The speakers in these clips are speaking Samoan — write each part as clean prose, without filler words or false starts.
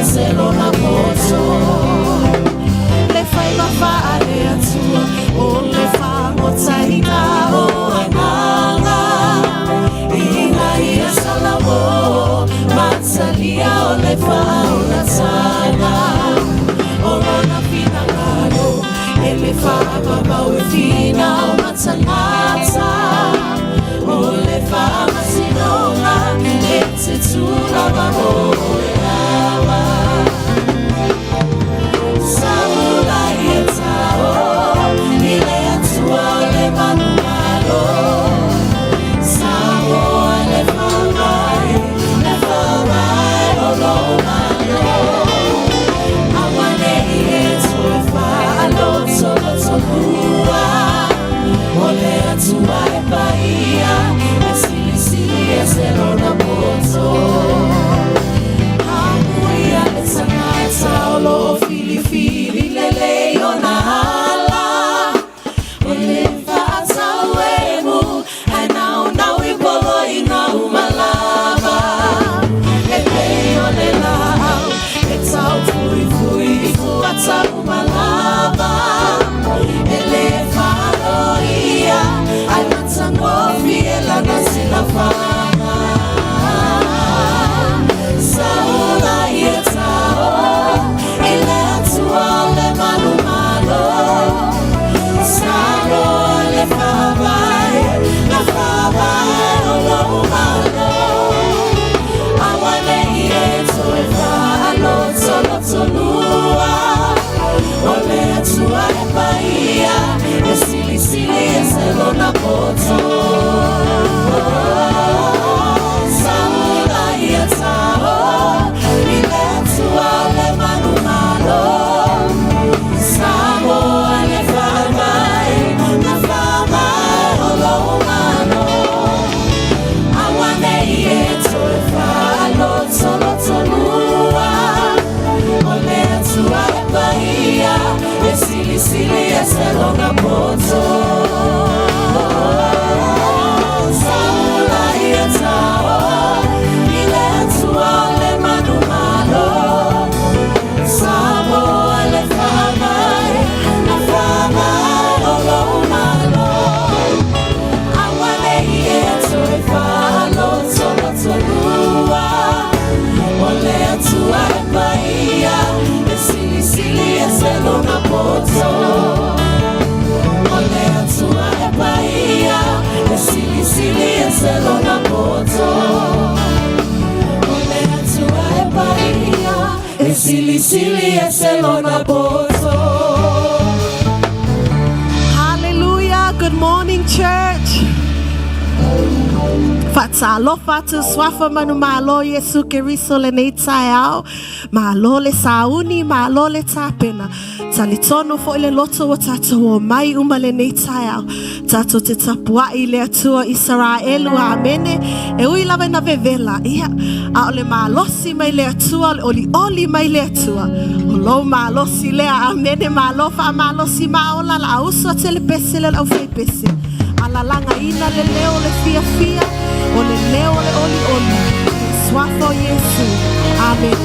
ese lona poto. Le faiva faale-Atua o le faagotaina o agaga ina ia salamo matalia o le faaulataga o lona finagalo e le faavavau e finau ma tagata o le faamasinoga e te tu lava mo le lava. Saula ia tao i le Atua o le manumalo. Samoa le faavae, le faavae o lou Malo. Aua ne i e toe faalotolotolua o le Atua e paia e silisili ese lona poto. Amuia le tagata o loo filifili lelei ona ala o le faatauemu ae naunau i poloiga uma lava. E pei o le laau e taufuifui i fuata uma lava e lē faaloia ae matagofie lana silafaga. Saula ia tao i le Atua o le manumalo. Samoa le faavae, le faavae o lou Malo. Aua ne i e toe faalotolotolua o le Atua e paia e silisili ese lona poto. Saula ia tao i le Atua o le manumalo. Samoa le faavae, le faavae o lou Malo. Aua ne i e toe faalotolotolua o le Atua e paia e silisili ese lona poto. Saula ia tao i le Atua o le manumalo. Samoa le faavae, le faavae o lou Malo. Aua ne i e toe faalotolotolua o le Atua e paia e silisili ese lona poto. O le Atua e paia e silisili ese lona poto. O le Atua e paia e silisili ese lona poto. Hallelujah. Good morning, church. Faatalofa atu suafa manumalo Iesu Keriso lenei taeao. Malo le sauni, malo le tapena. Talitonu foʻi le loto ua tatou omai uma lenei taeao. Tatou te tapuai i le Atua Isaraelu, amene. E ui lava ina vevela, ia, a o le malosi mai le Atua, o le olioli mai le Atua. O lou malosi lea, amene, malo faamalosi maola la auso a tele pese le au fai pese. Alalagaina le leo o le fiafia, o le leo o le olioli. Suafa o Iesu. Amen.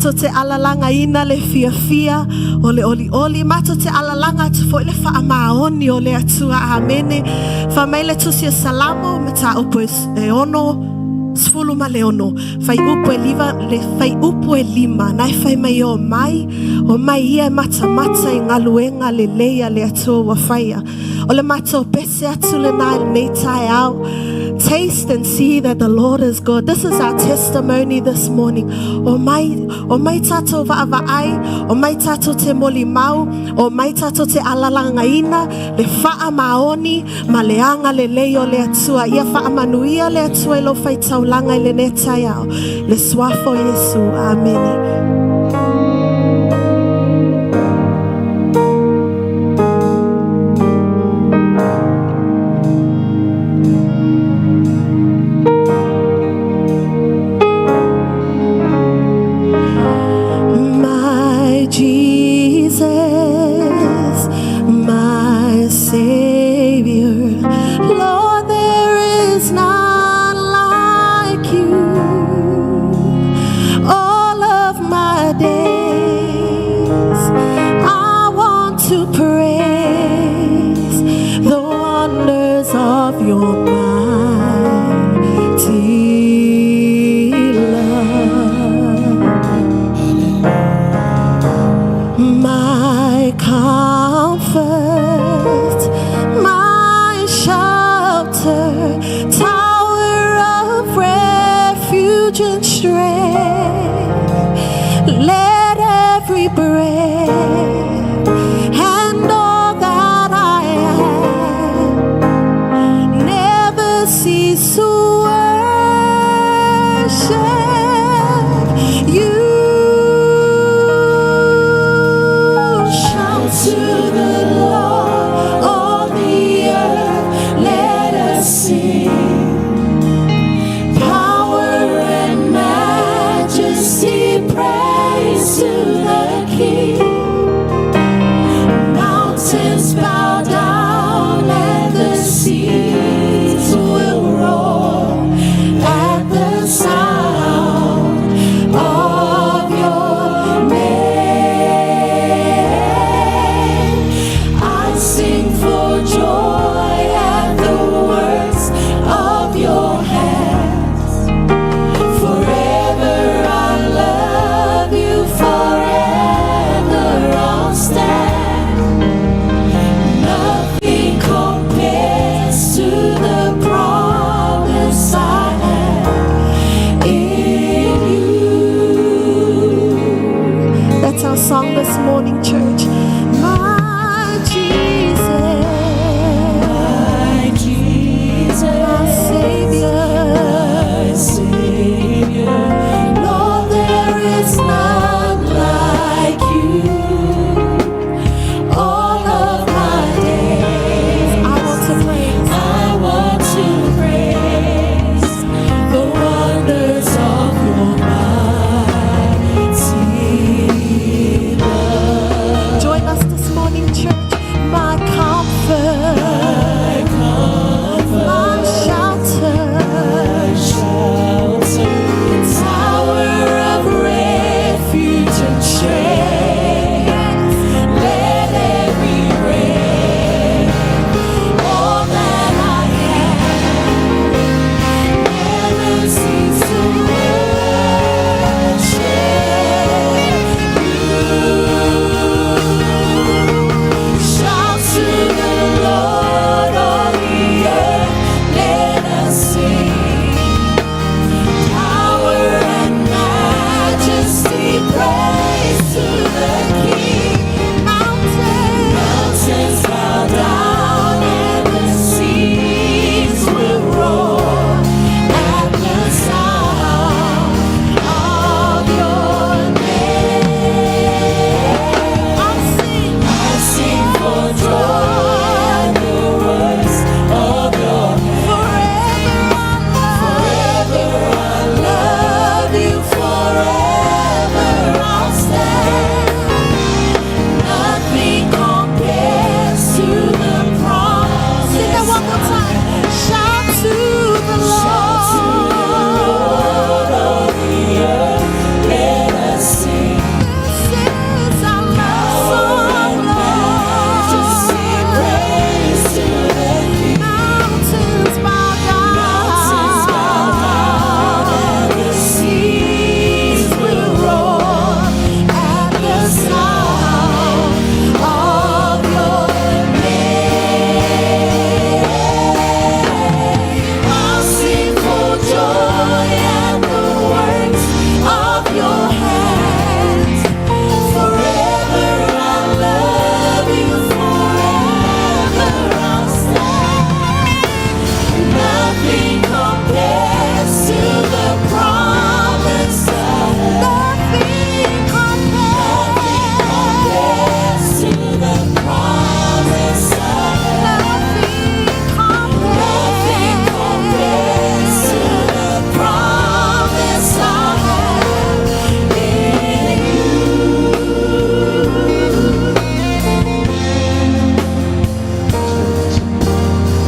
Matou te alalagaina le fiafia o le olioli, matou te alalaga atu foi le faamaoni o le Atua. Amene. Fai mai le tusi o Salamo, mataupu e 66, fuaiupu e liva, le fuaiupu e 5, na e fai mai o mai, o mai ia e matamata i galuega lelei a le Atua ua faia. O le matou pese atu lenā i lenei taeao. Taste and see that the Lord is good. This is our testimony this morning. O mai, o mai tātou vaavaai, o mai tātou te molimau, o mai tātou te alalagaina, le faamaoni, ma le agalelei o le Atua. Ia faamanuia le Atua i lou faitaulaga i lenei taeao. Le suafa o Iesu. Amene. My Jesus, my Savior, Lord, there is none like you. All of my days, I want to praise the wonders of your mighty love. My comfort, my shelter, tower of refuge and strength. Let every breath and all that I am never cease to worship you. Shout to the Lord, all the earth, let us sing. Power and majesty, praise to the King. Mountains bow down and the seas will roar at the sound of your name. I sing for joy at the works of your hands. Forever I love you, forever I'll stand. Nothing compares to the promise I have in you. That's our song this morning, church. My Jesus,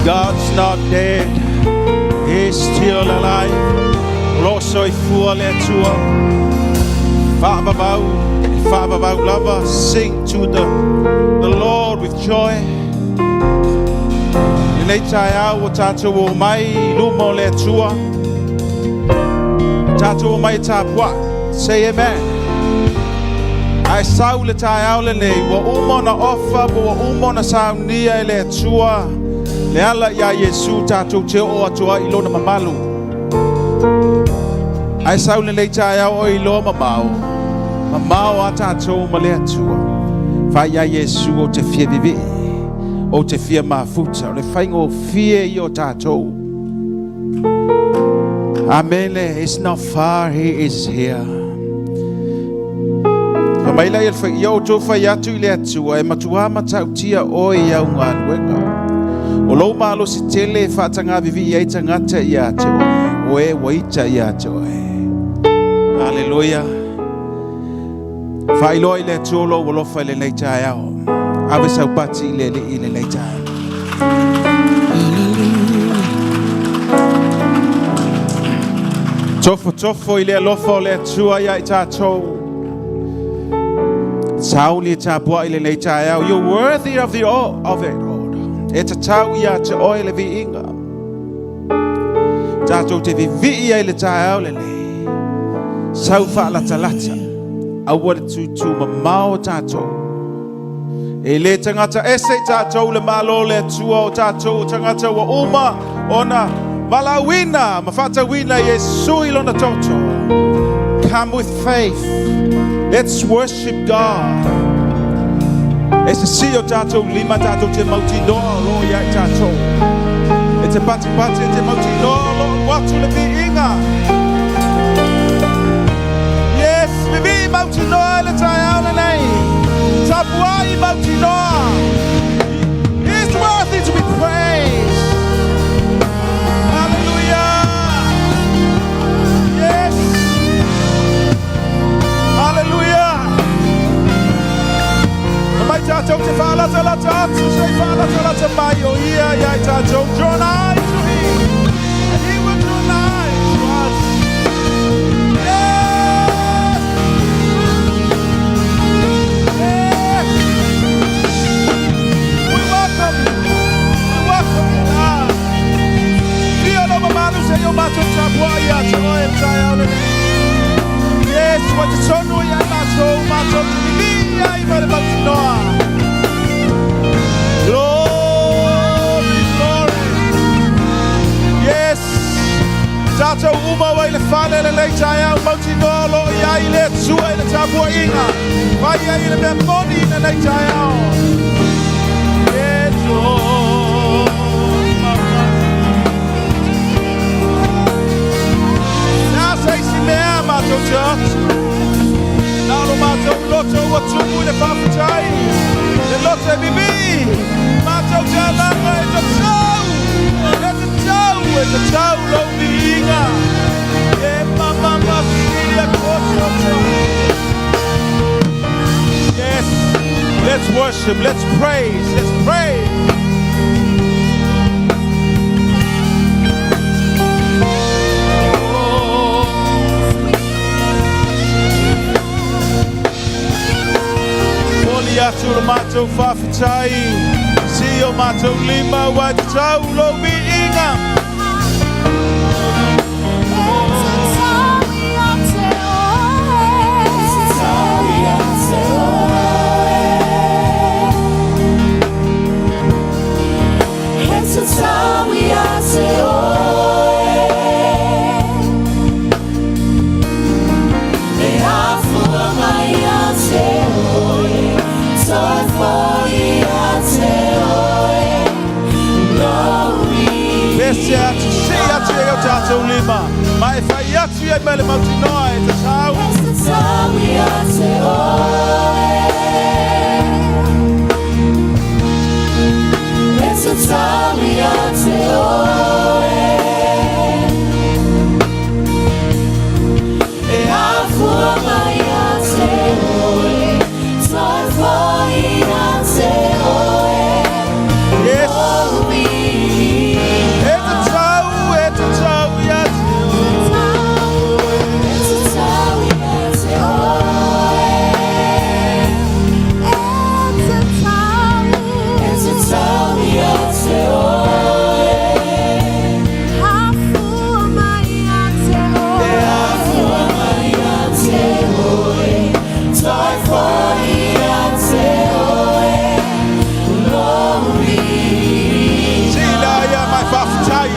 God's not dead. He's still alive. O lo o soifua le Atua. Faavavau, faavavau lava. Sing to the Lord with joy. Lenei taeao ua tatou omai i luma o le Atua. Tatou omai e tapuai. Say amen. Ae sau le taeao lenei, ua uma ona ofa, po ua uma ona saunia e le Atua. Le ala iā Iesu tatou te oo atu ai i lona mamalu. Ae sau lenei taeao o iloa mamao. Mamao a tatou ma le Atua. Fai iā Iesu ou te fia vivii. Ou te fia mafuta. O le faigofie ia o tatou. Amen. It's not far, he is here. Fa mai lai le ia o tō whai atu i le Atua e matuā matautia oe i au galuega. O lou malosi tele e faatagavivi'i ai tagata ia te oe. O e ua ita ia te oe. Haleluia. Faailoa i le Atua lou alofa i lenei taeao. Ave sau pati i le Alii i lenei taeao. Tofotofo i le alofa o le Atua ia i tatou. Sauli e tapuai i lenei taeao. You're worthy of the all of it, Lord. E tatau ia te oe le viiga. Tatou te vivii ai le taeao lenei. Sau faalatalata. Aua le tūtū mamao tatou. E le tagata ese i tatou le malo le Atua o tatou o tagata ua uma ona valaauina ma faatauina Iesu i lona toto. Come with faith. Let's worship God. E sisii o tatou lima tatou te mautinoa o lo o ia i tatou. E te patipati e te mautinoa o lo o alu atu le viiga. Yes, vivii mautinoa i le taeao lenei. Tapuai mautinoa. He's worthy to be praised. Hallelujah. Yes. Hallelujah. Mai tatou te faalatalata atu, se i faalatalata mai o ia ia i tatou. Draw nigh to him, and he will draw nigh to us. Yes. Yes. We welcome you. We welcome you, Lord. Ia lo mamalu se i o matou tapuai ia te oe le taeao lenei. Yes, ua totonu ia matou, matou te vivii ai ma le mautinoa. Glory, glory. Yes. Tatou uma ua i le fale lenei taeao mautinoa o lo o i ai le Atua i le tapuaiga. Fai ai le mea moni i lenei taeao. Yes, oh, mama. Na se isi mea matou te atu. Na o lo matou loto ua tumu i le faafetai. Le loto e vivii. Matou te alaga e tatau. E tatau, e tatau lou viiga. E mama masilia koto. Yes. Let's worship. Let's praise. Let's praise. Oh. Momoli atu le matou faafetai. Sii o matou lima ua tatau lou viiga. E tatau ia te oe. Tatau ia te oe. E tatau ia te oe. E afua mai ia te oe. Toe foi ia te oe. Glory. Pese atu, sii atu e o tatou lima. Ma e fai atu ai ma le mautinoa e tatau. E tatau ia te oe. E tatau ia te oe. E afua mai ia te oe. Toe foi ia te oe. Yes. Glory.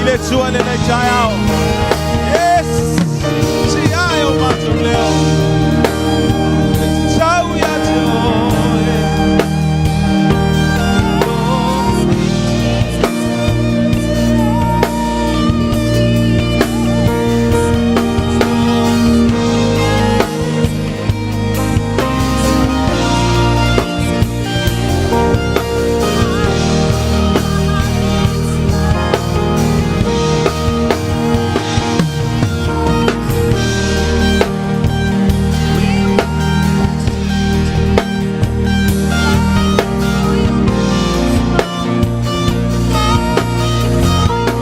I le Atua i lenei taeao. Yes! Sii ae o matou leo. E tatau ia te oe.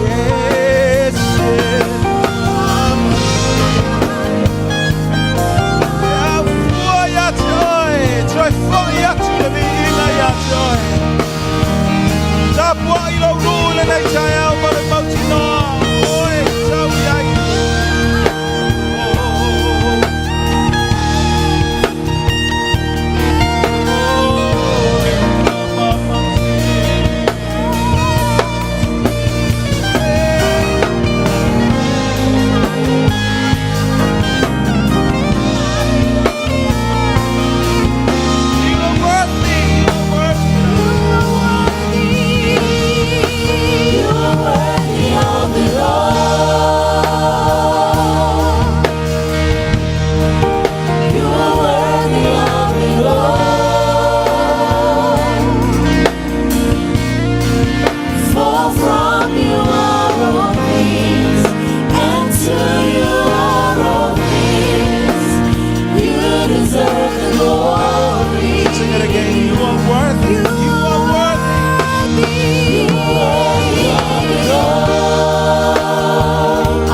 Yes, yes. Ia fua ia te oe. Toe foi atu le viiga ia te oe. Tapuai lou nuu i lenei taeao ma le mautinoa. Oe, tau i ai. Oh, oh, oh. You are worthy, you are worthy. You are worthy of it all. You are worthy of it all. For from you are all things, and to you are all things. You deserve the glory. Sing it again. You are worthy. You are worthy. You are worthy of it all.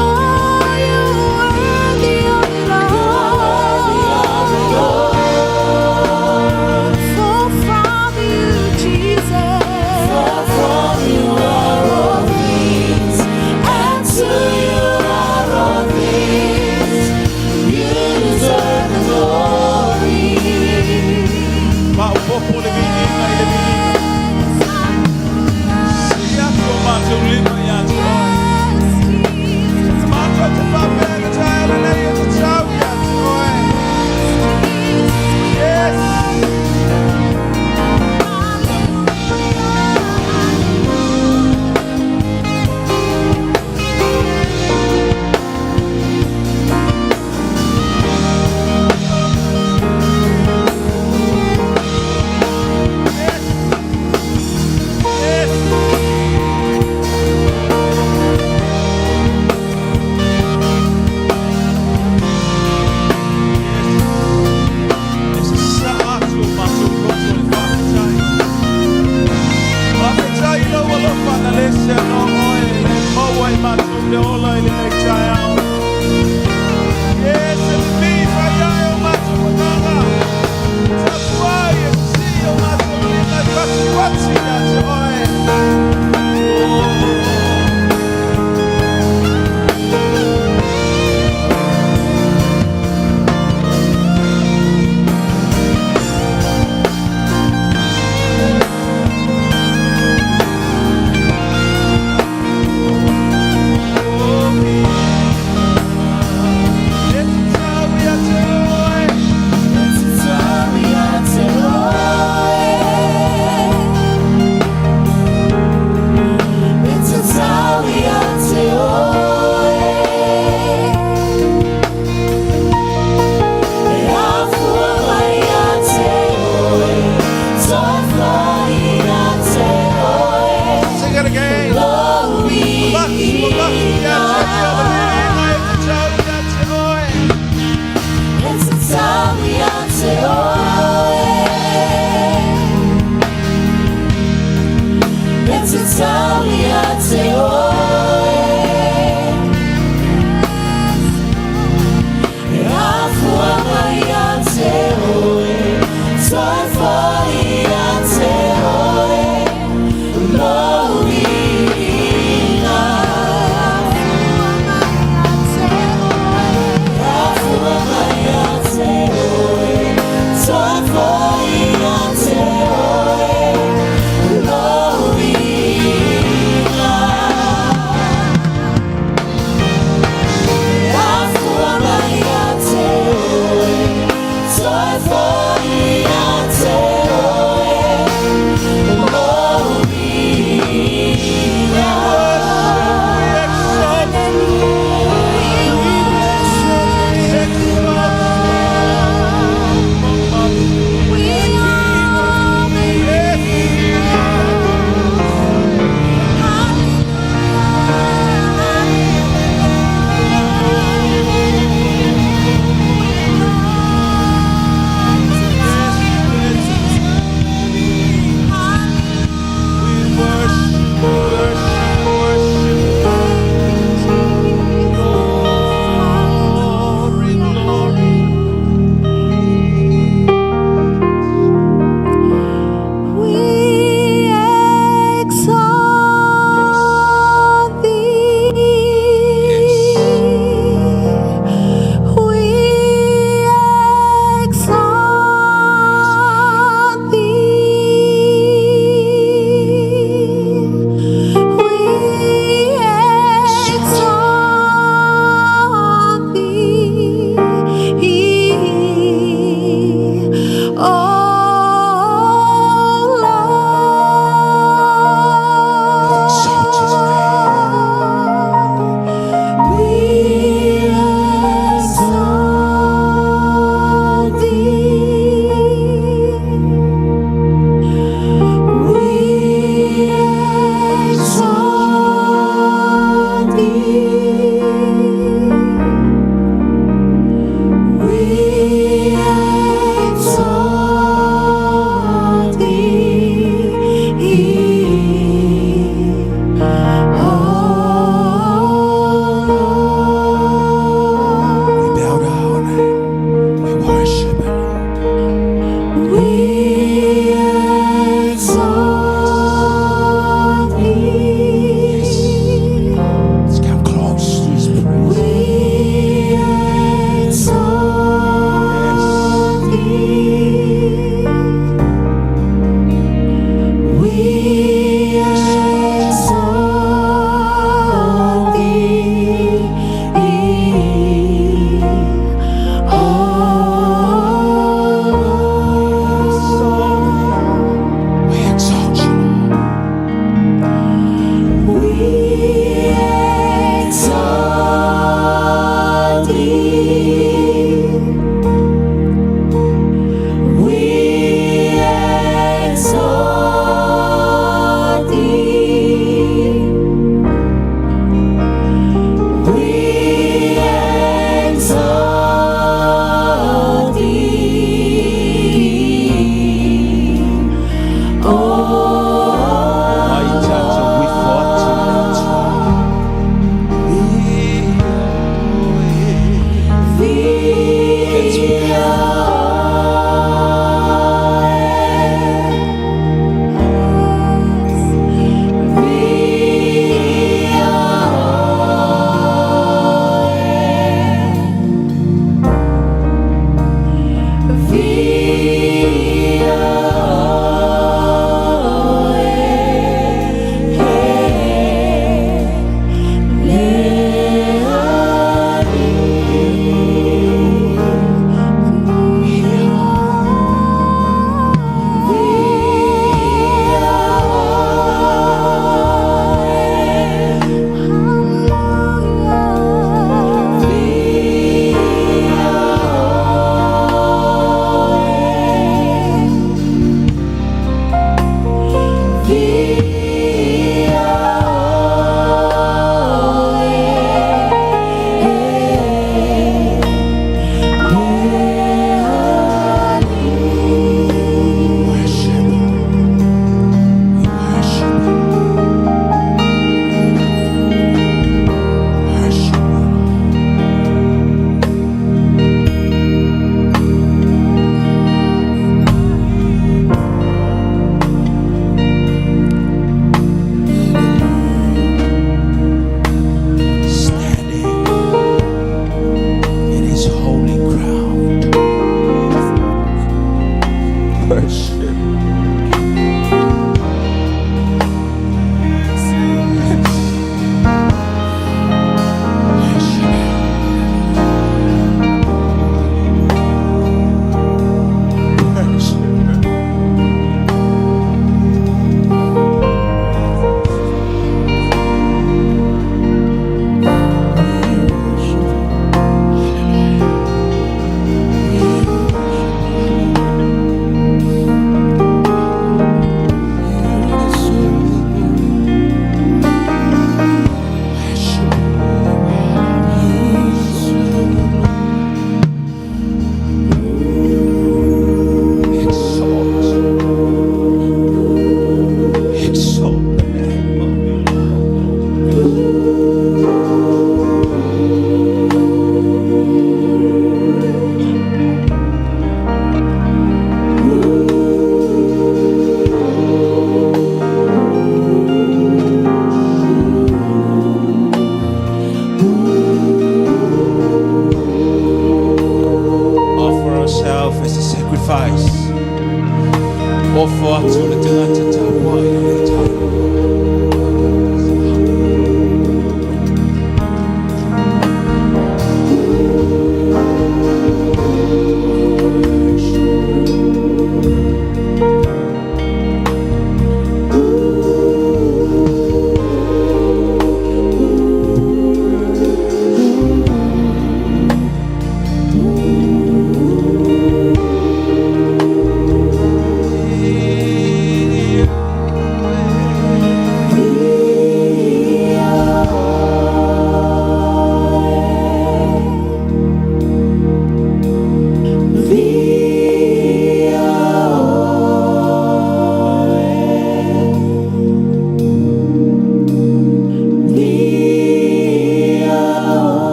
Oh, you are worthy of it all. For from you, Jesus. For from you are all things, and to you are all things. You deserve the glory. Maopopo le viiga i le viiga. Sii atu o matou lima ia te oe. Matou te faapea le taeao lenei e tatau ia te oe. Yes. Yes. Yes. E sasaa atu o matou loto i le faafetai. Faafetai i lou alofa na le seanoa oe, le maua i matou le ola i lenei taeao. Yes, e pipii fai ae o matou agaga. Tapuai e sii o matou lima e fatufati ia te oe. Oh. E tatau ia te oe. E tatau ia te oe. E tatau ia te oe. E afua mai ia te oe. Toe foi ia te oe. Sing it again. Glory. Avatu, avatu ia te ia le viiga e tatau ia te oe. E tatau ia te oe. E tatau ia te oe. E afua mai ia te oe. Toe foi ia te oe. Lou viiga. Afua mai ia te oe. Toe foi ia te oe. Lou viiga.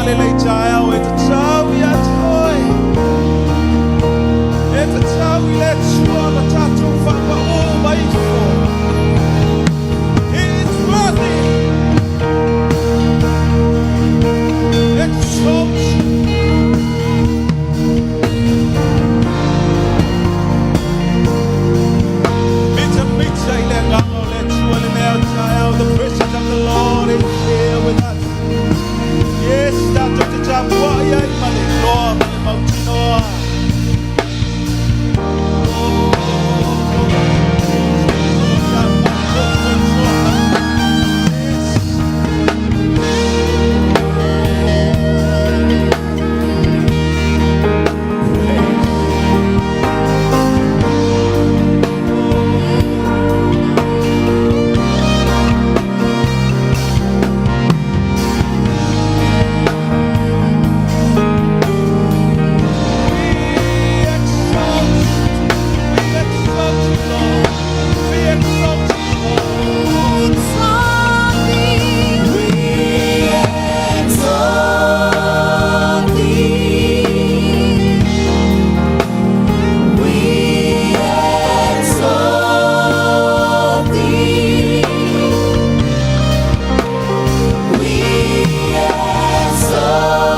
lenei taeao e tatau ia te oe. E tatau i le Atua ona tatou faapau mai ifo. He is worthy. Exalt you. Mita mita i le agaga o le Atua lenei taeao. The presence of the Lord is here with us. Yes, tatou te tapuai ai ma le iloa ma le mautinoa. Oh, yes. We exalt you. We exalt you, Lord. We exalt you, Lord. Exalt thee, we exalt thee. We exalt thee. We exalt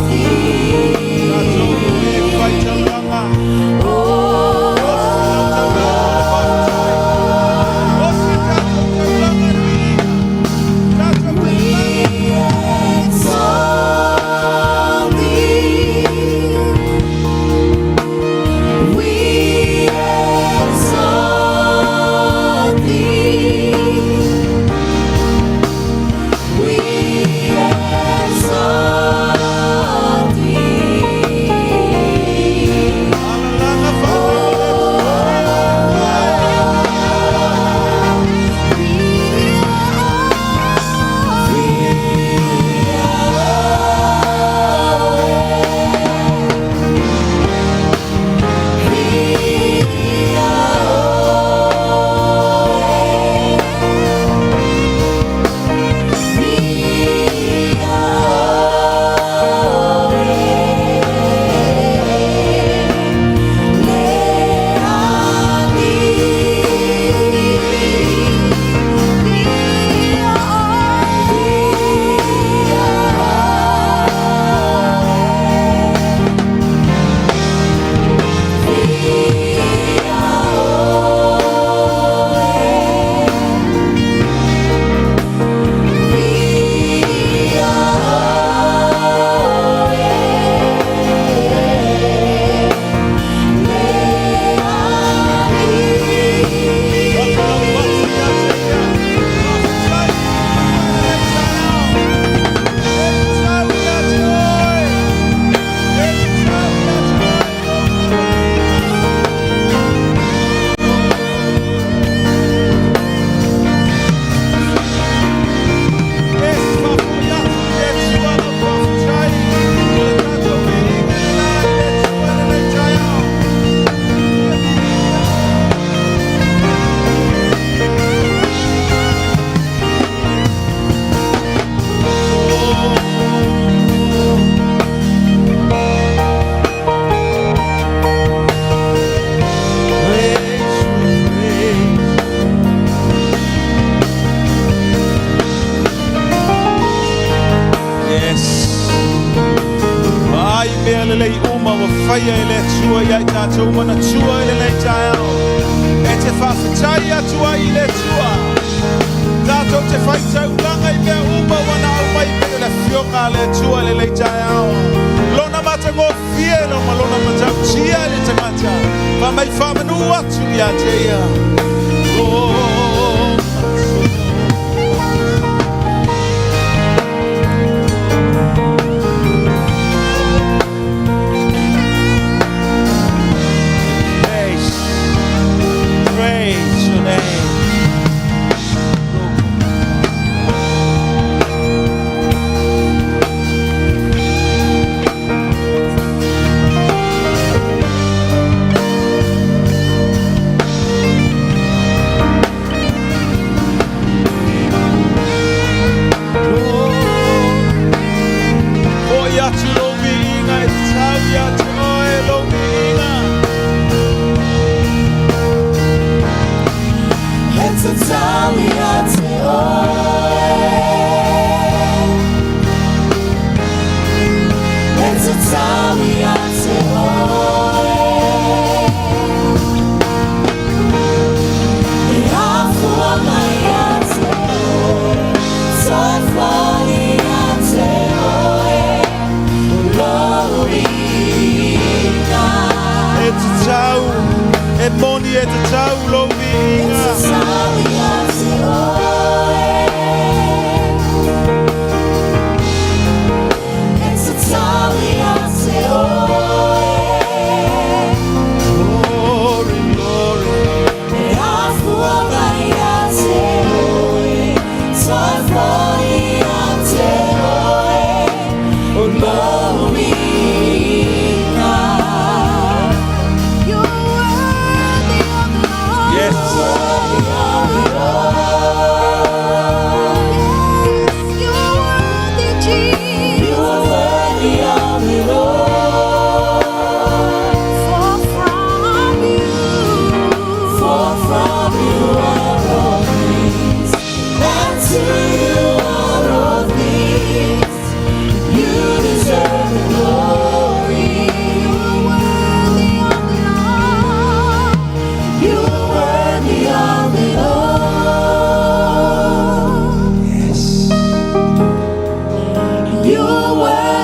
thee. Tatou le faitaulaga. Oh, O se lau taulaga o le faafetai. O se tatou taulaga le viiga. Tatou we taulaga. exalt thee. We exalt thee. We exalt thee. Alalaga faatau le Atua. Praise, we praise. Yes. Mai mea lelei uma ua faia e le Atua ia i tatou manatua i lenei taeao. E te faafetai atu ai i le Atua. Tatou te faitaulaga i mea uma ua na aumai pei o le afioga a le Atua i lenei taeao. Lona matagofie lo ma lona matautia i le tagata. Fa mai faamanu atu ia te ia. Oh, Praise, praise your name.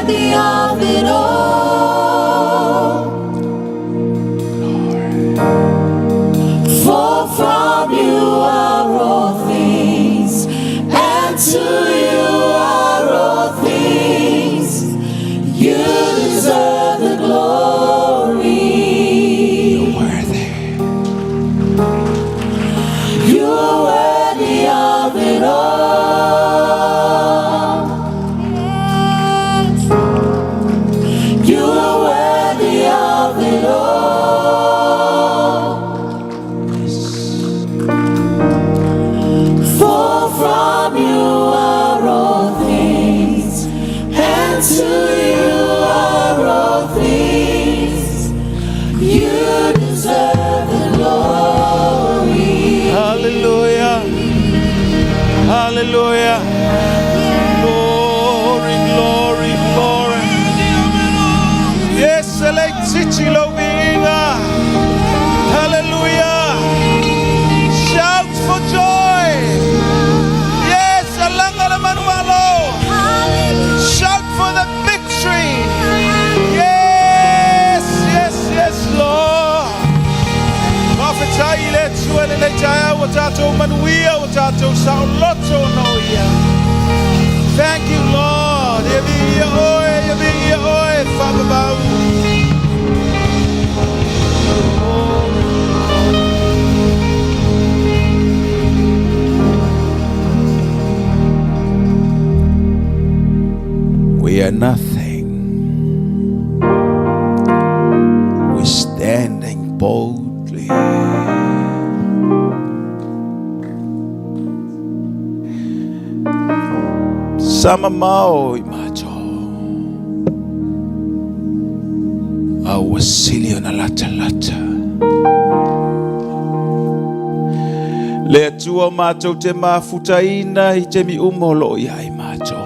worthy of it all. For from you are all things, and to you are all things. You deserve the glory. Worthy. You are worthy of it all. You are worthy of it all. For from you are all things, and to you are all things. You deserve the glory. Hallelujah. Hallelujah. Glory, glory, glory. Yes, laitiiti lou viiga. Hallelujah. Shout for joy. Yes, alaga le manumalo. Shout for the victory. Yes, yes, yes, Lord. Faafetai i le Atua i lenei taeao ua tatou manuia ua tatou saoloto ona o ia. Thank you, Lord. Ia viia oe, ia viia oe, faavavau. Glory. We are nothing. We're standing boldly. Sa mamao i matou. A ua sili ona latalata. Le Atua o matou te mafutaina i taimi uma o lo o i ai matou.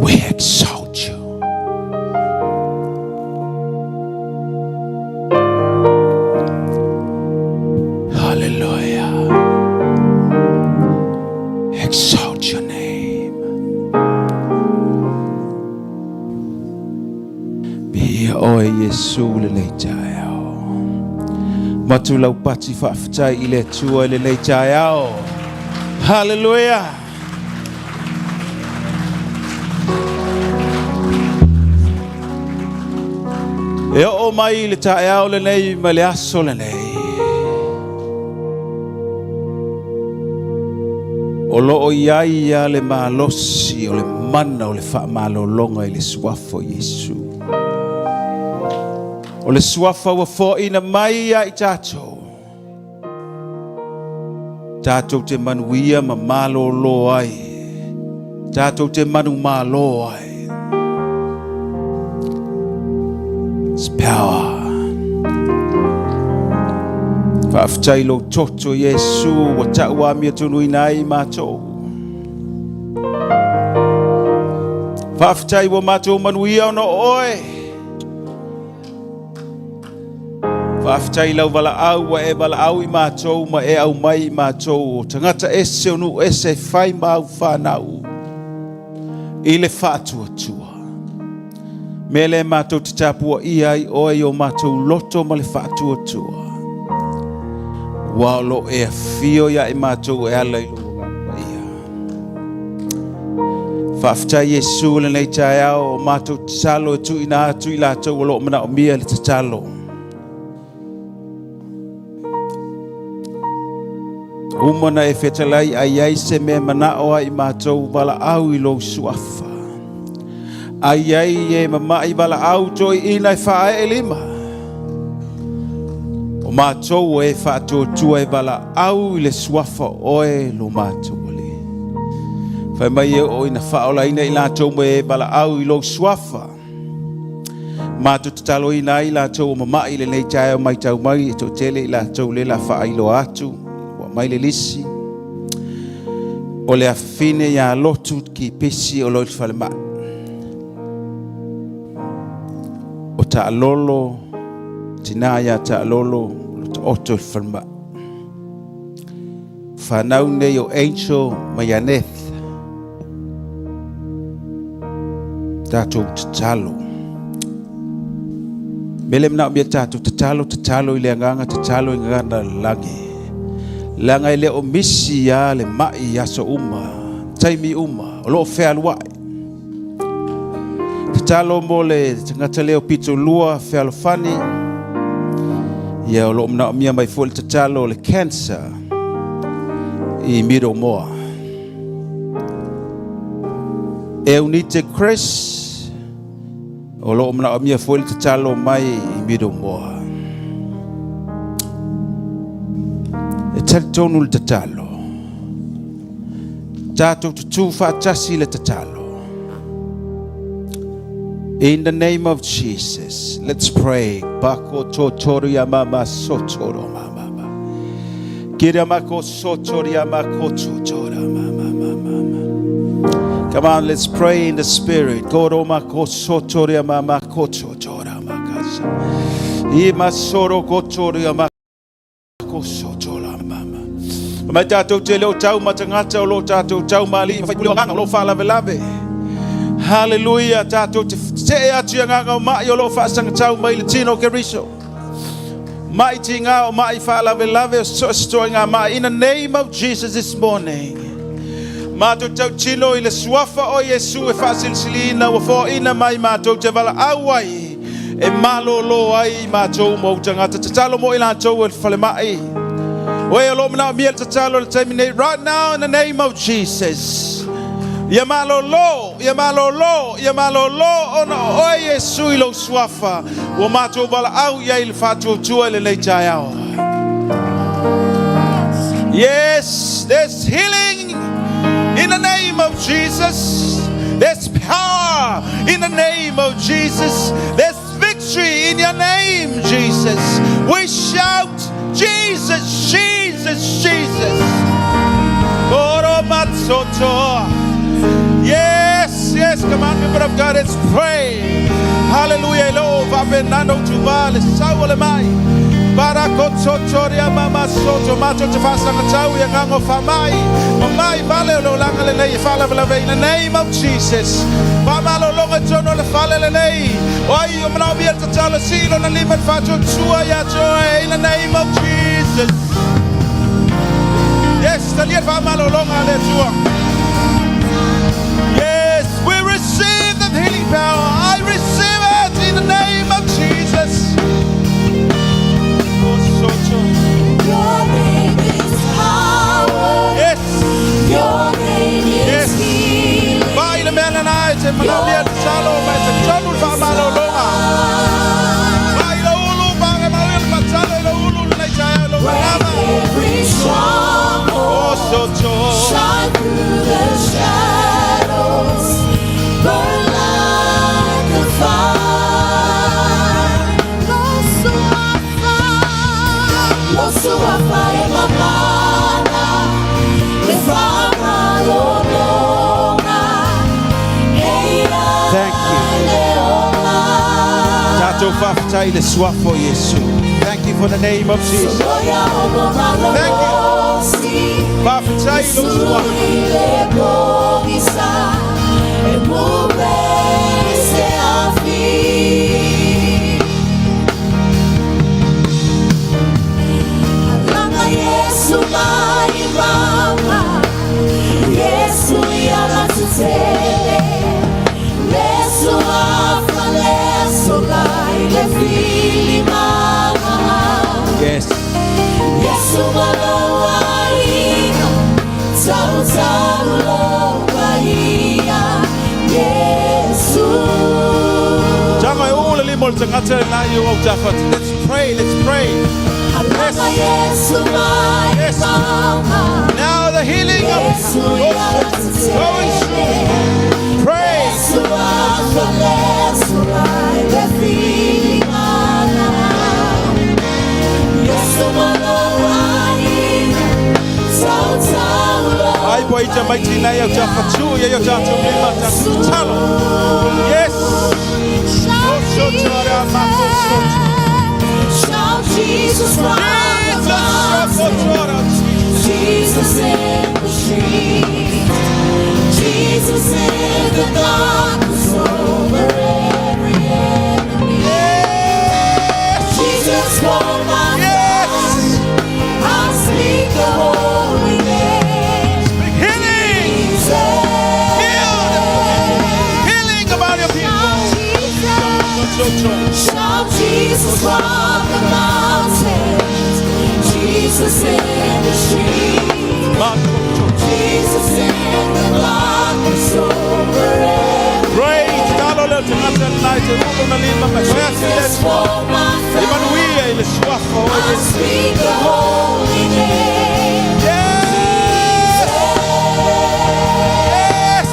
We exalt you. Hallelujah. Exalt your name. Viia oe Iesu lenei taeao. Matu lau pati faafetai i le Atua i lenei taeao. Hallelujah. E oo mai le taeao lenei ma le aso lenei. O lo o i ai ia le malosi o le mana o le faamalologa i le suafa o Iesu. O le suafa ua foaiina mai ia i tatou. Tatou te manuia ma malolo ai. Tatou te manumalo ai. It's power. Faafetai lou toto Iesu ua tau amiotonu ai matou. Faafetai ua matou manuia ona o oe. Faafetai lau valaau ua e valaau i matou ma e aumai i matou o tagata ese o nuu ese e fai ma au fanau i le faatuatua. Mea lea matou te tapuaia ai oe i o matou loto ma le faatuatua. Ua o lo o e afio ia i matou e ala i lou Agaga Paia. Faafetai Iesu i lenei taeao o matou tatalo e tuuina atu i latou o lo o manaomia le tatalo. Uma na e fetalai a i ai se mea manao ai i matou valaau i lou suafa. A i ai e mama'i valaau toeaiina e faaee lima. O matou o e faatuatua e valaau i le suafa o oe lo matou Alii. Fai mai e oo ina faaolaina i latou ma e valaau i lou suafa. Matou tataloina ai latou o mama'i i lenei taeao matau mai e toatele i latou lea la faailoa atu ua aumai le lisi o le afafine ia Lotu Kipisi o lo i le falemai. O Taalolo, tina ia Taalolo, o lo taoto i le falemai. Fanau nei o Angel ma Yaneth. Tatou tatalo. Mele manaomia tatou tatalo, tatalo i le agaga, tatalo i gagana lalagi. Leaga e le o misi a le mai i aso uma, taimi uma, o loo fealuai. Tatalo mo le tagata lea o pitolua fealofani. Ia o loo manaomia mai foi le tatalo o le cancer i Middlemore. Eunite Chris, o loo manaomia foi le tatalo mai i Middlemore. E talitonu le tatalo. Tatou tutū faatasi le tatalo. In the name of Jesus, let's pray. Bako totoria mama sotoro mama. Kira mako sotoria mako totora mama mama. Come on, let's pray in the spirit. Koro mako sotoria mama kototora makasa. Ima soro kotoria mako sotora mama. Mai tātou te leo tau matangata o lo tātou tau mali ma whaipule o nganga o lo whaalavelave. Hallelujah. Tātou te te e atu i nganga o mai o lo whaasangatau mai le tino Keriso. Mai ti ngā o mai whaalavelave o so stoa ngā mai. In the name of Jesus this morning. Mātou tau tino i le suafa o Iesu e whaasilisili ua fōina mai mātou te wala au ai e malolo ai mātou mo tangata tatalo mo i lātou e whale mai. Oe o lo manaomia le tatalo le taimi nei right now in the name of Jesus. Ia malolo, ia malolo, ia malolo ona o oe Iesu i lou suafa. Ua mātou wala au ia i le whātuatua i le nei taeao. Yes, there's healing in the name of Jesus. There's power in the name of Jesus. There's victory in your name, Jesus. We shout, Jesus, Jesus, Jesus. Koromatsoto. Yes, yes, come on, people of God, let's pray. Hallelujah. Lo vapenano tuva le sau le mai. Barakototoria mama soto mato te fasanga tau ia ngango famai. Mamai vale lo langa le nei fala vela in the name of Jesus. Pamalo longa tono le fale le nei. Oi o manao bia tatalo silo na lima fatu tua ia joy in the name of Jesus. Yes, talia famalo longa le tua. Yes, we receive the healing power. I receive it in the name of Jesus. Oh, soto. Your name is power. Yes. Your name is Yes. healing. Vai le mea na te manaomia te talo mai te tonu whaamalo longa. Vai le ulu pa e mau le patalo i le ulu le nei tae lo Break manama. every stronghold. Oh, soto. Shine through the shadows. Burn like a fire. Lo suafa e mamana. Le whamalolonga. Hey, Thank you. Tatou faafetai i le suafa o Iesu. Thank you for the name of Jesus. Thank you. Faafetai i lou suafa. Thank you. Yesu mai mama Yesu yala tutele Lesu afa lesu lai le fili mama Yes. Yesu maloaina Tau tau lo paia Yesu Tanga e ula limo le tagata le nai o au tafati. Let's pray, let's pray. Alanga Yesu mai Yes. mama Now the healing of Yesu yala going through. Pray. Yesu afa lesu lai le fili mana Yesu maloaina Tau tau lo Ai po ita mai tinai au tafatu ia au tatu lima tatu talo. Yes. Shout Jesus from the Jesus. mountains. Jesus in the street. Jesus in the darkness. from the mountains, Jesus in the streets, Jesus in the darkness over every Great talo leo tagata lenai te ulu na lima ma feasi le Jesus for my E manuia family. i le suafa o I Iesu. speak the holy name. Yes! Yes!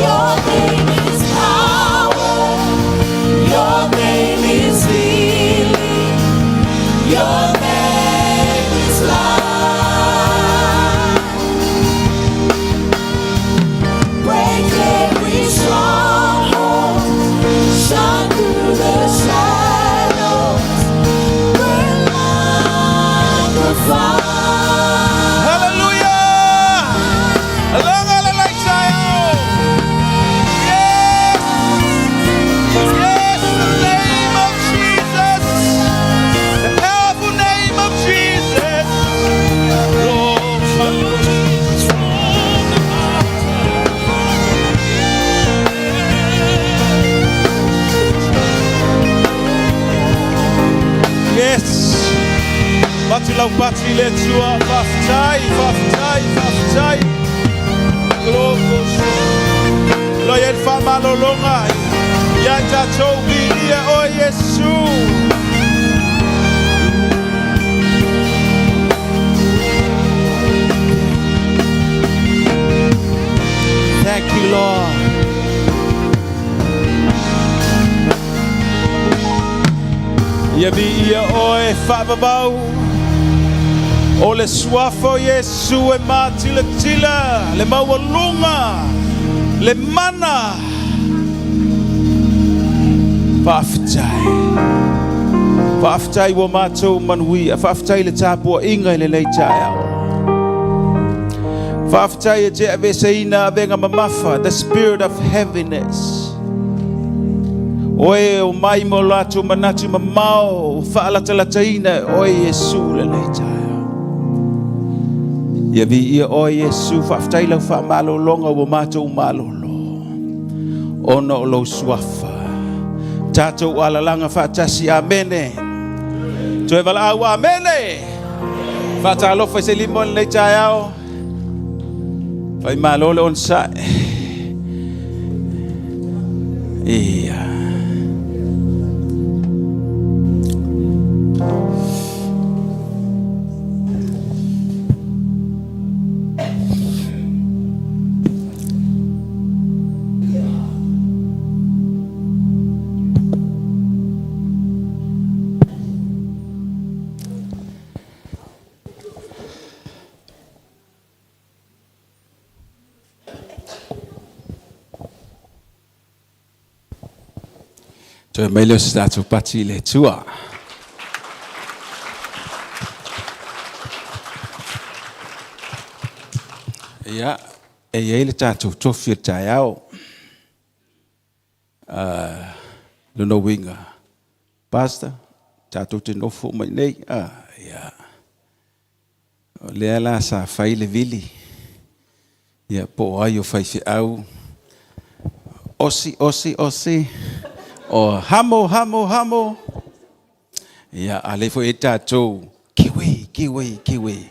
Your name is power. Your name is healing. Your name is life. Break every stronghold. Shine through the shadows. Burn like a fire. Hallelujah! Aloga lenei taeao. Yes! Yes, the name of Jesus. The powerful name of Jesus. Lord, Jesus from the mountain. Yes. Matu lau pati le Atua, faafetai, faafetai, faafetai. Globos. Lo ia le faamalologa. Ia i tatou viia o Iesu. Thank you, Lord. Ia viia oe faavavau. O le suafa o Iesu e matilatila, le maualuga, le mana. Faafetai. Faafetai ua matou manuia. Faafetai le tapuaiga i lenei taeao. Faafetai e te aveeseina avega mamafa, the spirit of heaviness. Oe o mai mo latou manatu mamao, faalatalataina oe Iesu lenei taeao. Ia viia oe Iesu, faafetai lau faamalologa ua matou malolo. Ona o lou suafa. Tatou alalaga faatasi, amene. Toe valaau, amene. Faatalofa i se lima o lenei taeao. Fai malo le onosai. Ia. Toe mai lea o se tatou pati i le Atua. Ia, e i ai le tatou tofi o le taeao. Uh, lona uiga, Pastor, tatou te nofo uma i nei. Ah, ia. O lea la sa fai le vili. Ia, po o ai o faifeau. Osi, osi, osi. O hamo, hamo, hamo. Ia, a lea foi e tatou, kiwi, kiwi, kiwi.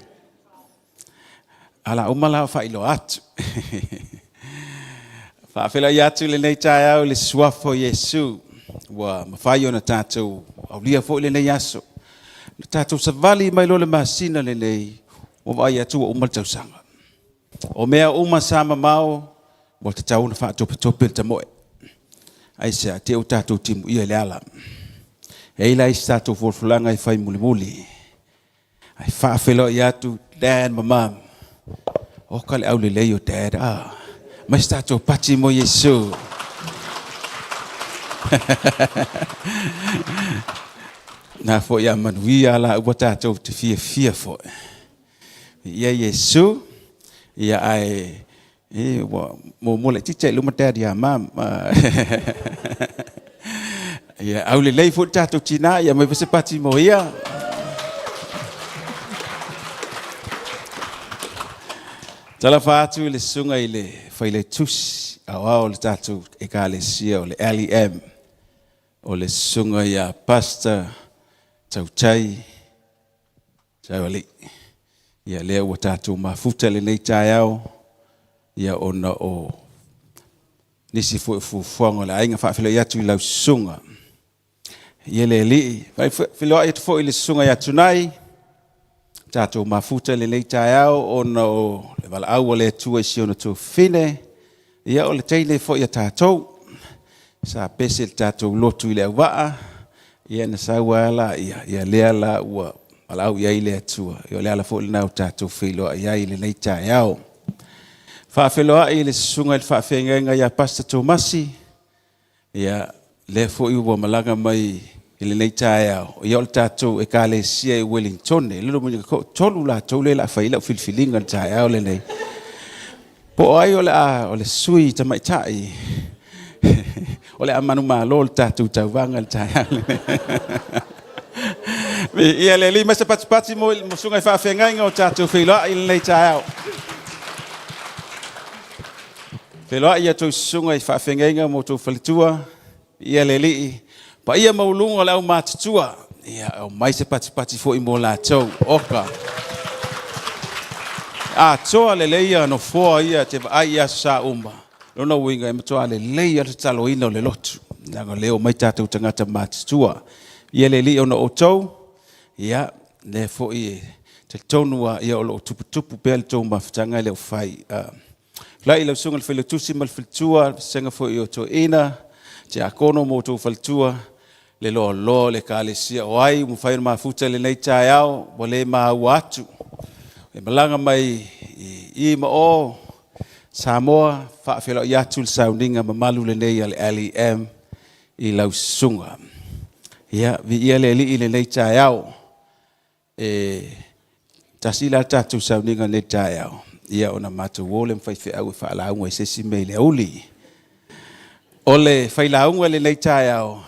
Ala uma la o faailoa atu. Faafeiloai atu lenei taeao i le suafa o Iesu ua mafai ona tatou aulia foi lenei aso. Na tatou savali mai loa le masina lenei, ua vaai atu ua uma le tausaga. O mea uma sa mamao, ua tatau ona faatopetope le tamoe. Aisea? Te ua tatou timuia i le ala. E i ai la isi tatou folafolaga e fai mulimuli. Ae faafeiloai atu Dad ma Mum. Oka le aulelei o Dad. Ah, mai se tatou pati mo Iesu. Na foi a manuia la ua tatou te fiafia foi. Ia Iesu, ia ae e ua muamua laitiiti i luma Dad ia Mum. Ia aulelei foi le tatou tina, ia mai foi se pati mo ia. Talofa atu i le susuga i le Failautusi aoao o le tatou Ekalesia o le LEM. o le susuga ia Pastor Tautai Taualii. Ia lea ua tatou mafuta i lenei taeao, ia ona o nisi foi o fuafuaga o le aiga. Faafeiloai atu i lau susuga. Ia le alii, faafeiloai atu foi i le susuga ia Tunai, tatou mafuta i lenei taeao ona o le valaau a le Atua i si ona tuafafine, ia o le teine foi a tatou. Sa pese i le tatou lotu i Leauvaa, ia na sau lava laia, ia lea la ua valaau i ai le Atua. Ia o le ala foi lena ua tatou feiloai ai i lenei taeao. Faafeiloai i le susuga i le faafeagaiga ia Pastor Tomasi, ia lea foi ua malaga mai i lenei taeao, ia o le tatou Ekalesia i Uelintone. Lona uiga e toatolu latou lea o le a fai ai lau filifiliga i le taeao lenei. Po o ai o le a o le sui tamaitai o le a manumalo i le tatou tauvaga i le taeao lenei. Viia le Alii, mai se patipati mo susuga i faafeagaiga o tatou feiloai i lenei taeao. Feiloai i a outou susuga i faafeagaiga ma outou faletua, viia le Alii. Paia maualuga o le aumatutua, ia aumai se patipati foi mo latou. Oka. Atoa lelei ia nofoa ia e te vaai i aso sa uma. Lona uiga e matua lelei lava le tataloina o le lotu, leaga o lea e omai tatou tagata matutua. Ia le Alii ona o outou, ia lea foi e talitonu lava ia o lo o tuputupu pea le tou mafutaga e le o fai. Tulai i lau Susuga i le Failautusi ma le Faletua, le vasega foi o Toeaina, Tiakono ma outou faletua, le loaloa o le Ekalesia o ai ua mafai ona mafuta i lenei taeao ua le maua atu. E malaga mai i i ma o Samoa, faafeiloai atu le sauniga mamalu lenei a le LEM i lau susuga. Ia, viia le Alii i lenei taeao. E tasi la le tatou sauniga i lenei taeao, ia ona matou o lea ma faifeau e faalauga i se isi mea i le aoauli. O le failauga i lenei taeao,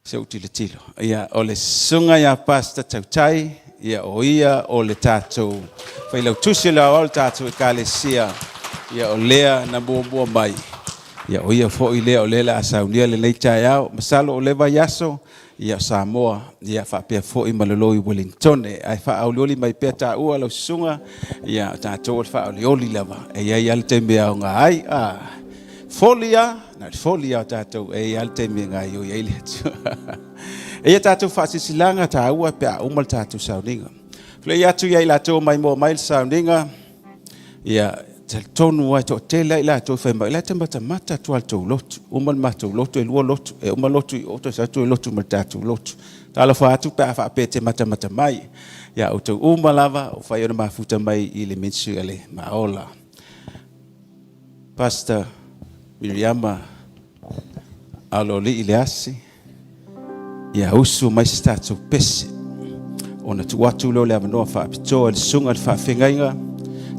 se i ou tilotilo, ia, o le susuga ia Pastor Tautai, ia o ia o le tatou failautusi o le Ao o le tatou Ekalesia, ia o lea na muamua mai, ia o ia foi lea o lea o le a saunia lenei taeao. Masalo o lea vaiaso, ia o Samoa, ia faapea foi ma le Loi Ueligitone. Ae faaolioli mai pea taua lau susuga, ia o tatou o le faaolioli lava, e i ai lava le taimi e aoga ai. Foli lava, na o le foli lava o tatou, e i ai lava le taimi e gaoioi ai le Atua. E i ai tatou faasilasilaga taua pe a uma le tatou sauniga. Tulai atu ia i latou o maimoa mai le sauniga, ia talitonu lava e toatele lava i latou e fai mai, o la e te matamata atu lava i le tou lotu. Uma le matou lotu, e lua lotu, e uma lotu i o, toe sau toe lotu ma le tatou lotu. Talofa atu pe a faapea e te matamata mai. Ia outou uma lava ua fai ona mafuta mai i le ministry a le Maola. Pastor Miriama Aloalii Leasi, ia usu mai se tatou pese ona tuu atu lea o le avanoa faapitoa i le susuga i le faafeagaiga.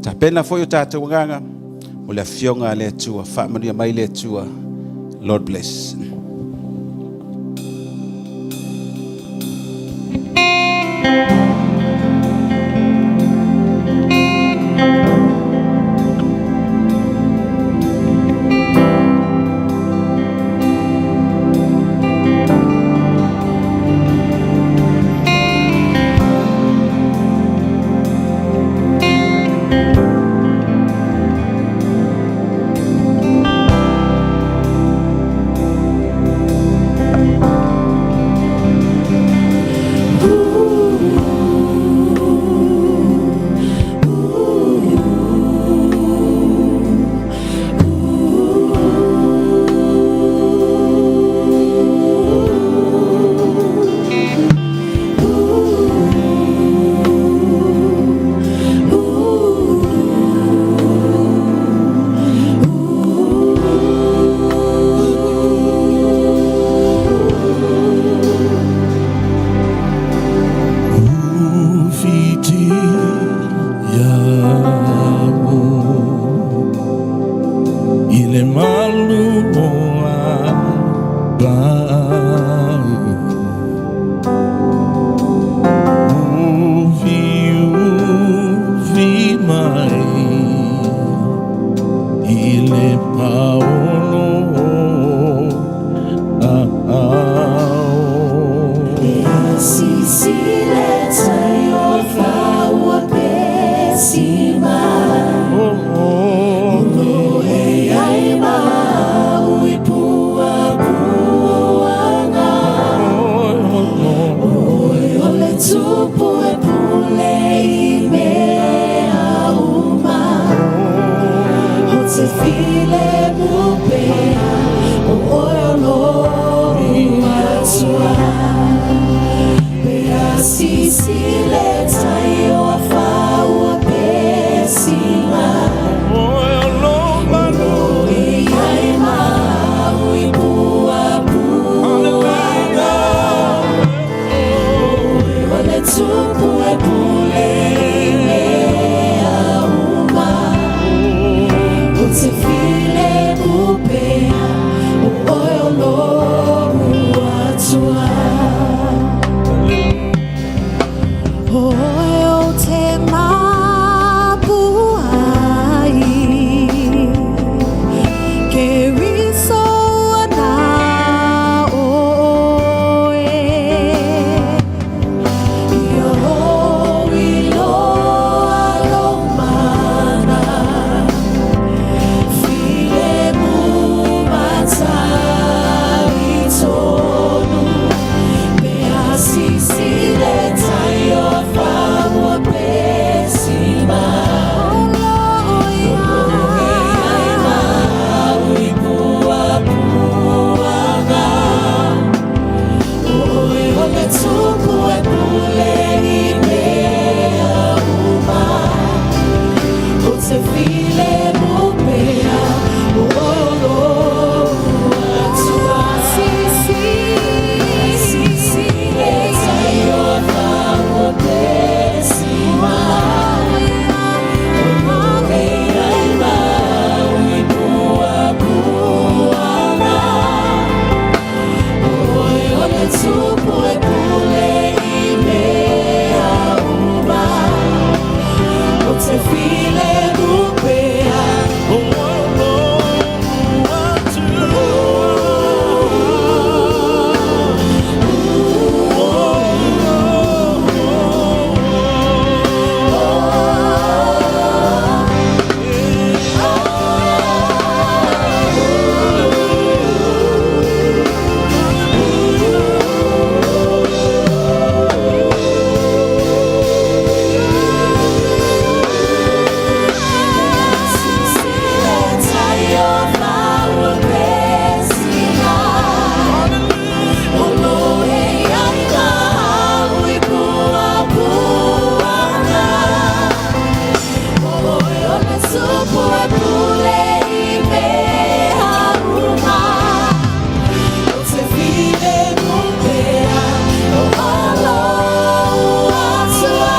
Tapena foi o tatou agaga mo le afioga a le Atua. Faamanuia mai le Atua. Lord bless. te filemu pea o oe o lou Atua. Pe a sisile tai o afa ua pesi mai. Oe o lou malu. I ai mau i puapuaga. Oe o le tupu e pule i mea uma. O te filemu pea o oe o lou Atua. Oe o te mapu ai Keriso ana oe Ia hoʻoiloa lou mana Filemu matalitonu Pe a sisile tai o afa ua pesi mai. Ai mau i puapuaga. Oe o le tupu e pule i mea uma. O te filemu pea o oe o lou Atua. Sisile tai o afa ua pesi mai. Ai mau i puapuaga. Oe o le tupu e pule i mea uma. O te filemu pea. O oe o lou Atua. Sisile tai o afa ua pesi mai. O lo e ai mau i puapuaga. Oe o le tupu e pule i mea uma. O te filemu pea o lou Atua.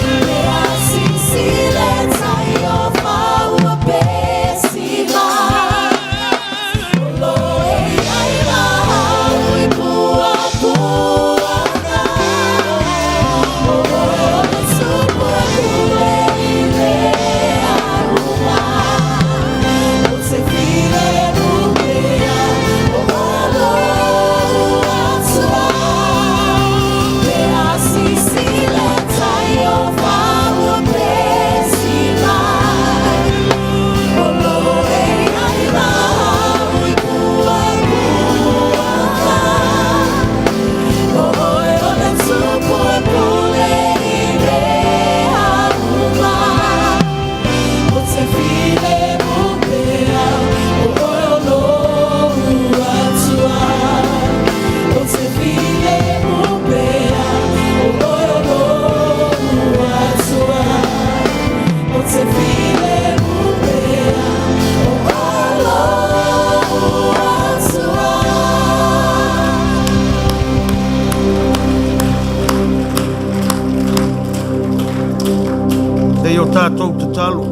Pe a sisile tai o afa ua pesi mai. O lo e ai mau i puapuaga. Oe o le tupu e pule i mea uma. O te filemu pea o lou Atua. Pe a sisile tai o afa ua pesi mai. O lo e ai mau i puapuaga. Oe o le tupu e pule i mea uma. O te filemu pea o oe o lou Atua. O te filemu pea o oe o lou Atua. O te filemu pea o oe o lou Atua. Se i o tātou tatalo.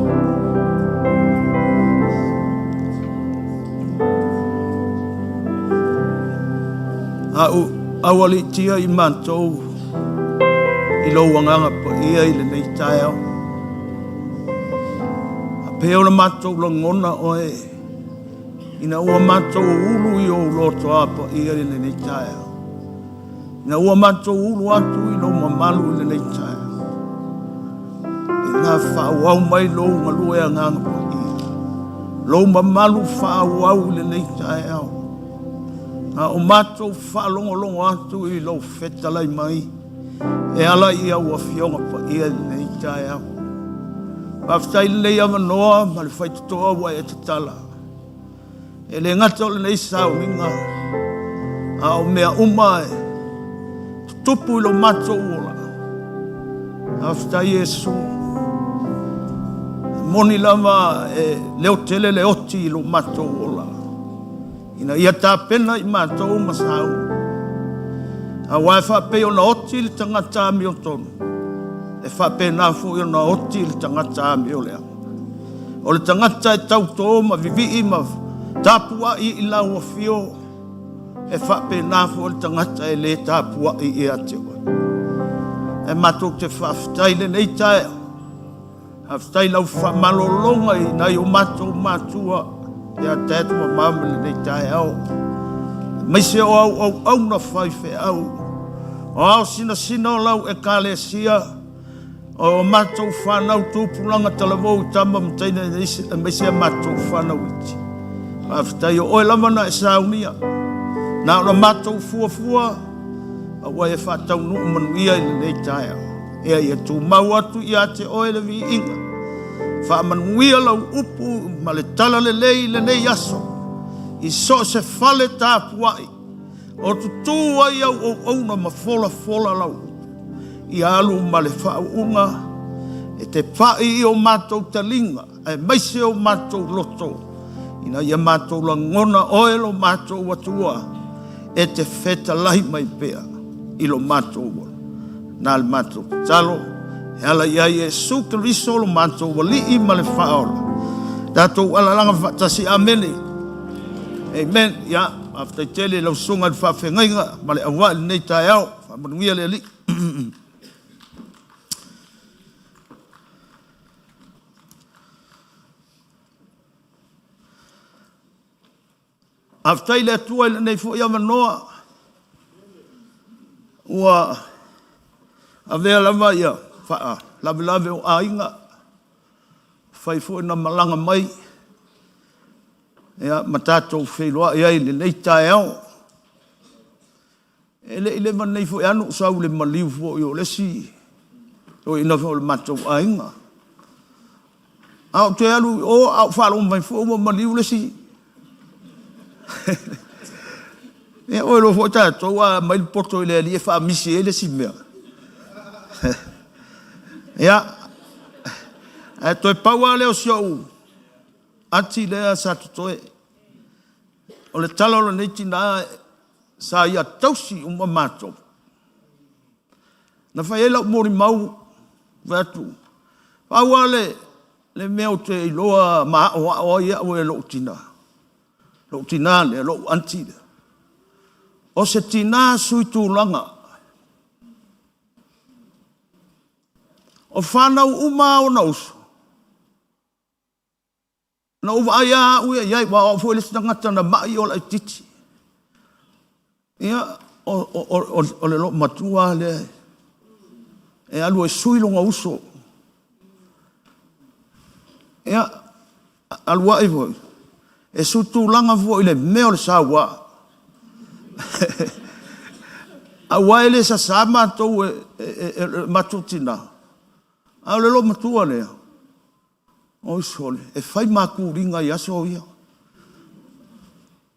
A u aualiitia i matou i lou agaga paia i lenei taeao. A pea ona matou lagona oe ina ua matou ulu i ou lotoa paia i lenei taeao. Ina ua matou ulu atu i lou mamalu i lenei taeao. E na faaauau mai lou galue agaga paia. Lou mamalu faaauau i lenei taeao. A o matou faalogologo atu i lou fetalai mai e ala i au afioga paia i lenei taeao. Faafetai i lenei avanoa ma le faitotoa ua e tatala. E le gata o lenei sauniga, a o mea uma e tutupu i lo matou ola. Faafetai Iesu. E moni lava e leo tele le oti i lo matou ola, ina ia tapena i matou ma sauni. Aua e faapei ona oti le tagata amiotonu, e faapena foi ona oti le tagata amioleaga. O le tagata e tautō ma vivii ma tapuai i lau afio, e faapena foi le tagata e lē tapuai ia te oe. Ae matou te faafetai i lenei taeao, faafetai i lau faamalologa i nai o matou matua ia Dad ma Mom i lenei taeao, aemaise o au auauna faifeau, o ao sinasina o lau Ekalesia, O matou fanau tupulaga talavou i tama ma teine aemaise a matou fanau iti. Faafetai o oe lava na e saunia. Na ona matou fuafua a ua e faataunuu manuia i lenei taeao. Ea ia tumau atu ia te oe le viiga. Faamanuia lau upu ma le tala lelei i lenei aso i so o se fale tapuai o tutū ai au auauna ma folafola lau upu. Ia alu ma le faauuga e te paʻi i o matou taliga aemaise o matou loto, ina ia matou lagona oe lo matou Atua e te fetalai mai pea i lo matou ola. Na le matou tatalo e ala ia Iesu Keriso lo matou Alii ma le Faaola. Tatou alalaga faatasi. Amene. Amen. Ia, faafetai tele i lau susuga i le faafeagaiga ma le auvae i lenei taeao. Faamanuia le Alii. Faafetai i le Atua i lenei foi avanoa ua avea lava ia faalavelave o aiga, fai foi na malaga mai ia, ma tatou feiloai ai i lenei taeao. E le i leva nei foi lava ona ou sau i le maliu foi o le isi toeaina foi o le matou aiga. A ou toe alu i o, a ou faalogo mai foi ua maliu le isi. Ia ua iloa foi tatou a aumai le poto i le alii e faamisi ai le isi mea. Ia, ae toe pau lava lea o si ou ati lea sa totoe. O le tala o lenei tina, Sa ia tausi uma matou. Na fai ai lau molimau, fai atu, pau lava le, le mea ou te iloa ma aoao ai au e lou tina, lou tina lea, lou aunty lea, o se tina sui tulaga. O fanau uma a ona uso, Na ou vaai lava au ia i ai, aua o au foi le isi tagata na mai o laitiiti. Ia, o le loomatua lava lea e alu e sui lona uso. Ia, alu ai foi, e sui tulaga foi i le mea o le saua. Aua e le sasā matou e le matou tina, a o le loomatua lea, Oi sole, e fai ma tuliga i aso ia.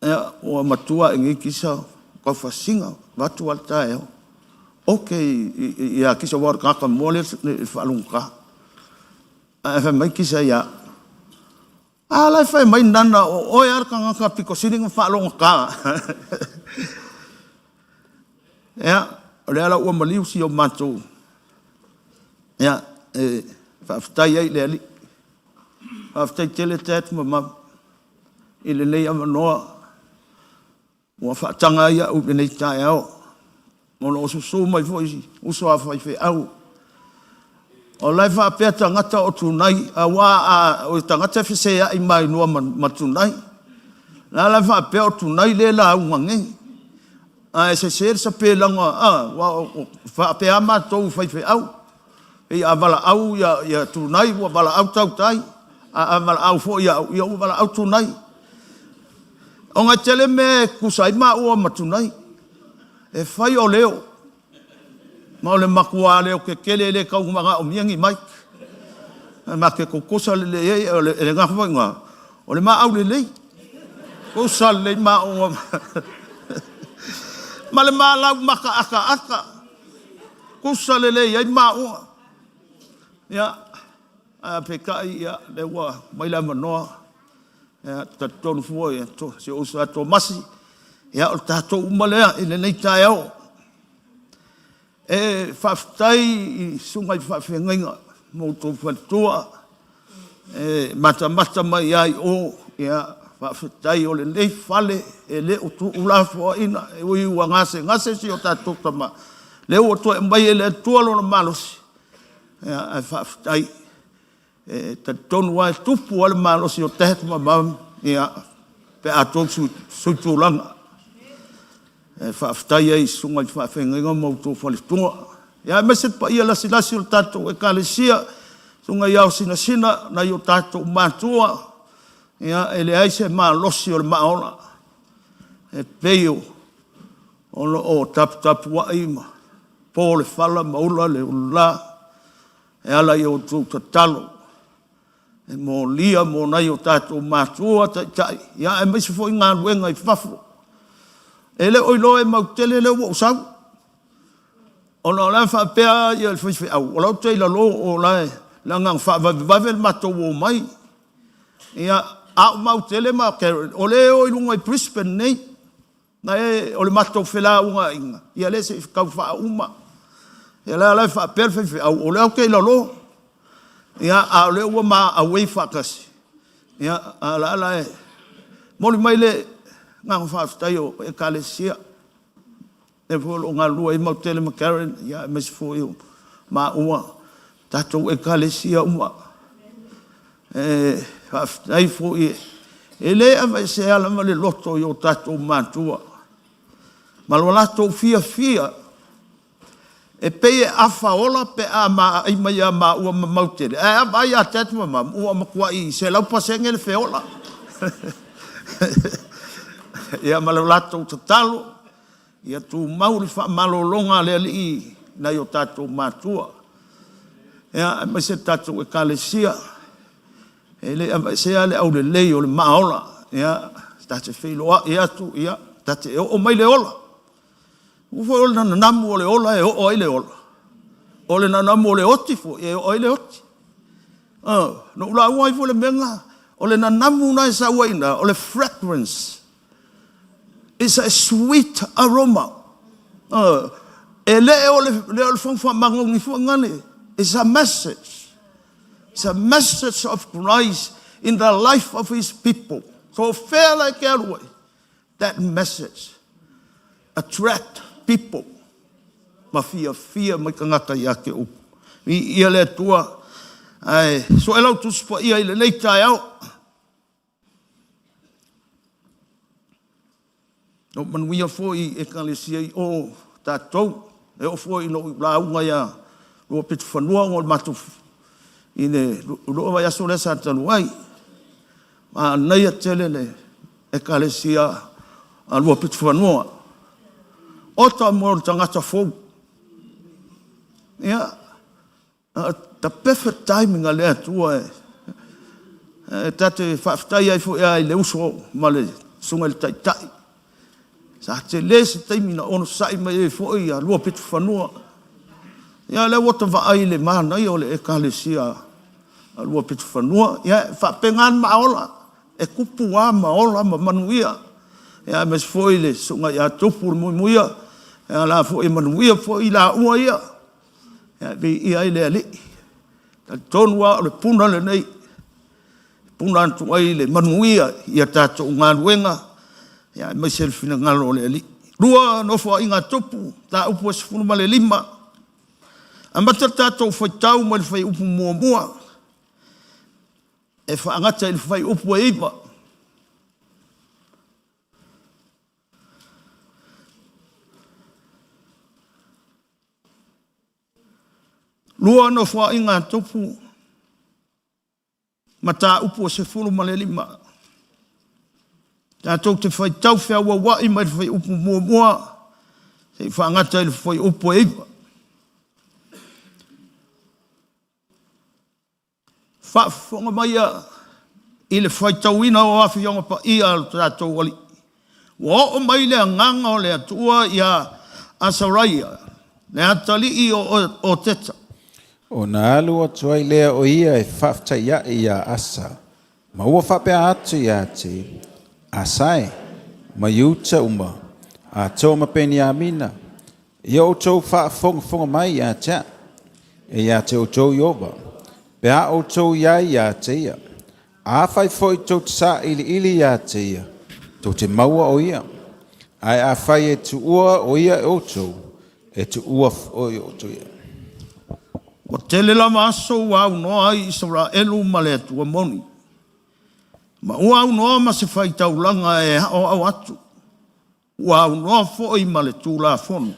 Ia, ua matua ae nei kisa taufasiga, vaeatu lava le taeao. Oke ia kisa aua o le tagata moa lea e faalogogata. Ae fai mai kisa ia au, A la e fai mai Nana o oe lava le tagata pito sili ona faalogogata. Ia, o lea la ua maliu si o matou Ia, e faafetai ai i le Alii. Faafetai tele Dad ma Mum i lenei avanoa ua faataga ai au i lenei taeao. O lo o susu mai foi uso a faifeau. O la e faapea tagata o Tunai, aua a o tagata e feseai mai noa ma Tunai. La la e faapea o Tunai lea e lauga nei. Ae sese le sapelaga, aua faapea lava matou i faifeau, pei a valaau ia Tunai ua valaau Tautai, a valaau foi au, ia ua valaau Tunai. Ona e tele mea e tutusa ai maua ma Tunai, e fai o leo, ma o le matua leo tetele e le tau manaomia ni mic. Ma te tutusa lelei ai, o le agaga foi lena, o le maau lelei. Tutusa lelei maua ma le ma lau mataataata. Tutusa lelei ai maua. Ia, ae peitai, ia, lea ua mai le avanoa. Ia, talitonu foi si ou uso ia Tomasi, ia, o le tatou uma lea i lenei taeao. E faafetai i susuga i faafeagaiga ma outou faletua e matamata mai lava i o. Ia, faafetai o lenei fale e le o tuulafoaiina, e ui ua gasegase si o tatou tama, lea ua toe aumai e le Atua lona malosi, ia, ae faafetai. E talitonu lava e tupu lava le malosi o dad ma mum, ia, pe a outou suitulaga. E faafetai ai i susuga i faafeagaiga ma outou faletua. Ia, aemaise le paia lasilasi o le tatou Ekalesia, susuga i ao sinasina, nai o tatou matua, ia, e leai se malosi o le maaola e pei o lo o taputapuai ma po le fala ma ula le ulula e ala i a outou tatalo e molia mo nai o tatou matua taitai, ia, aemaise foi galuega i fafo. E le o iloa e mautele lea ua ou sau, ona o la e faapea le faifeau, o la ou te i lalo o la e leaga na faavavevave le matou omai. Ia, a o Mautele ma Karen, o lea e o i luga i Brisbane nei. Na e, o le matou felauaiga, ia lea se i tau faauma. Ia la la e faapea le faifeau, o lea ou te i lalo. Ia, a o lea ua ma auai faatasi. Ia, a la la e momoli mai le agaga faafetai o Ekalesia. Lea foi o lo o galulue ai Mautele ma Karen, ia, aemaise foi o maua, tatou Ekalesia uma. E faafetai foi, e le aveesea lava le loto i o tatou matua ma lo latou fiafia e pei e afaola pe a maai mai ia maua ma Mautele, ae a vaai ia Dad ma Mum, ua matuai 100% le feola. Ia ma lo latou tatalo, ia tumau le faamalologa a le Alii i nai o tatou matua. Ia, aemaise le tatou Ekalesia, e le aveesea le aulelei o le maaola. Ia, ta te feiloai atu, ia, ta te oo mai le ola. Ua foi o le nanamu o le ola e oo ai le ola. O le nanamu o le oti foi e oo ai le oti. Na ou lauga ai foi le mea lena. O le nanamu na e sau ai i o le fragrance. It's a sweet aroma. E le o le, le, o le fogu faamagogi foi ngale. It's a message. It's a message of Christ in the life of his people. So fair like alu ai. That message attract people. Ma fiafia mai tagata ia te outou. Viia le Atua, ae sue lau Tusi Paia i lenei taeao. O manuia foi i Ekalesia i o tatou, e oo foi ina ou lauga ia Luapitofanua ona o le matou i le lua vaiaso lea sa talu ai. Manaia tele le Ekalesia a Luapitofanua. Oka mo le tagata fou. Ia, the perfect timing a le Atua e ta te faafetai ai foi lava i le uso ma le susuga i le Taitai. Sa tele se taimi na onosai mai ai foi ia Luapitofanua. Ia, lea ua ta vaai i le manaia o le Ekalesia a Luapitofanua. Ia, e faapena le maaola, e tupu lava ma ola ma manuia. Ia, aemaise foi le susuga ia Tupu le Muimuia, ia, la foi e manuia foi i laua ia. Ia, viia ai le Alii. Talitonu lava o le puna lenei, e puna atu ai le manuia i a tatou galuega, ia, aemaise le finagalo o le Alii. Lua Nofoaiga a Tupu, mataupu e 15. Amata le tatou faitau mai le fuaiupu muamua e faagata i le fuaiupu e 9. Lua Nofoaiga a Tupu, mataupu e 15. Tatou te faitau feauauai mai le fuaiupu muamua seia faagata i le fuaiupu e 9. Faafofoga maia i le faitauina o Afioga Paia a lo tatou Alii. Ua oo mai le Agaga o le Atua iā Asaraia, le atalii o Oteta. Ona alu atu ai lea o ia e faafetaiaʻi iā Asa, ma ua faapea atu ia te Asa e, ma Iuta uma, atoa ma Peniamina, Ia outou faafogafoga mai ia te a'u, e ia te outou Ieova, pe a outou i ai ia te Ia. Afai foi tou te saʻiliʻili ia te Ia, tou te maua o Ia, ae afai e tuua o Ia e outou, e tuua foi outou e Ia. Ua tele lava aso ua aunoa ai Isaraelu ma le Atua moni, ma ua aunoa ma se faitaulaga e aoao atu. Ua aunoa foi ma le Tulafono.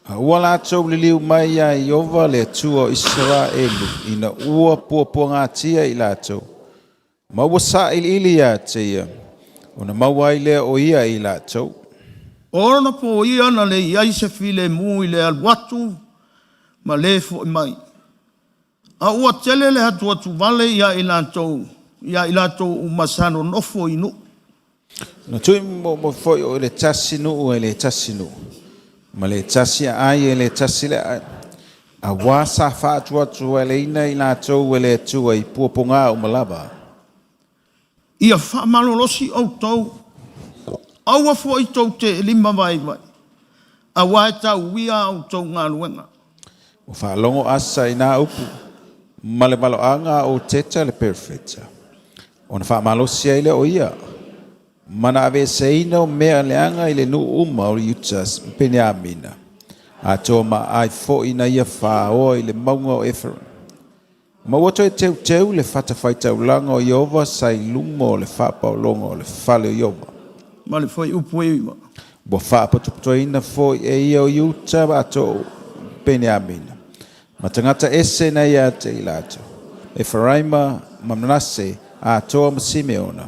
A ua latou liliu mai iā Ieova le Atua o Isaraelu ina ua puapuagatia i latou, ma ua saʻiliʻili ia te Ia, ona maua ai lea o Ia i latou. O ona po ia na leai ai se filemu i le alu atu ma le foʻi mai, a ua tele le atuatuvale ia i latou, ia i latou uma sa nonofo i nuu. Na tuuimomo foi o le tasi nuu e le tasi nuu, ma le tasi aai e le tasi le aai, auā sa faatuatualeina i latou e le Atua i puapogā uma lava. Ia faamalolosi outou, aua foi tou te lima vaivai, auā e tauia a outou galuega. Ua faalogo Asa i nā upu ma le valoaga a Oteta le perofeta, ona faamalosi ai lea o ia, ma na aveeseina o mea leaga i le nuu uma o Iuta ma Peniamina, atoa ma aai foi na ia fāoa i le mauga o Eferaima. Ma ua toe teuteu le fatafaitaulaga o Ieova sa i luma o le faapaologa o le fale o Ieova. Ma le fuaiupu e 9. Ua faapotopotoina foi e ia o Iuta atoa o Peniamina, ma tagata ese na ia te i latou, Eferaima ma Manase atoa ma Simeona,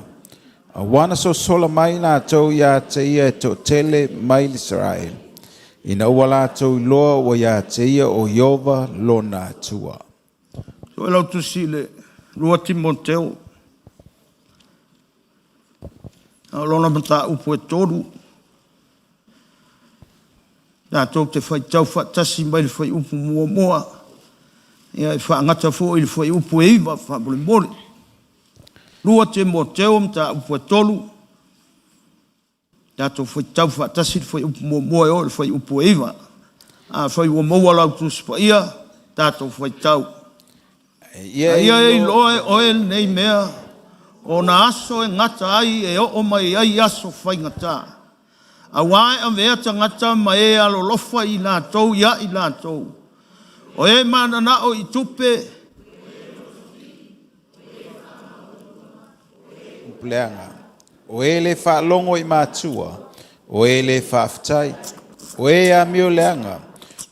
auā na sosola mai latou ia te ia e toatele mai Isaraelu, ina ua latou iloa ua ia te ia o Ieova lona Atua. Sue lau tusi i le 2 Timoteo, a o lona mataupu e 3, tatou te faitau faatasi mai le fuaiupu muamua, ia e faagata foi i le fuaiupu e 9 faamolemole. 2 Timoteo mataupu e 3, tatou faitau faatasi le fuaiupu muamua e oo i le fuaiupu e 9. Afai ua maua lau Tusi Paia, tatou faitau. Ia A ia e iloa e oe lenei mea, o na aso e gata ai e oo mai ai aso faigata. Auā e avea tagata ma e alolofa i latou ia i latou, o e mananao i tupe, Upu leaga, o e le faalogo i matua, o e le faafetai, o e amio leaga,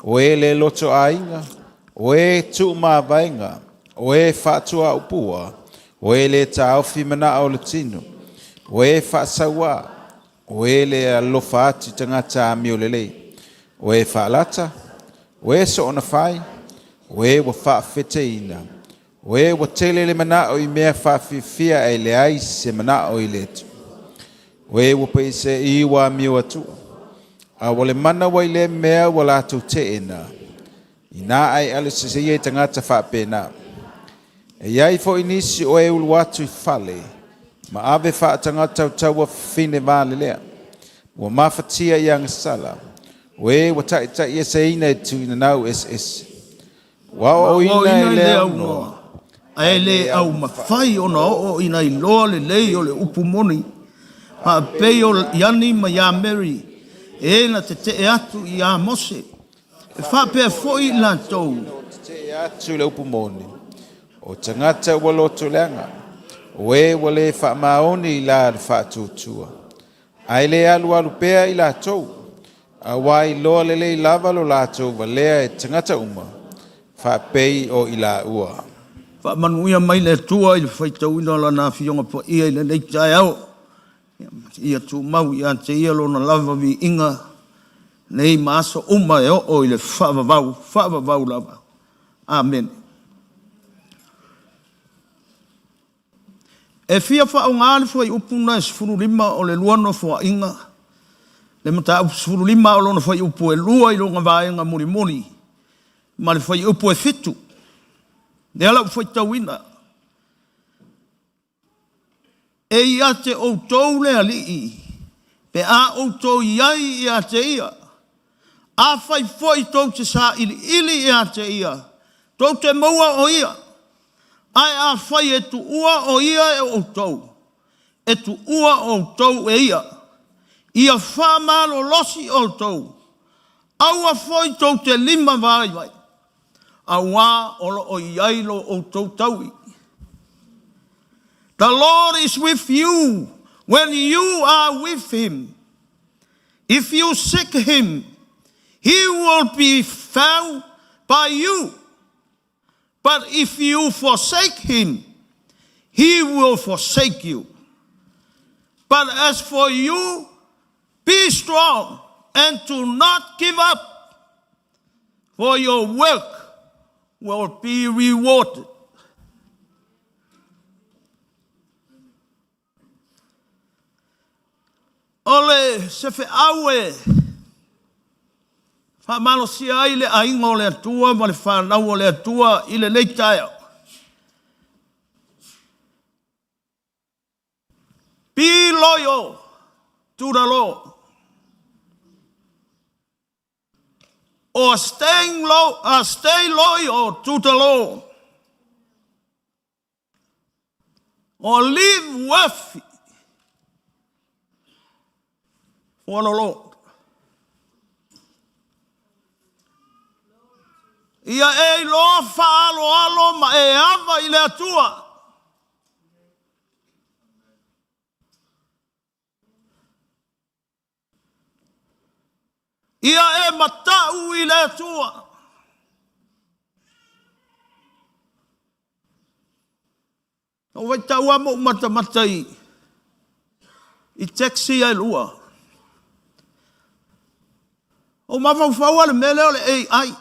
o e le loto aiga, o e tuumavaega, o e faatuaupua, o e le taofi manaʻo o le tino, o e faasauā, o e le alofa atu i tagata amio lelei, o e faalata, o e soonafai, o e ua faafeteina, o e ua tele le manaʻo i mea faafiafia ae leai se manaʻo i le Atua, o e ua paisēʻī ua amio Atua, a ua le mana ua i lea mea ua latou teena, inā ae alo ese ia i tagata faapena. E i ai foi nisi o e ulu atu i fale, ma ave faatagatautaua fafine valelea, ua mafatia i agasala, o e ua taʻitaʻieseina e tuinanau eseese. Ua aoaoina Aoaoina e i le le aunoa, aunoa, ae le aumafai ona oo ina iloa lelei o le upu moni, faapei o Iani ma Iameri, e na tetee atu iā Mose, e faapea foi i latou. Tetee atu i le upu moni, o tagata ua loto leaga, o e ua le faamaoni i la le faatuatua, ae le alualu pea i latou, auā iloa lelei lava lo latou valea e tagata uma, faapei o i laua. Faamanuia mai le Atua i le faitauina o Lana Afioga Paia i lenei taeao. Ia tumau ia te Ia Lona lava viiga nei ma aso uma e oo i le faavavau, faavavau lava. Amene. E fia faaaoga le fuaiupu na e 15 o le lua Nofoaiga, le mataupu 15 o lona fuaiupu e 2 i lona vaega mulimuli ma le fuaiupu e 7. Lea la ua faitauina. E ia te outou le Alii, pe a outou i ai ia te Ia. Afai foi tou te sailiili ia te Ia, tou te maua o Ia. Ae afai e tuua o Ia e outou, e tuua outou e Ia. Ia faamalolosi outou, aua foi tou te lima vaivai, auā o lo o i ai lo outou taui. The Lord is with you when you are with him. If you seek him, he will be found by you. But if you forsake him, he will forsake you. But as for you, be strong and do not give up, for your work will be rewarded. O le se feau e faamalosia ai le aiga o le Atua ma le fanau o le Atua i lenei taeao. Be loyal to the Lord. Or staying low, stay loyal to the Lord. Or live worthy for the Lord. Ia e iloa faaaloalo ma e ava i le Atua. Ia e matau i le Atua. Na ou vaitau lava ma ou matamata i, i taxi ia e lua. Ou mafaufau lava le mea lea o le AI.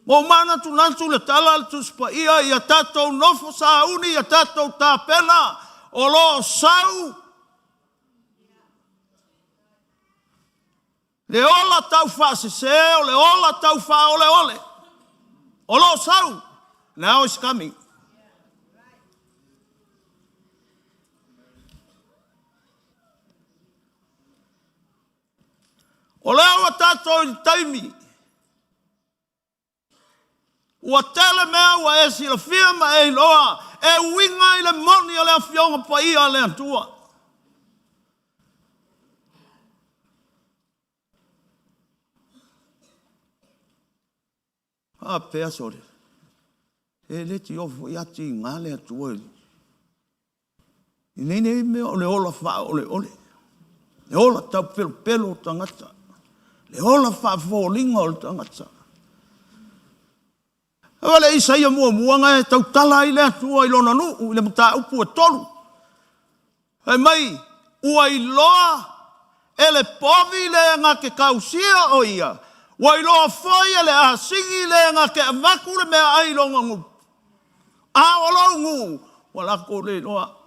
Ua ou manatunatu le tala a le Tusi Paia, ia tatou nofo sauni, ia tatou tapena, o lo o sau le ola tau faasese, o le ola tau faaoleole. O lo o sau. Now it's coming. O lea ua tatou i le taimi Ua tele mea ua e silafia ma e iloa e uiga i le moni o le Afioga Paia a le Atua. Faapea sole, e le tiofu foi a tiga le Atua i I nei nei mea o le ola faaoleole, le ola taupelopelo o tagata, le ola faafoliga o le tagata. Aua le Isaia muamua na e tautala ai le Atua i lona nuu i le mataupu e tolu. Fai mai, ua iloa e le povi le na te tausia o ia, ua iloa foi e le asigi le na te avatu le meaai i lona nuu. A o lou nuu, ua latou le iloa.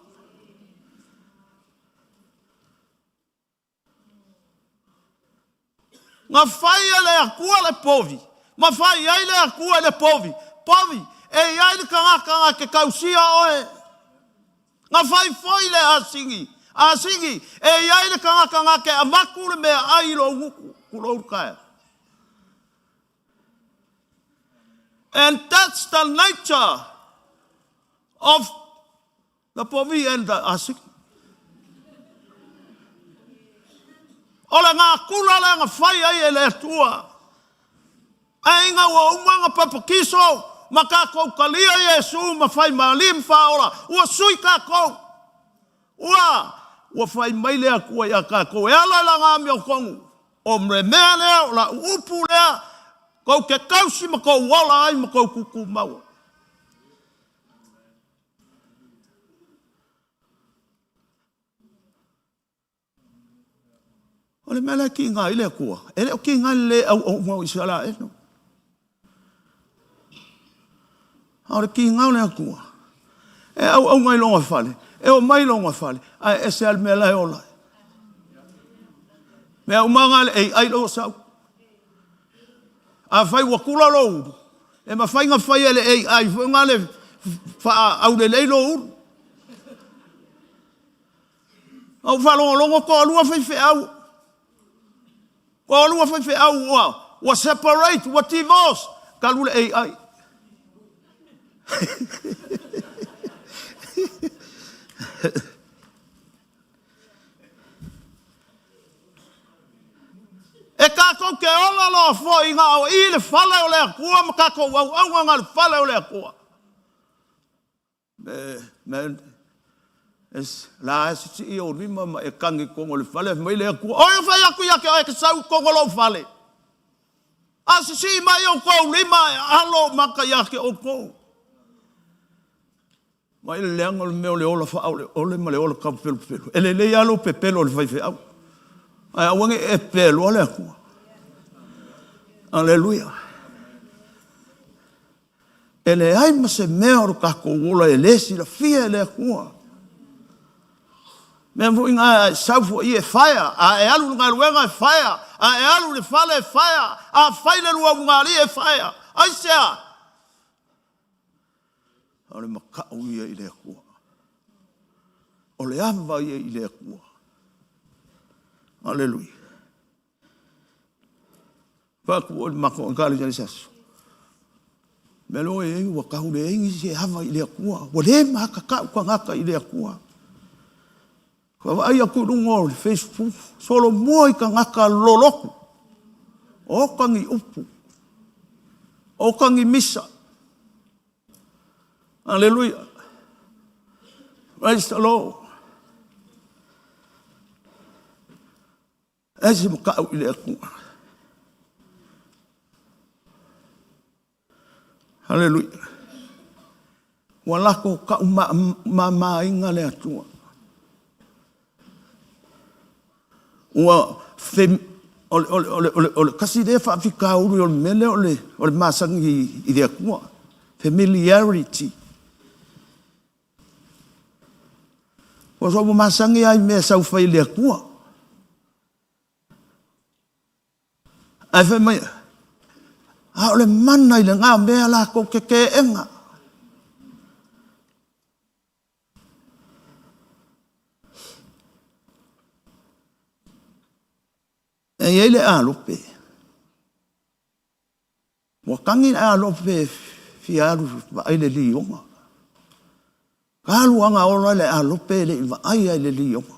Na fai e le Atua le povi, ma fai ai le Atua i le povi, povi, e i ai le tagata na te tausia oe. Na fai foi le asigi, asigi, e i ai le tagata na te avatu le meaai i lou gutu, tulou le taeao. And that's the nature of the povi and the asigi. O le natura lea na fai ai e le Atua. Ae ina ua uma ona papatiso ma tatou talia Iesu ma fai ma Alii ma Faaola, ua sui tatou. Ua, ua fai mai le Atua ia tatou, e ala i lana amiotonu, o le mea lea, o lau upu lea, tou te tausi ma tou ola ai ma tou tutumau ai. O le mea la e kiga ai le Atua, e le o kiga i le le auauna o Isaraelu. A o le kiga o le Atua, e auauna i lona fale, e omai i lona fale, ae ese lava le mea la e ola ai. Mea uma na a le AI la ua sau. Afai ua tula lou ulu, e mafai ona fai e le AI foi na le faaaulelei lou ulu. Na ou faalogologo toalua faifeau, toalua faifeau ua ua separate, ua divorce talu le AI. E tatou te ola loa foi na o i le fale o le Atua ma tatou auauna na o le fale o le Atua. La e sisii ou lima ma e tagi i totonu o le fale, fai mai le Atua, oi e fai atu ia te oe e te sau i totonu o lou fale. A sisii mai outou lima e alo ou mata ia te outou. Vaai le leaga o le mea o le ola faaoleole ma le ola taupelupelu. E lelei lava lou pepelo i le faifeau, ae aua ne i e pepeloa le Atua. Aleluia. E leai ma se mea o lo tatou ola e le silafia e le Atua. Mea foi na a e sau foi e faea, a e alu i le galuega e faea, a e alu i le fale e faea, a fai le lua ulugalii e faea. Aisea? O le makaʻu ia i le Atua. O le ava ia i le Atua. Aleluia. Fai atu foi le matou Ekalesia i se aso, mea lea ua i ai ua tau leai nisi e ava i le Atua, ua le makaka'u tagata i le Atua. Vaavaai atu i luga o le Facebook, solomua i tagata lolotu, oka ni upu, oka ni misa. Aleluia. Praise the Lord. E se makaʻu i le Atua. Haleluia. Ua lako kaʻu māmāina le Atua. Ua fe, o le, o le, o le, o le, o le kasi lea faafitauli o le mea lea o le, o le masani i le Atua. Familiarity. Ua soo masani lava i mea sau fai i le Atua. Ae fai mai, a o le mana i lena mea latou te teena. E i ai le alope. Ua tagi le alofe e fia alu vaai le lioga. Alu aga ola le alope e le i vaaia i le lioga.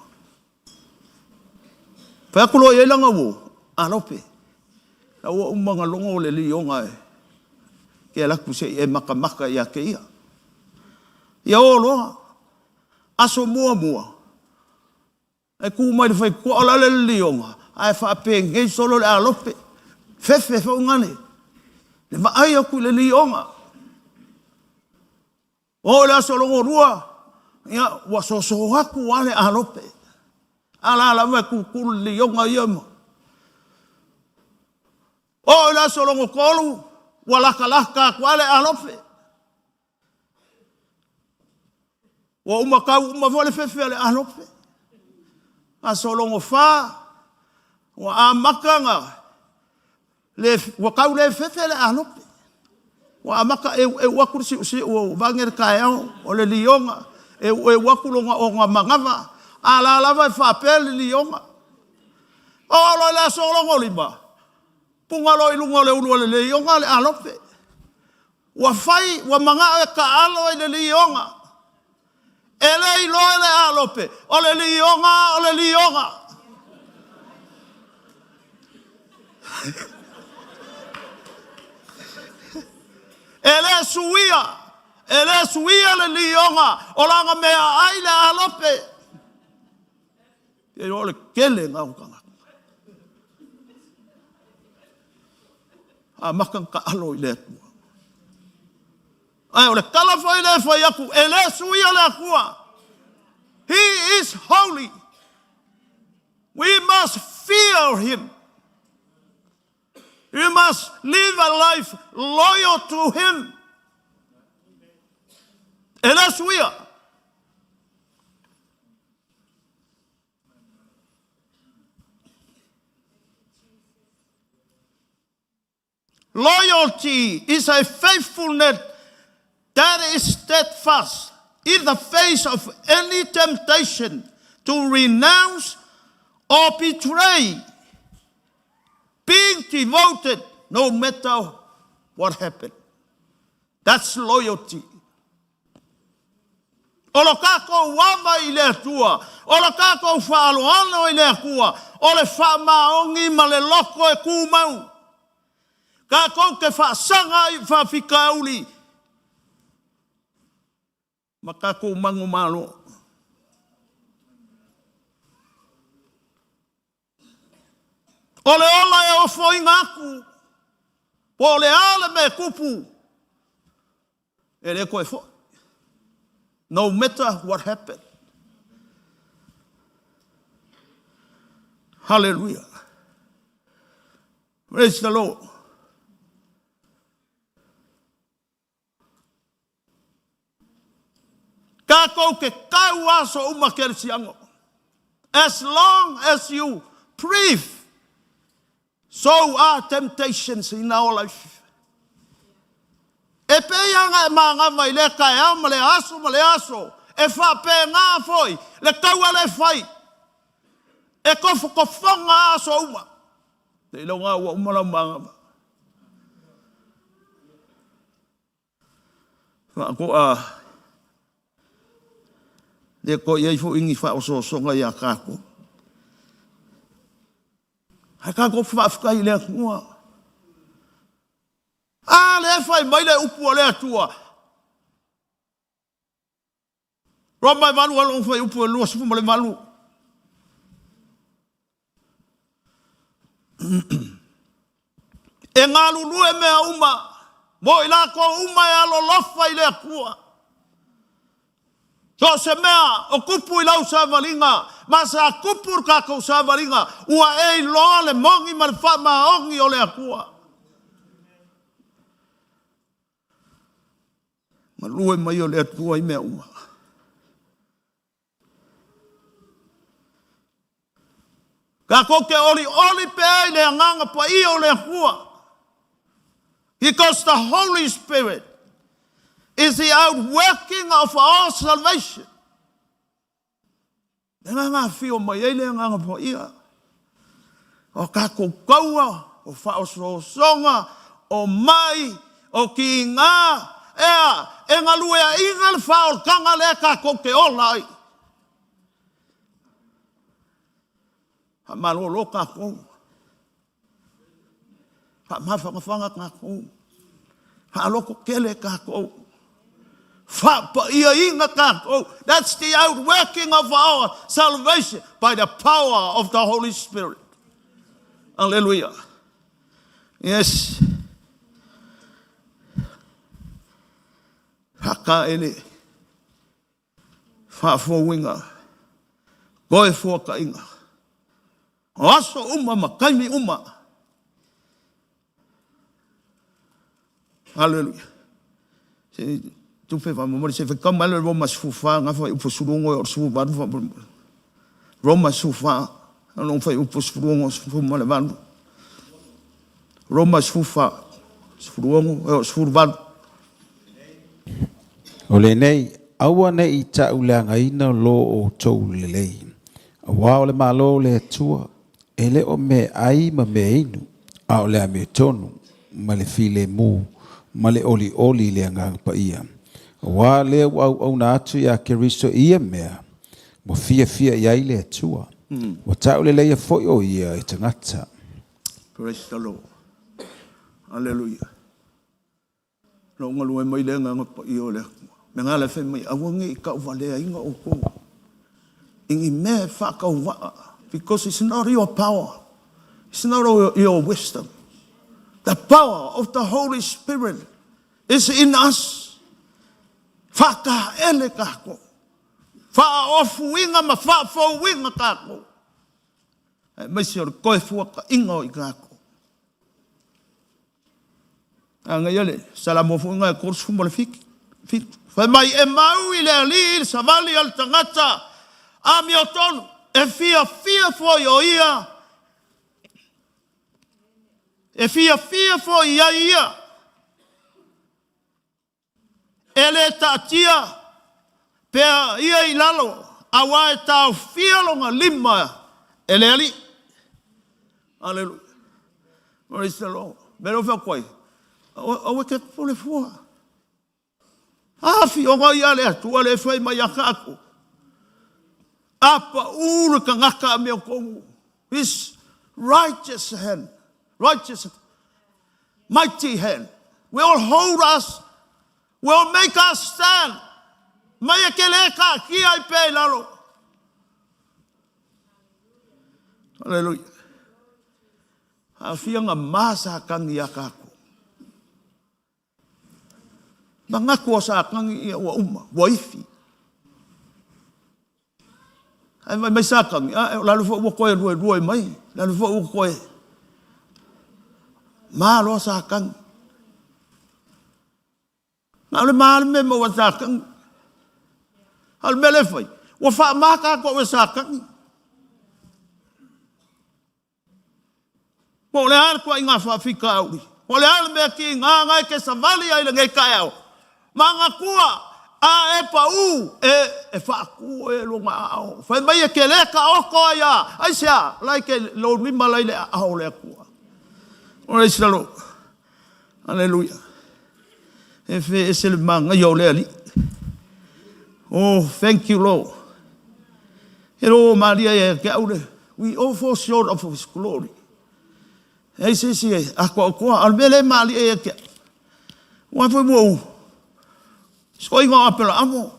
Fai atu loa i ai lana uo, alope, la ua uma ona logo le lioga e te alu atu se i e matamata ia te ia. Ia o loa, aso muamua, E tu mai le faitotoa o le a le lioga, ae faapenei solo le alope, fefe foi gale, le vaai atu i le lioga. Oo i le aso lona lua, ia, ua soso atu lava le alope. A la lava e tutulu le lioga ia ma. Oo i le aso lona tolu, ua latalata atu lava le alope. Ua uma tau uma foi le fefe a le alope. Aso logo fa, ua amata na le, ua tau le fefe le alope. Ua amata eueu atu le siusiu o vage le taeao, o le lioga, eueu atu lona oga manava, a la lava e faapea le lioga. Oo loa i le aso logo lima, puga loa i luga o le ulu o le lioga le alope. Ua fai, ua manao e taalo i le lioga. E le iloa e le alope, o le lioga, o le lioga. E le suia, e le suia le lioga o lana meaai le alope. E iloa o le tele na o tagata. Amata ona taalo i le Atua. Ae o le tala foi lea e fai atu, e le suia le Atua. He is holy. We must fear him. You must live a life loyal to him. E le suia. Loyalty is a faithfulness that is steadfast in the face of any temptation to renounce or betray, being devoted no matter what happened. That's loyalty. O lo kākou ava i le Atua, o lo kākou faaaloalo i le Atua, o le faamaoni ma le loto e tumau. Kākou te faasaga i faafitauli ma kākou manumalo. O le ola e ofoina aku, po o le a le mea e tupu, e le toe foi. No matter what happened. Hallelujah. Praise the Lord. Kākou ke kau aso uma kerisiano. As long as you breathe, so are temptations in our life. E pei aga e māgava i lea taeao ma lea aso ma lea aso, e faapena foi le taua lea e fai, e tofotofoga aso uma. Seiloga ua uma lau magava. Faatoa le toe i ai foi ni faaosoosoga iā tatou. Ae tatou faafetai i le Atua. A lea e fai mai le upu a le Atua. Roma e 8 alo fai upu e 28. E galulue mea uma mo i lakou uma e alolofa i le Atua. So o se mea o tupu i lau savaliga, ma sa tupu le tatou savaliga, ua e iloa le moni ma le faamaoni o le Atua. Galue mai o le Atua i mea uma. Tatou te olioli pea i le agaga paia o le Atua. Because the Holy Spirit is the outworking of our salvation. Le agaga afio mai ai le agaga paia. O tatou taua, o faaosoosoga, o mai, o kiga, ea, e galueaina le faaolataga lea tatou te ola ai. Faamalolo tatou. Faamafanafana tatou. Faalototele tatou. Faapaiaina tatou. That's the outworking of our salvation by the power of the Holy Spirit. Hallelujah. Yes. Faakaele. Faafouina. Toe fuataina. O aso uma ma taimi uma. Hallelujah. Se tupe fa mo se fa mai le Roma 14 nga fa upo sulungo o su valu fa Roma 14 lo fa upo sulungo fu ma le valu Roma 14 sulungo o su valu. O lenei, aua ne i ta'uleagaina lo outou lelei, auā o le Malo o le Atua, e le o meaai ma mea inu, a o le amiotonu, ma le filemu, ma le olioli i le Agaga Paia. Auā lea ua auauna atu iā Keriso i ia mea, ua fiafia i ai le Atua, ua ta'uleleia foi o ia e tagata. Praise the Lord. Hallelujah. Lou galue mai le Agaga Paia o le Atua. Me nga le fai mai, aua ne i tauvaleaina outou i ni mea e faatauvaa, because it's not your power, it's not your wisdom. The power of the Holy Spirit is in us. Faataele tatou, faaofuina ma faafouina tatou, aemaise o le toe fuataiga o i tatou. A ngaia le Salamo foi nga e 37. 7. Fai mai e mau i le Alii le savali a le tagata amiotonu, e fiafia foi o ia, e fiafia foi i ai ia. E le taatia pea ia i lalo, auā e taofia lona lima e le Alii. Aleluia. Praise the Lord. Mea lea ua fai atu ai, aua e te popole fua. A afioga ia a le Atua lea e fai mai ia tatou, a pau le tagata amiotonu, his righteous hand, righteous mighty hand will hold us, will make us stand. Mai e te lē taatia ai pea i lalo. Hallelujah. Aafia ma sa tagi ia tatou. Manatu o Satani ia ua uma, ua ifi. Ae fai mai Satani, a o lalo foi ua toe luelue mai, lalo foi ua toe ma loa Satani. Na o le ma le mea maua e Satani. A o le mea lea e fai, ua faama tatou e Satani. Po o le a le tuaiga faafitauli, po o le a le mea tiga na e te savali ai i lenei taeao, manatua, a e pau, e, e faatu oe e lona aao. Fai mai e te le taoto ai a, aisea? La e te lou lima la i le aao o le Atua. Praise the Lord. Aleluia. E fe ese le manaia o le Alii. Oh, thank you, Lord. E lo malia ia te au le, we all fall short of his glory. E ai se isi e atoatoa, a o le mea lea e malie ia te au. Ua foi ua u, sikoiga o Aperaamo,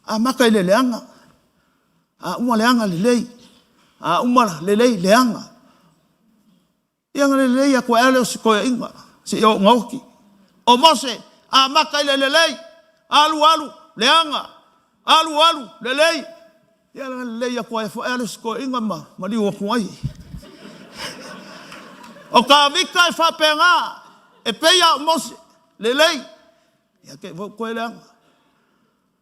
a maka i le leaga, a uma leaga lelei, a uma lelei leaga. Ia na lelei atu ai lea o se toeaina seia oo ina oti. O Mose, amata i le lelei, alu alu, leaga, alu alu, lelei. Ia na lelei atu ai foi lea o se toeaina ma maliu atu ai. O Tavita e faapena, e pei lava o Mose, lelei, ia te i foi toe leaga.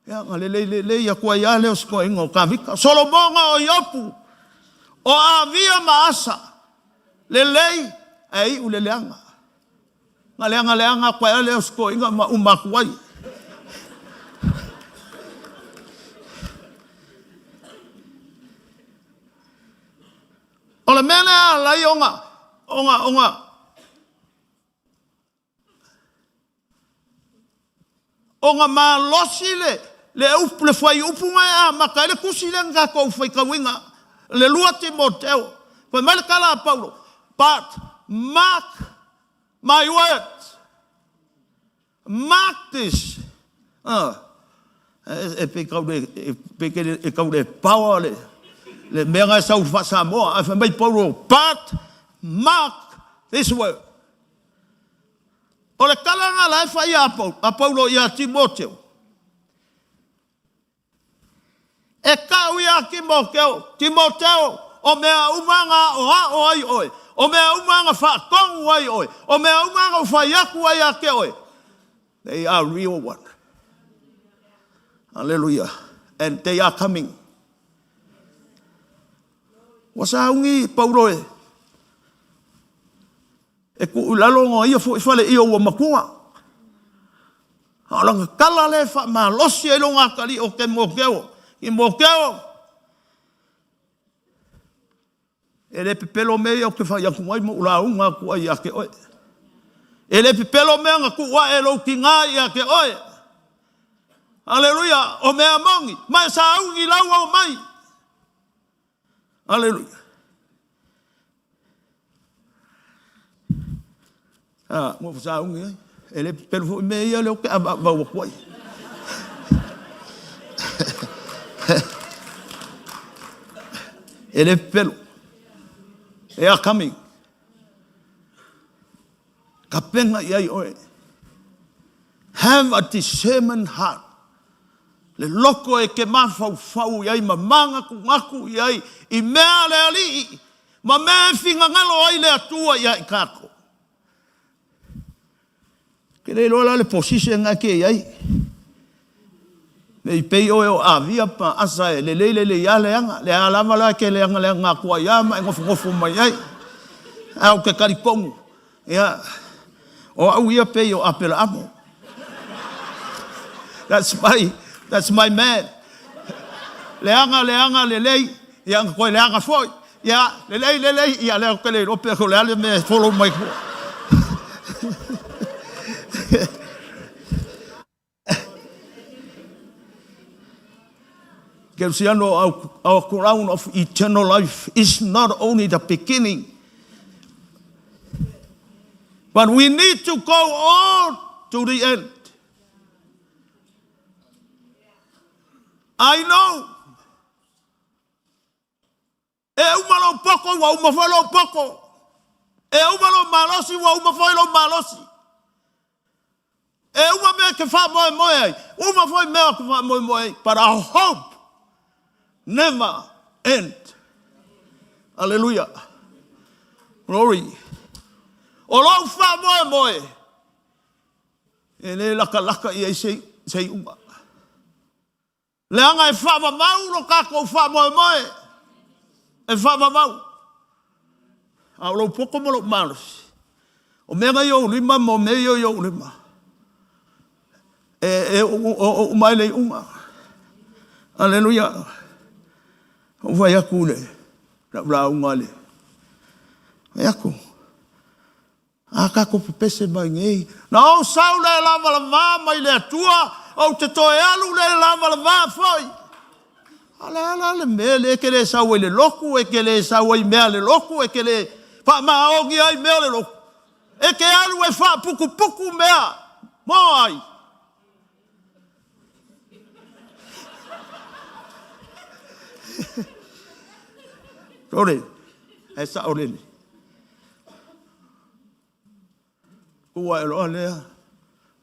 Ia, na lelei lelei atu ai lava lea o se toeaina o Tavita. O Solomona, o Iopu, o Avia ma Asa, lelei ae iu le leaga. Na leaga leaga atu ai lava lea o se toeaina ma uma atu ai. O le mea lea e ala ai ona, ona, ona, Ona malosi le, le upu, le fuaiupu na e amata ai le tusi lea na tatou faitauina, le 2 Timoteo. Fai mai le tala a Paulo, But mark my words. Mark this. E pei tau le, e pei e tau le power le, le mea na e sau faa-Samoa. Ae fai mai Paulo, but mark this word. O le tala lena la e fai a Paulo ia Timoteo. E tau ia Timoteo, Timoteo, o mea uma na aʻoaʻo ai oe, o mea uma na faatonu ai oe, o mea uma na ou fai atu ai ia te oe, they are real one. Hallelujah. And they are coming. Ua sauni Paulo e E tuu i lalo ona ia foi fale ia ua matua. A o lana tala lea e faamalosi ai lona atalii o Timoteo, Timoteo, e le pepelo mea ia ou te fai atu ai ma ou lauga atu ai ia te oe. E le pepelo mea na tuu ae e lou tiga ia te oe. Aleluia, o mea moni, ma e sauni lau ao mai. Aleluia. Ah, ua fasauni ai. E le pepelo foi mea ia lea ou te ʻauʻau atu ai. E le pepelo. They are coming. Tapena i ai oe. Have a discernment heart. Le loko e ke mafaufau i ai ma manatunatu i ai i mea a le Alii ma mea e finagalo ai le Atua ia i tatou. Ke le iloa la le position lena e te i ai. Ne i pei oe o Avia ma Asa e lelei lelei lava leaga, le a lava la e te leagaleaga atu ai lava ma e nofonofo mai ai. Ae ou te talitonu, ia, o au ia pei o Aperaamo. That's my, that's my man. Leaga, leaga, lelei, ia, na toe leaga foi. Ia, lelei, lelei, ia, lea ou te le iloa pe o le a le mea e follow mai tua. Kerisiano, our, our crown of eternal life is not only the beginning, but we need to go on to the end. I know E uma lou poto, ua uma foi lou poto. E uma lou malosi, ua uma foi lou malosi. E uma mea e te faamoemoe ai, uma foi mea ou te faamoemoe ai. But our hope never end. Hallelujah. Glory. O lou faamoemoe, e le lakalaka i ai se iuga. Leaga e faavavau lo tatou faamoemoe, e faavavau. A o lou poto ma lou malosi, o mea na i ou lima ma o mea ia i ou lima, e, e oo uma ai le iuga. Aleluia. Ou fai atu i le lau lauga le, fai atu, A tatou pepese mai nei, na ou sau le lavalava mai le Atua, ou te toe alu le lavalava foi. A o le a la le mea lea e te le sau ai i le lotu, e te le sau ai i mea a le lotu, e te le faamaoni ai i mea o le lotu, e te alu e faaputuputu mea mo ai? Sorry, ae saolele. Ua e loa lea.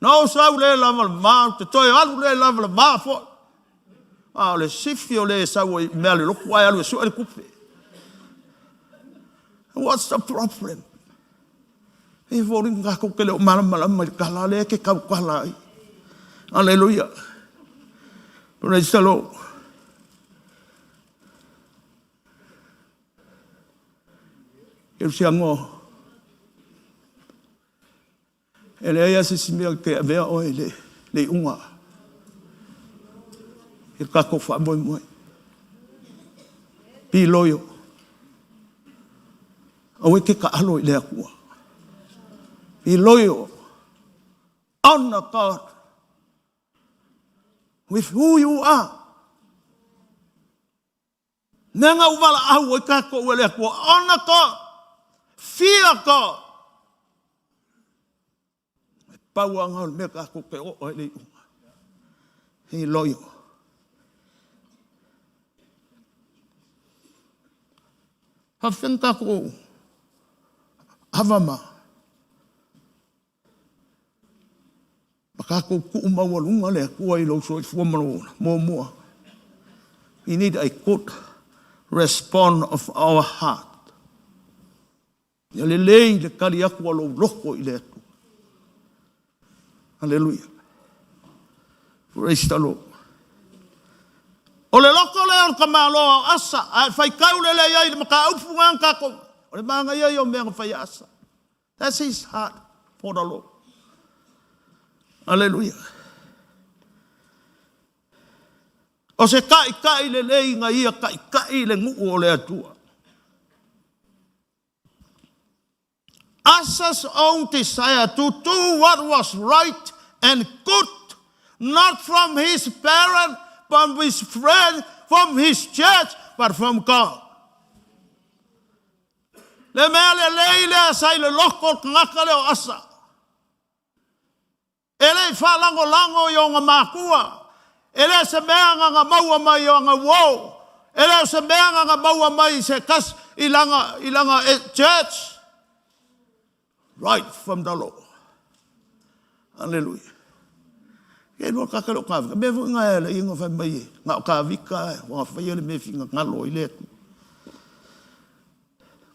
Na ou sau le lava le va, ou te toe alu le lava le va foi. A o le sifi o le sau ai mea le lotu ae alu e sue le tupe. What's the problem? E foliga tatou te le o malamalama i le tala lea e te tautala ai. Aleluia. Praise the Lord. Kerisiano, e leai lava se isi mea e avea oe i le, le iuga i le tatou faamoemoe. Be loyal. Aua e te taalo i le Atua. Be loyal. Honor God with who you are. Mea na u valaau ai tatou e le Atua, honor God, fear God. E pau lava na o le mea tatou te oo ai i le iuga. He loyal. Faafefea na tatou ava ma Ma tatou tuu maualuga le Atua i lou soifua ma lou ola. Muamua, we need a good response of our heart. Ia lelei le tali atu a lou loto i le Atua. Hallelujah. Praise the Lord. O le loto lea o le tamaloa o Asa, ae faitau lelei ai i le mataupu na na tatou. O le manaia ia o mea na fai e Asa. That's his heart for the Lord. Aleluia. O se taʻitaʻi lelei na ia taʻitaʻi i le nuu o le Atua. Asa's own desire to do what was right and good, not from his parent, from his friend, from his church, but from God. Le mea lelei lea sa i le loko o le tagata lea o Asa. E le i faalagolago i ona makua, e le o se mea na na maua mai i ona uo, e le o se mea na na maua mai i se tasi i lana, i lana church. Right from the Lord. Aleluia. Ke lua ka kalo ka vika. Me foi nga ele inga fai mai e. Nga o ka vika wa fai ele me finga ngalo i le atu.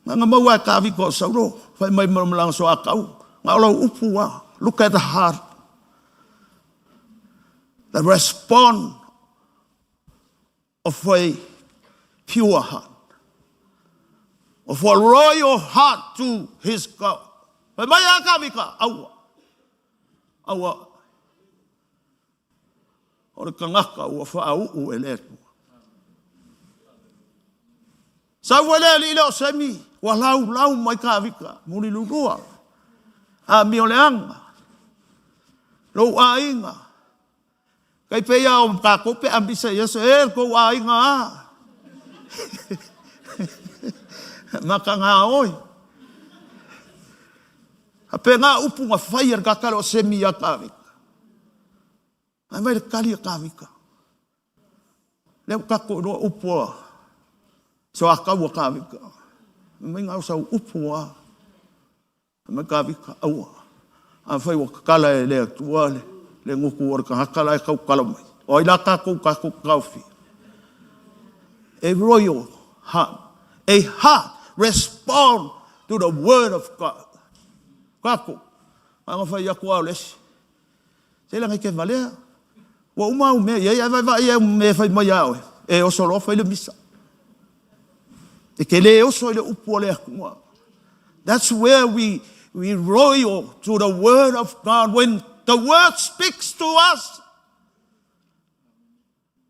Nga nga maua e ka vika o saulo. Fai mai ma malanga so a kau. Nga o lau upu wa. Look at the heart. The response of a pure heart. Of a royal heart to his God. Fai mai a Kavika, aua. Aua. O le tagata ua faauu e le Atua. Sau ai le alii lea o Semi, ua laulau mai Kavika, mulilulua, amioleaga, lou aiga. Tai pei lava o tatou pe a misa i aso, e le tou aiga a. Mataga oi. Faapena upu na fai e le tagata lea o Semi ia Kavika. Ae mai le tali a Kavika. Lea ua tatou iloa upu a soatau a Kavika. Fai mai na o sau upu lava. Fai mai Kavika, aua. Afai ua tatala e le Atua le gutu o le tagata la e tautala mai, o ai la tatou tatou te taofia? A royal heart. A heart respond to the word of God. Tatou, na ona fai atu lava o le isi. Se leaga e te valea. Ua uma au mea i ai, ae vaevaai au mea e fai mai ia oe, e oso loa fai le misa. E te le oso i le upu a le Atua. That's where we, we royal to the word of God. When the word speaks to us,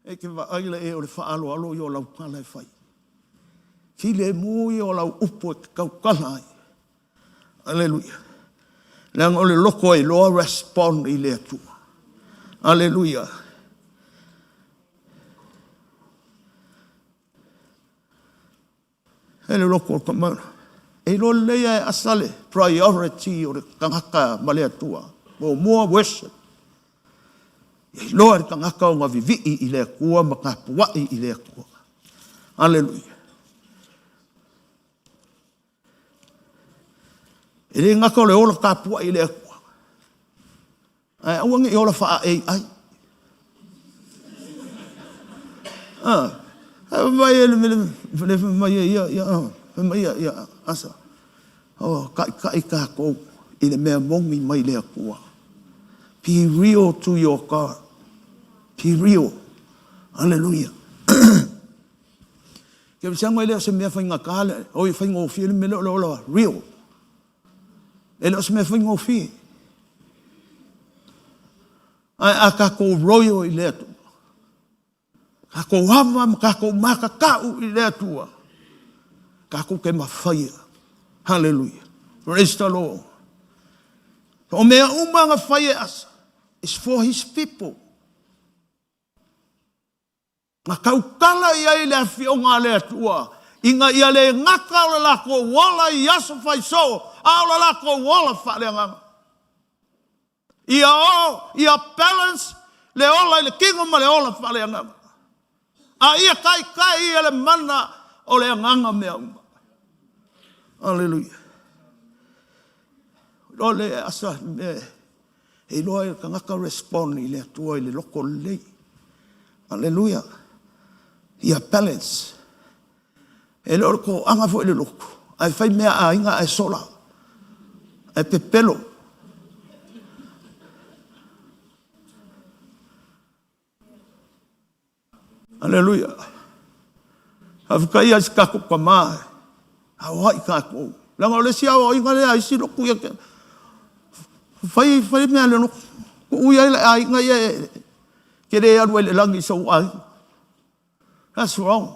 e te vaai le e o le faaaloalo ia o lau tala e fai. Filemu ia o lau upu e te tautala ai. Aleluia. Leaga o le loko e iloa respond i le Atua. Aleluia. E le loko o ka mauna. E iloa lelei e asa le priority o le tagata ma le Atua. Muamua worship. E iloa le tagata ona vivii i le Atua ma tapuai i le Atua. Aleluia. E le gata o le ola tapuai i le Atua, ae aua ne i ola faa-AI. Ah, mai e le mai e ia, ia, fai mai ia, ia, asa. Oh, taʻitaʻi tātou i le mea moni mai le Atua. Be real to your God. Be real. Hallelujah. Kerisiano e le o se mea faigata le, oi faigofie le mea lea o le ola real. E le o se mea faigofie. Ae a tatou royal i le Atua, tatou ava ma tatou makaka'u i le Atua, tatou te mafaia. Hallelujah. Praise the Lord. O mea uma na fai e Asa is for his people. Na tautala i ai le Afioga a le Atua, ina ia le gata o le latou ola i aso faisoo, a o le latou ola faaleagaga. Ia o, ia balance le ola i le tino ma le ola faaleagaga. A ia taitai ia le mana o le agaga mea uma. Aleluia. O le asa mea E iloa ai le tagata respond i le Atua i le loko lelei. Aleluia. Ia balance. E le o le toaga foi le lotu, ae fai mea a aiga ae sola, ae pepelo. Aleluia. Faafetai ia i si tatou tama e aoai tatou. Leaga o le isi aoaiga lea a isi lotu ia te fai fai mea a le lotu. Tuu ia i le aiga ia e te le alu ai i le lagi i sou aiga. That's wrong.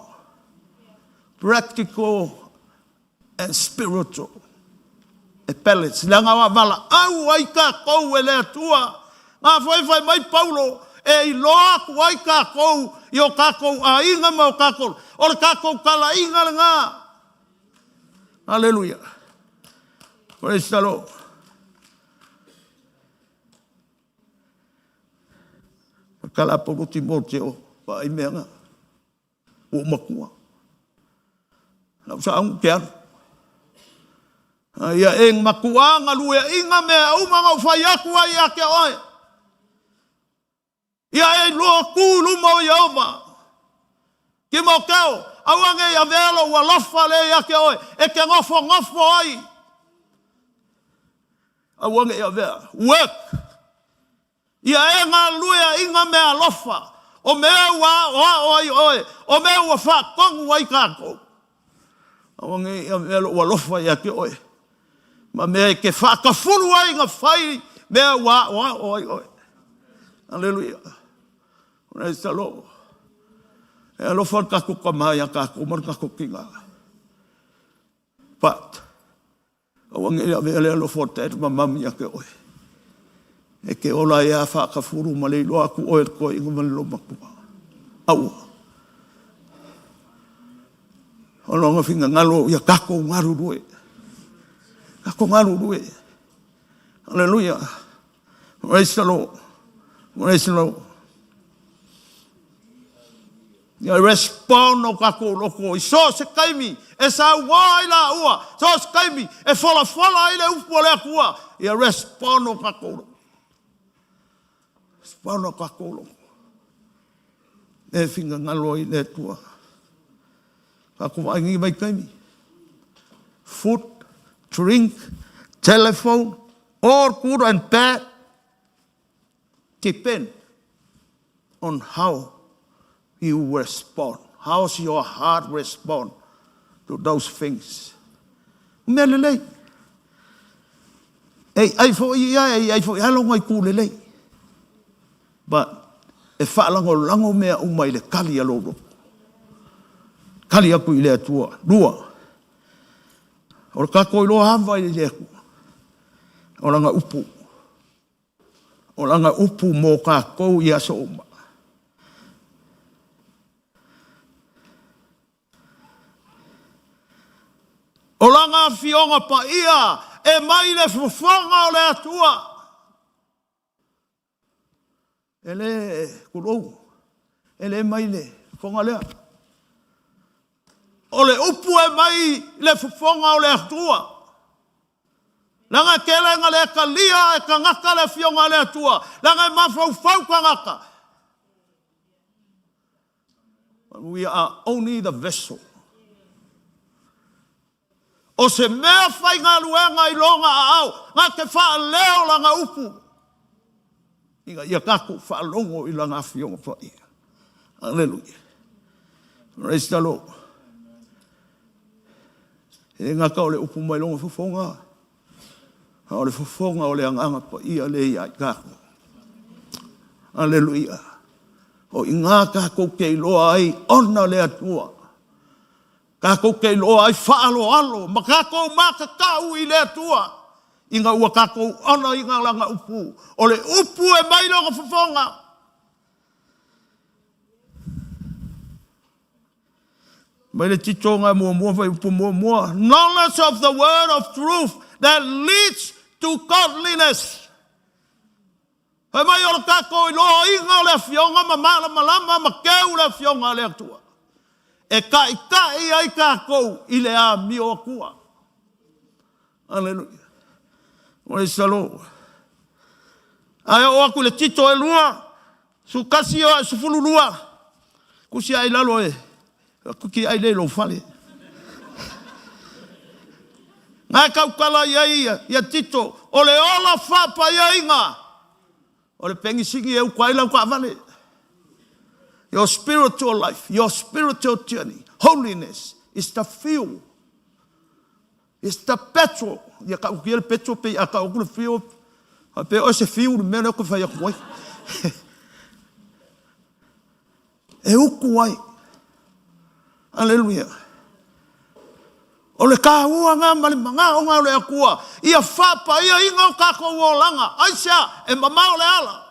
Practical and spiritual. E balance. Leaga ua valaau ai tatou e le Atua. Na foi fai mai Paulo, e iloa atu ai tatou i o tatou aiga ma o tatou, o le tatou talaiga lena. Hallelujah. Praise the Lord. Tala a Paulo Timoteo, vaai mea na. Ua ou matua. Lau saauga ou te alu. A ia e matuā galueaina mea uma na ou fai atu ai ia te oe. Ia e iloa tu i luma o Ieova. Timoteo, aua ne i avea lou alofa lea ia te oe, e te nofonofo ai. Aua ne i avea. Work. Ia e galueaina meaalofa, o mea ua aoao ai oe, o mea ua faatonu ai tatou. Aua ne i avea lou alofa ia te oe, ma mea e te faatafulu ai na fai mea ua aoao ai oe. Aleluia. Praise the Lord. E alofa le tatou tama ia tatou ma le tatou tina. But, Aua ne i avea le alofa o Dad ma Mum ia te oe. E te ola ai a faatafulu ma le iloa atu oe e le toeaina ma le loomatua. Aua. O lona finagalo ia tatou galulue. Tatou galulue. Hallelujah. Praise the Lord. Praise the Lord. Ia respond o tatou loko i so o se taimi e saunoa ai laua, so o se taimi e folafola ai le upu a le Atua, ia respond o tatou loko. Respond o tatou loko. E finagalo ai le Atua. Tatou vaai nei vaitaimi. Food, drink, telephone, all good and bad, depend on how you respond. How's your heart respond to those things? Mea lelei. E ai foi ia, e ai foi alo ngai ku lelei. But e faalagolago mea uma i le kali a lou loto. Kali aku i le Atua. Lua, o le tatou iloa ava i le Atua, o lana upu. O lana upu mo tatou i aso uma. O lana afioga paia e mai le fofoga o le Atua. E le, tulou, e le mai le fofoga lea. O le upu e mai le fofoga o le Atua. Leaga e tele ina le talia e tagata le afioga a le Atua, leaga e mafaufau tagata. But we are only the vessel. O se mea faigaluega i lona aao, na te faaleo lana upu, ina ia tatou faalogo i lana Afioga Paia. Aleluia. Praise the Lord. E le gata o le upu mai lona fofoga, a o le fofoga o le Agaga Paia lea ia i tatou. Aleluia. O i ina tatou te iloa ai ona le Atua. Tatou te iloa ai faaaloalo ma tatou matatau i le Atua ina ua tatou onaina Lana upu, o le upu e mai Lona fofoga. Mai le titoga muamua fuaiupu muamua, knowledge of the word of truth that leads to godliness. Fai mai o le tatou iloaina o le Afioga ma malamalama ma keu le Afioga a le Atua e taitai ai tatou i le amio Atua. Aleluia. Praise the Lord. Ae oo atu i le Tito e lua, 11 o 12, kusi ai lalo e kuki ai le lou fale. Ngai tautala i ai ia Tito, o le ola faapaiaiga, o le pegisini e uka ai lau taavale. Your spiritual life, your spiritual journey, holiness is the fuel. It's the petrol. Ia kau kia le petrol pe a kau aku le fuel. A pe o se fuel le mea lea ko whai aku ai. E uku ai. Aleluia. O le tāua ngā ma le magaoga o le Atua, ia faapaiaina o tatou olaga. Aisea? E mamao le ala.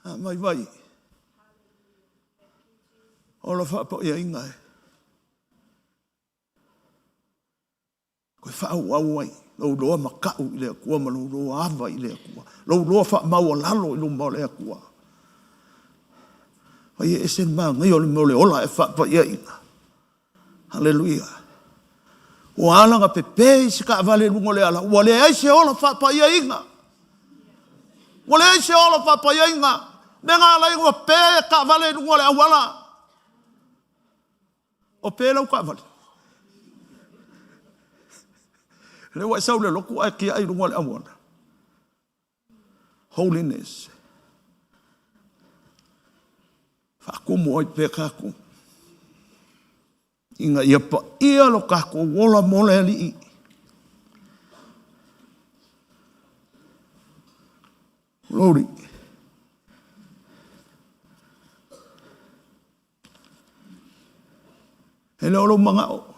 A mai vai. Ola faapaiaina e. Koe faaauau ai lou loa makaʻu i le Akua ma lou loa ava i le Akua, lou loa faamaualalo i luma o le Akua. Ai e ese le manaia o le mea o le ola e faapaiaina. Haleluia. Ua ala na pepe i se taavale i luga o le ala, ua leai se ola faapaiaina. Ua leai se ola faapaiaina. Mea na ala ai ua pe taavale i luga o le auala. O pe lau taavale. Lea ua e sau i le lotu ae tiai i luga o le auala. Holiness. Faatumu ai pea tatou ina ia paia lo tatou ola mo le Alii. Glory. E le o lou manao.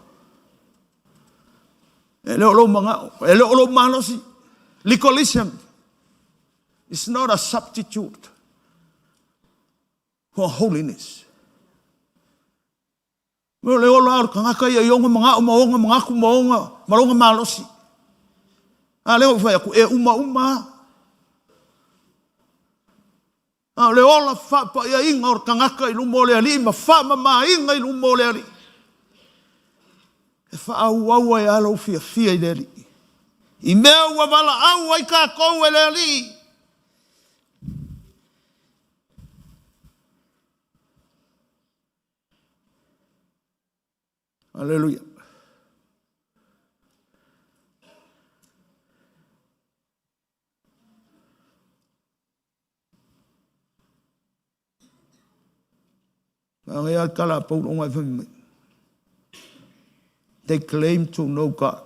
E le o lou manao. E le o lou malosi. Legalism is not a substitute for holiness. O le ola o le tagata ia i ona manao ma ona manatu ma ona ma lona malosi. A lea ua fai atu, e uma uma lava. A o le ola faapaiaina o le tagata i luma o le Alii ma faamamaina i luma o le Alii. E faaauau ai lava lou fiafia i le Alii. I mea ua valaau ai tatou e le Alii. Aleluia. Manaia le tala a Paulo ona e fai mai. They claim to know God,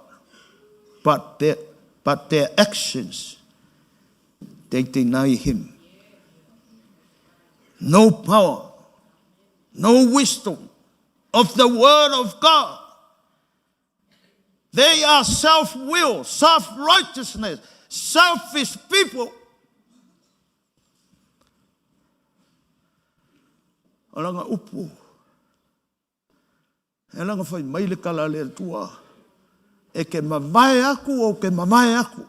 but their, but their actions, they deny him. No power, no wisdom of the word of God. They are self-will, self-righteousness, selfish people. O lana upu, e ala ona fai mai le tala a le Atua, e te mavae aku ou te mavae aku.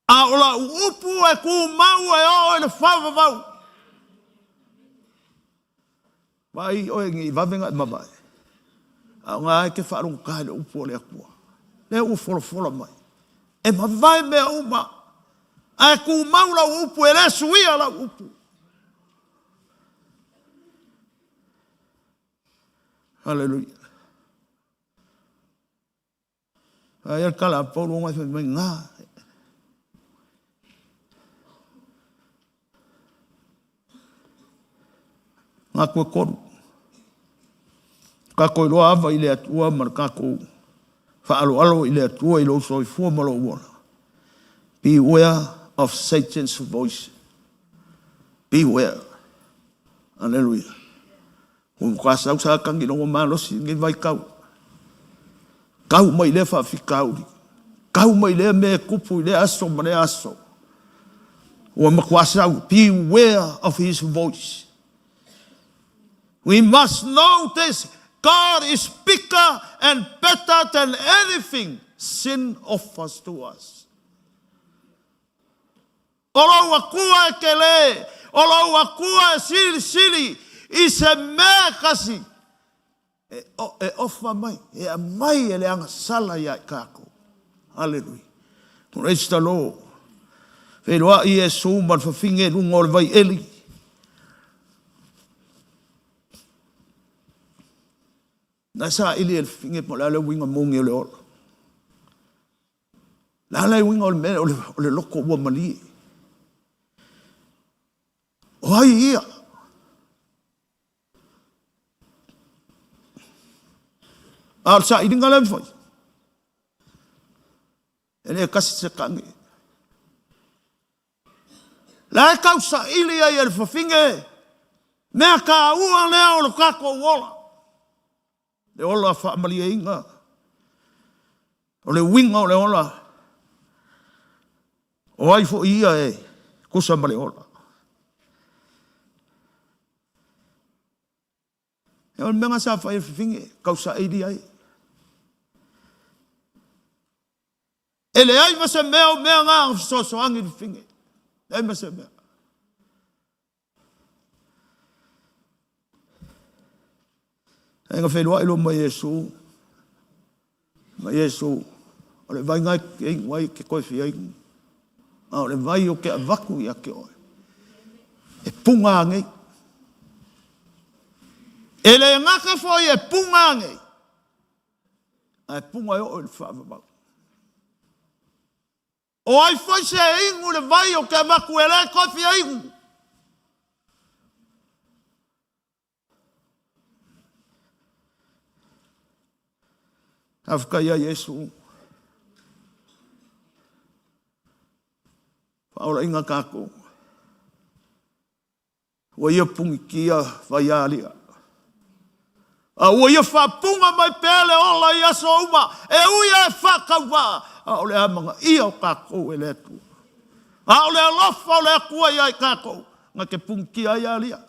A o lau upu e tumau e oo i le faavavau. Vaai oe nei vave ona e mavae, a o na e te faalogogata i le upu a le Atua. Lea ua folafola mai, e mavae mea uma, ae tumau lau upu, e le suia lau upu. Haleluia. Aia le tala a Paulo ona e fai mai, Gā. Ngā koe kolu. Kākou iloa ava i le Atua ma le kākou whaaloalo i le Atua i lou soifua ma lou ola. Beware of Satan's voice. Beware. Aleluia. Ua matua sau Satani i lona malosi i lenei vaitau. Tau mai lea faafitauli. Tau mai lea mea e tupu i lea aso ma lea aso. Ua matua sau. Beware of his voice. We must know this. God is bigger and better than anything sin offers to us. O lou Atua e tele, o lou Atua e silisili i se mea e kasi e, e ofa mai, e aumai e le agasala ia i tatou. Aleluia. Praise the Lord. Feiloai Iesu ma le fafine i luga o le vai eli. Na saili e le fafine po o le a le uiga moni o le ola. Le a le uiga o le mea o le, o le loko ua malie? O ai ia? A o le sailiga lea e fai, e le kasi se kage. La e tau saili ai e le fafine, mea taua lea o le tatou ola. Le ola faamalieina, o le uiga o le ola, o ai foi ia e tusa ma le ola. E o le mea sa fai e fafine, tau saili ai. E leai ma se mea o mea na fesoasoani i le fafine. Leai ma se mea. Ae na feiloai loa ma Iesu, ma Iesu, o le vai na e inu ai ke toe fia inu, a o le vai o ke avatu ia te oe, e punga anei. E le gata foi e punga anei, ae punga e oo i le faavavau. O ai foi se e inu i le vai ou te avatu e le toe fia inu. Faafetai ia Iesu. Faaolaina tatou. Ua ia punitia vaialia. A ua ia faapuga mai pea le ola i aso uma, e ui lava e faatauvaa, a o le amanaia o tatou e le Atua. A o le alofa o le Atua ia i tatou, na te punitia ai alia.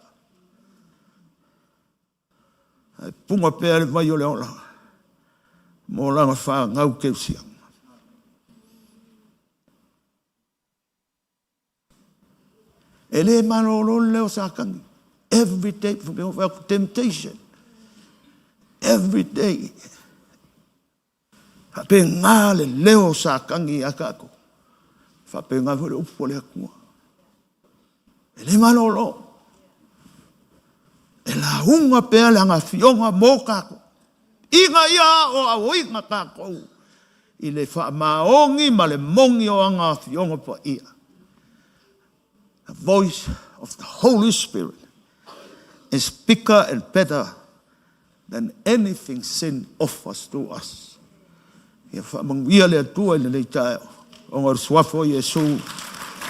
Ae puga pea le vai o le ola mo lana fanau teusia. E le malolo le leo o Satani. Every day, temptation. Every day. Faapena le leo o Satani ia tatou. Faapena foi le upu a le Atua. E le malolo. E lauga pea le agafioga mo tatou. Ina ia aoaoina tatou i le faamaoni ma le moni o ana Afioga Paia. The voice of the Holy Spirit is bigger and better than anything sin offers to us. Ia faamanuia le Atua i lenei taeao, ona o le Suafa o Iesu.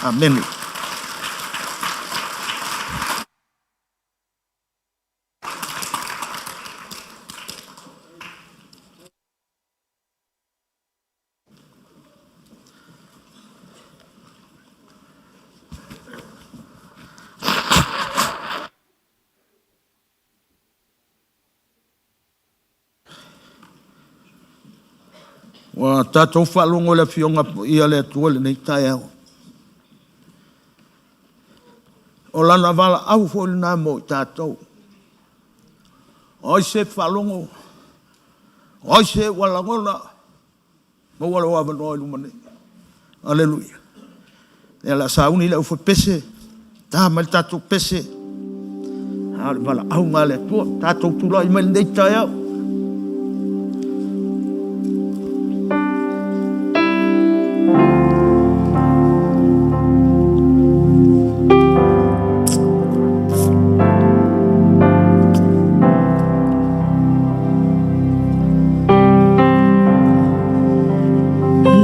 Amene. Ua tatou faalogo i le Afioga Paia a le Atua i lenei taeao. O Lana valaau foi lena mo i tatou. O ai se faalogo, o ai se ua lagona, maua lou avanoa i luma nei. Aleluia. Ia o le a sauni le aufaipese, ta mai le tatou pese. A o le valaauga a le Atua, tatou tulai mai lenei taeao.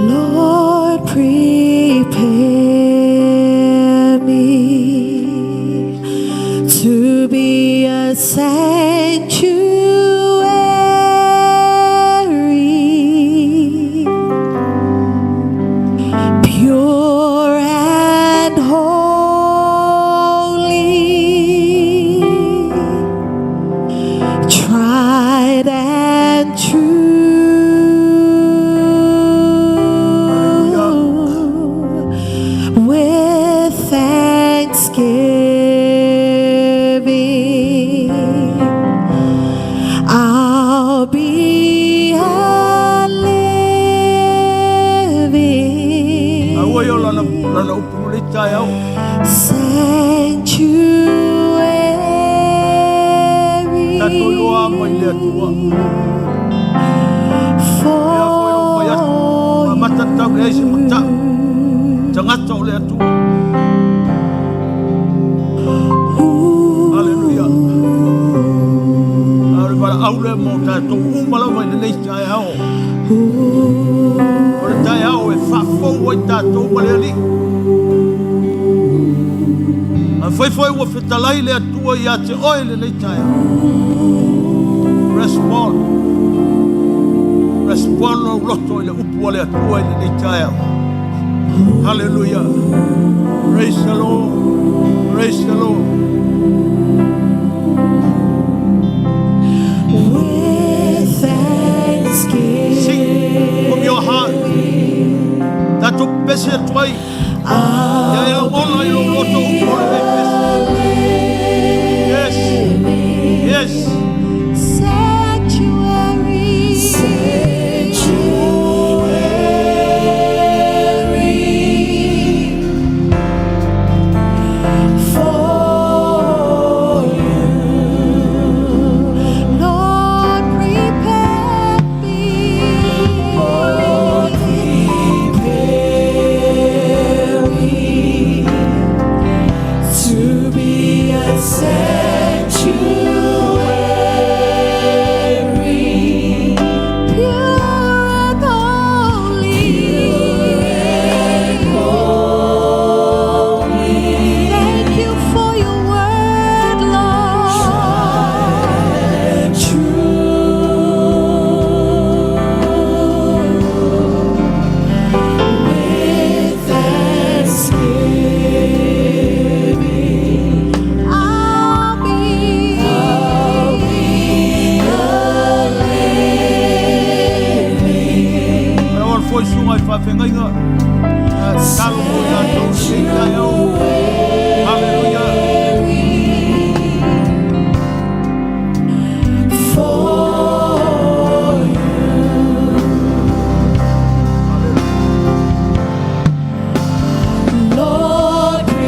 Lord, prepare me to be a sanctuary, pure and holy, tried and true. With thanksgiving, I'll be a living Aua ia o lana, lana upu mo le taeao. Sanctuary Tatou iloa mai le Atua. Lea foi lou fai atu, for amata tau leai se matau. Tagata o le Atua. Haleluia. A o le valaau lea mo tatou uma lava i lenei taeao. O le taeao e faafou ai tatou ma le Alii. Afai foi ua fetalai le Atua ia te oe i lenei taeao. Respond. Respond lou loto i le upu a le Atua i lenei taeao. Hallelujah. Praise the Lord. Praise the Lord. With thanksgiving, Sing from your heart. Tatou pese atu ai. Ia e lagona i lou loto upu o lenei pese. Yes. Yes. Sanctuary, sanctuary for you. Lord, prepare me. Lord, prepare lenei taeao. Haleluia. For you. Lord, prepare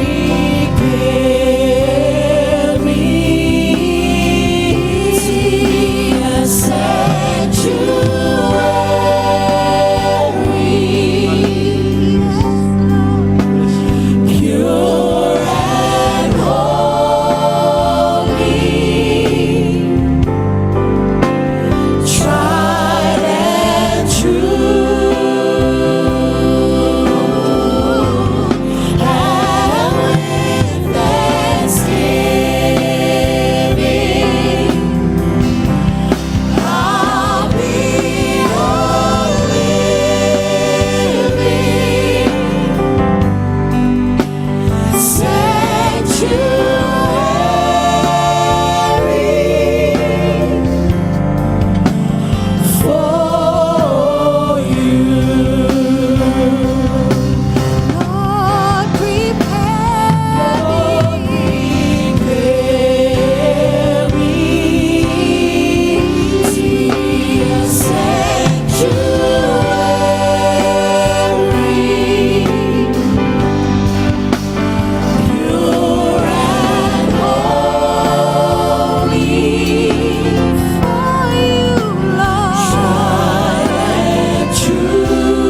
me to be a sanctuary, pure and holy, tried and true, and with thanksgiving, I'll be a living sanctuary for you. Lord, prepare me. Prepare me to be a sanctuary, pure and holy, For you, Lord. tried and true,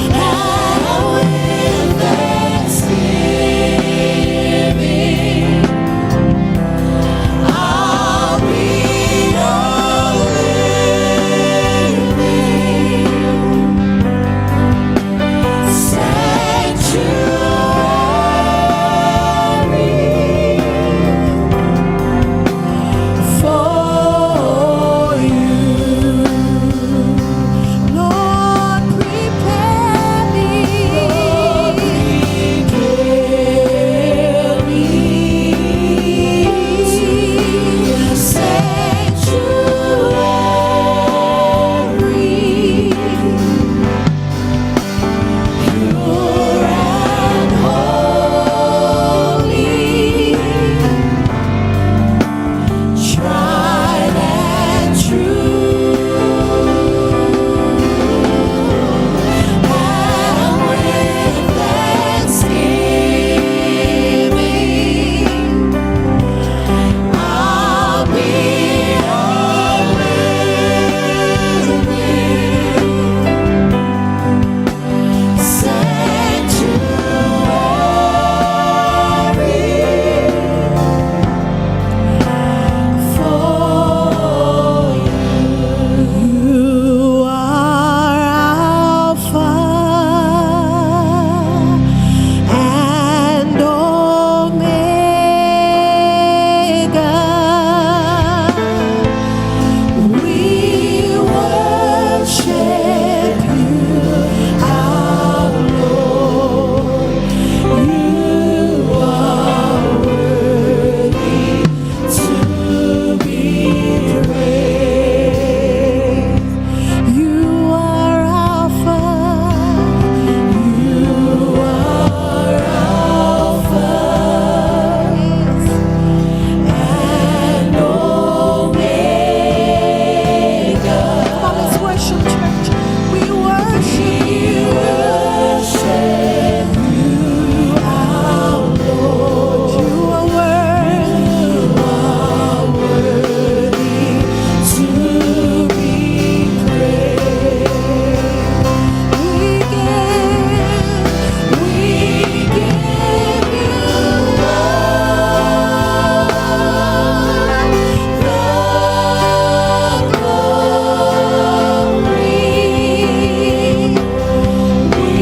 and with thanksgiving, I'll be a living sanctuary for you. Lord, prepare me. Prepare me to be a sanctuary, pure and holy, tried and true. And with thanksgiving, I'll be a living sanctuary for You are Alpha and Omega. We worship you, our Lord. You are worthy to be praised. You are Alpha. You are Alpha and Omega. Come on, let's worship, church. We worship We you. worship you, our Lord. You are worthy. You are worthy to be praised. We give, We give you all the glory. We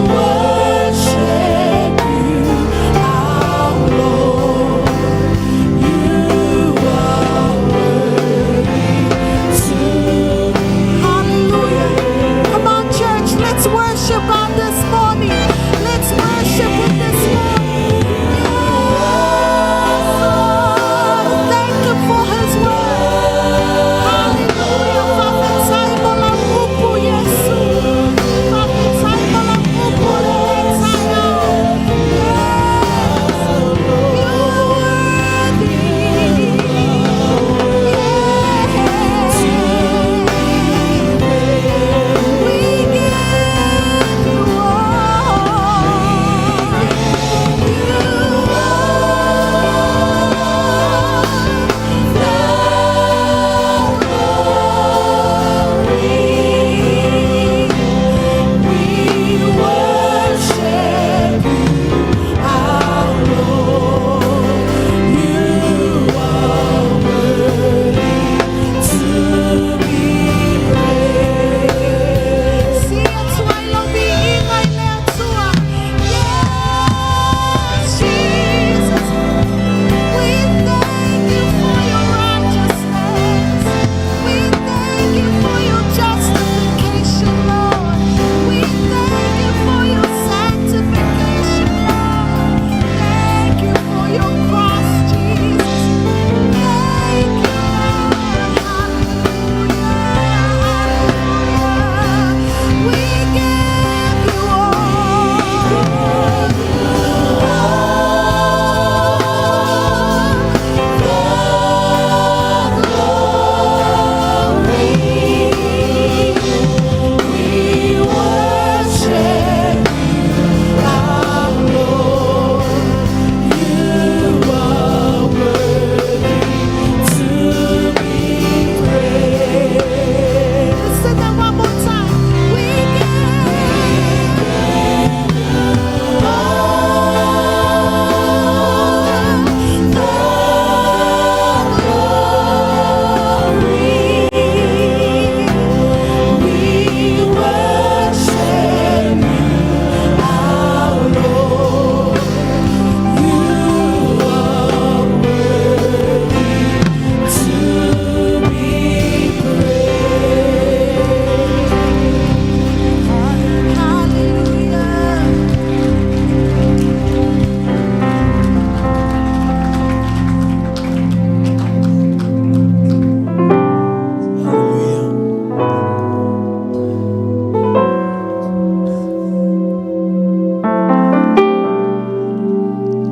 worship you, our Lord. You are worthy to Hallelujah. Come on, church, let's worship God this morning. Let's worship Him this morning. Yes, Lord. Thank Him for His word. Hallelujah. Fafetsai mola upu, Yesu.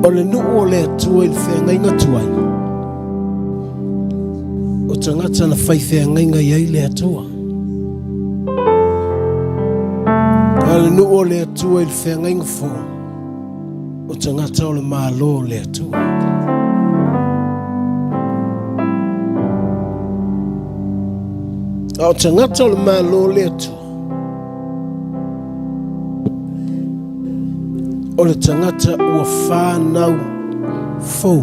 O le nuu o le Atua i le feagaiga tuai, o tagata na fai feagaiga i ai le Atua. A o le nuu o le Atua i le feagaiga fou, o tagata o le Malo o le Atua. A o tagata o le Malo o le Atua, O le tagata ua fanau fou.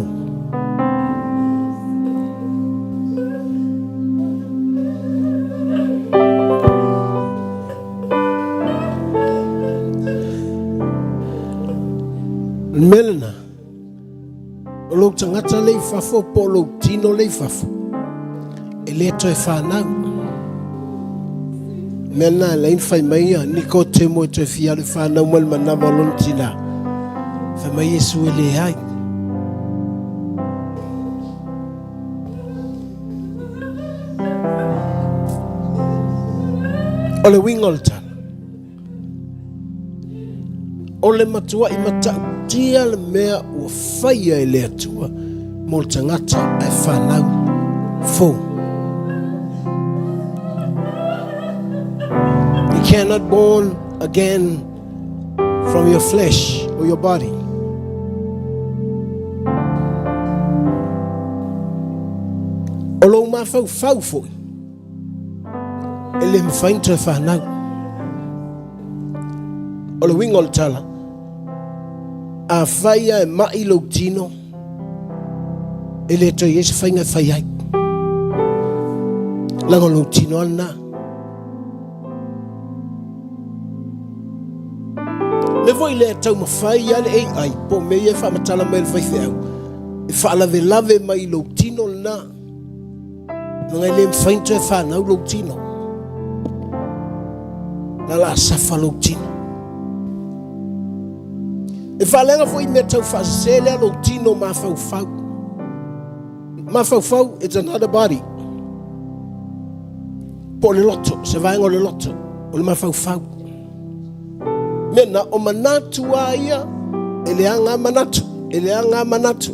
O le mea lena, o lou tagata lea i fafo po o lou tino lea i fafo, e le toe fanau. Mea lena e ala ai ona fai mai ia Nikotemo e toe fia alu e fanau mai le manava o lona tina. Fai mai Iesu e leai. O le uiga o le tala, O le matuai matautia le mea ua faia e le Atua mo le tagata ae fanau fou. You cannot born again from your flesh or your body. O lou mafaufau foi e le mafai ona toe fanau. O le uiga o le tala, afai lava e mai lou tino, e le toe i ai se faiga e fai ai. Leaga o lou tino lava lena. Mea foi lea e taumafai lava le AI po o mea ia e faamatala mai e le faifeau, e faalavelave mai i lou tino lena. Leaga e le mafai ona toe fanau lou tino. Na la safa lou tino. E faaleaga foi mea tau faasese lea lou tino mafaufau. Mafaufau, it's another body. Po o le loto, se vaega o le loto, o le mafaufau. Mea na, o manatu a ia, e leaga manatu, e leaga manatu.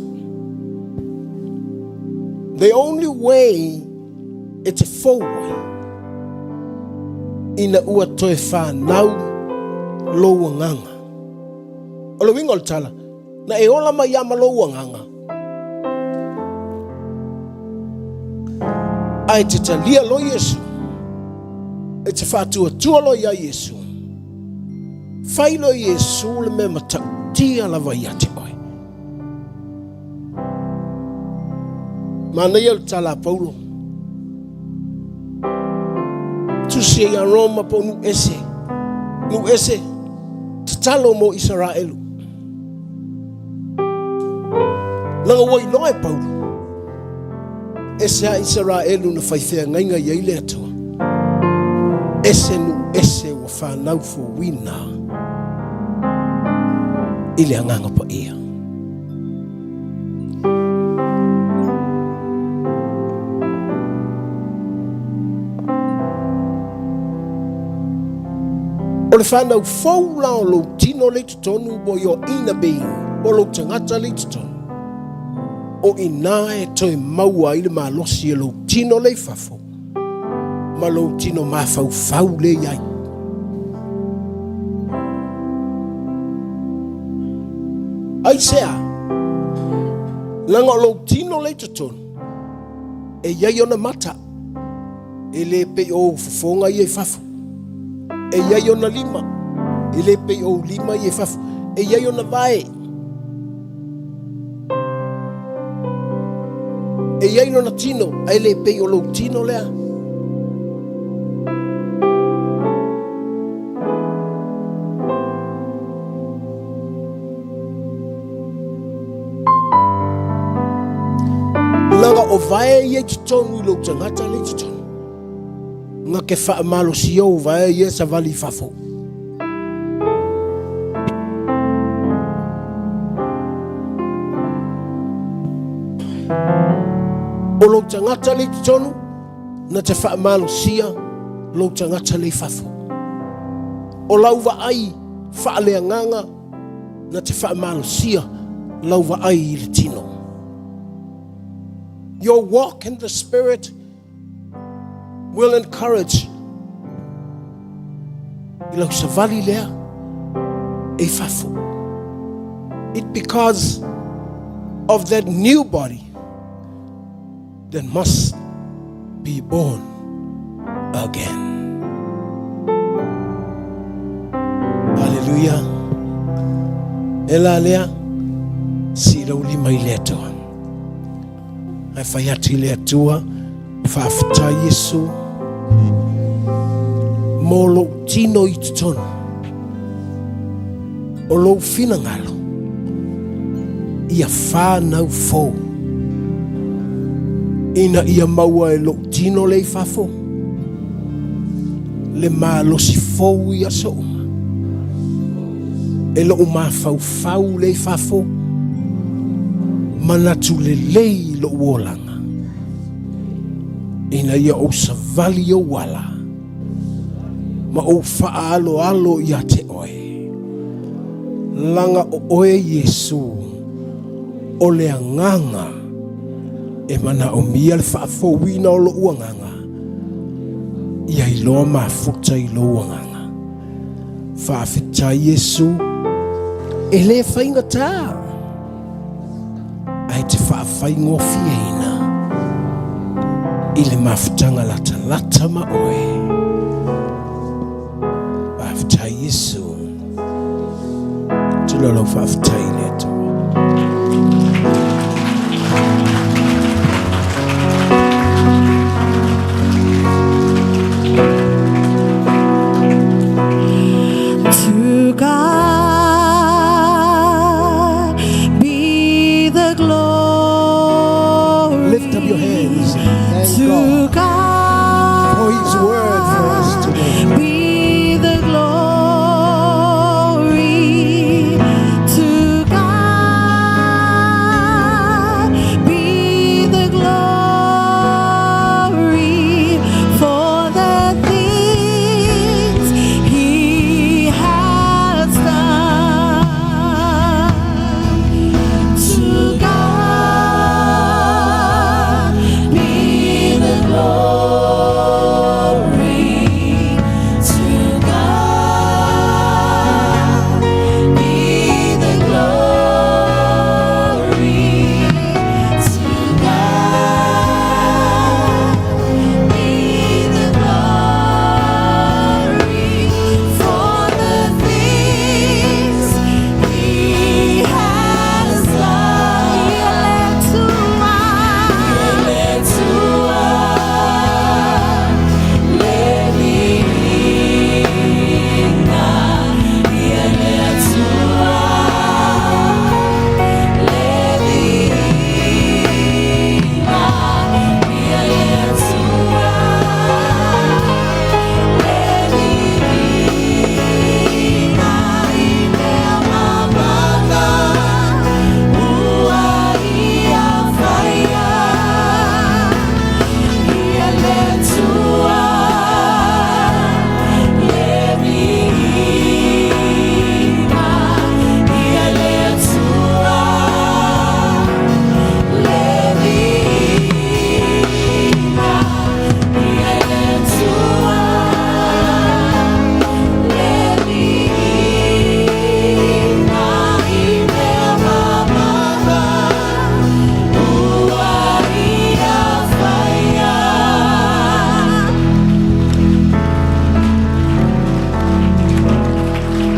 The only way e te fou ai, ina ua toe fanau lou agaga. O le uiga o le tala, na e ola mai lava ma lou agaga, ae te talia loa Iesu, e te faatuatua loa iā Iesu, fai loa Iesu le mea matautia lava ia te oe. Manaia le tala a Paulo. Tusi ia Roma po o nuu ese. Nuu ese, tatalo mo Isaraelu. Leaga ua iloa e Paulo, ese a Isaraelu na fai feagaiga i ai le Atua. Ese nuu ese ua fanau fouina i le Agaga Paia. O le fanau fou la o lou tino le i totonu po your inner being, po lou tagata le i totonu, o i ina e toe maua ai le malosi e lou tino le i fafo ma lou tino mafaufau le i ai. Aisea? Leaga o lou tino le i totonu, e i ai ona mata, e le pei o ou fofoga ia i fafo. E i ai ona lima, e le pei o ou lima ia i fafo. E i ai ona vae, e i ai lona tino, ae le pei o lou tino lea. Leaga o vae ia i totonu i lou tagata lea i totonu. Na ke faamalosia o vae ia savali i fafo. O lou tagata lea i totonu, na te faamalosia lou tagata lea i fafo. O lau vaai faaleagaga, na te faamalosia lau vaai i le tino. Your walk in the Spirit will encourage i lau savali lea e i fafo. It because of that new body that must be born again. Hallelujah. E la lea, si lau lima i le Atua. Ae fai atu i le Atua, faafetai Iesu mo lou tino i totonu o lou finagalo ia whānau fou ina ia maua e lou tino le i fafo le malosi fou i aso uma e lou mafaufau le i fafo manatu lelei i lou olaga ina ia ou savali i ou ala ma ou faaaloalo ia te oe. Laga o oe Iesu o le agaga e manaomia le faafouina o lou agaga ia iloa mafuta i lou agaga. Faafetai Iesu, e le faigata. Ae te faafaigofieina i le mafutaga latalata ma oe. Faafetai Iesu. Tino lau faafetai i le Atua. To God be the glory. Lift up your hands and thank To God God for His word for us today. Be the glory. To God be the glory for the things He has done. To God be the glory. To God be the glory. To God be the glory for the things He has done.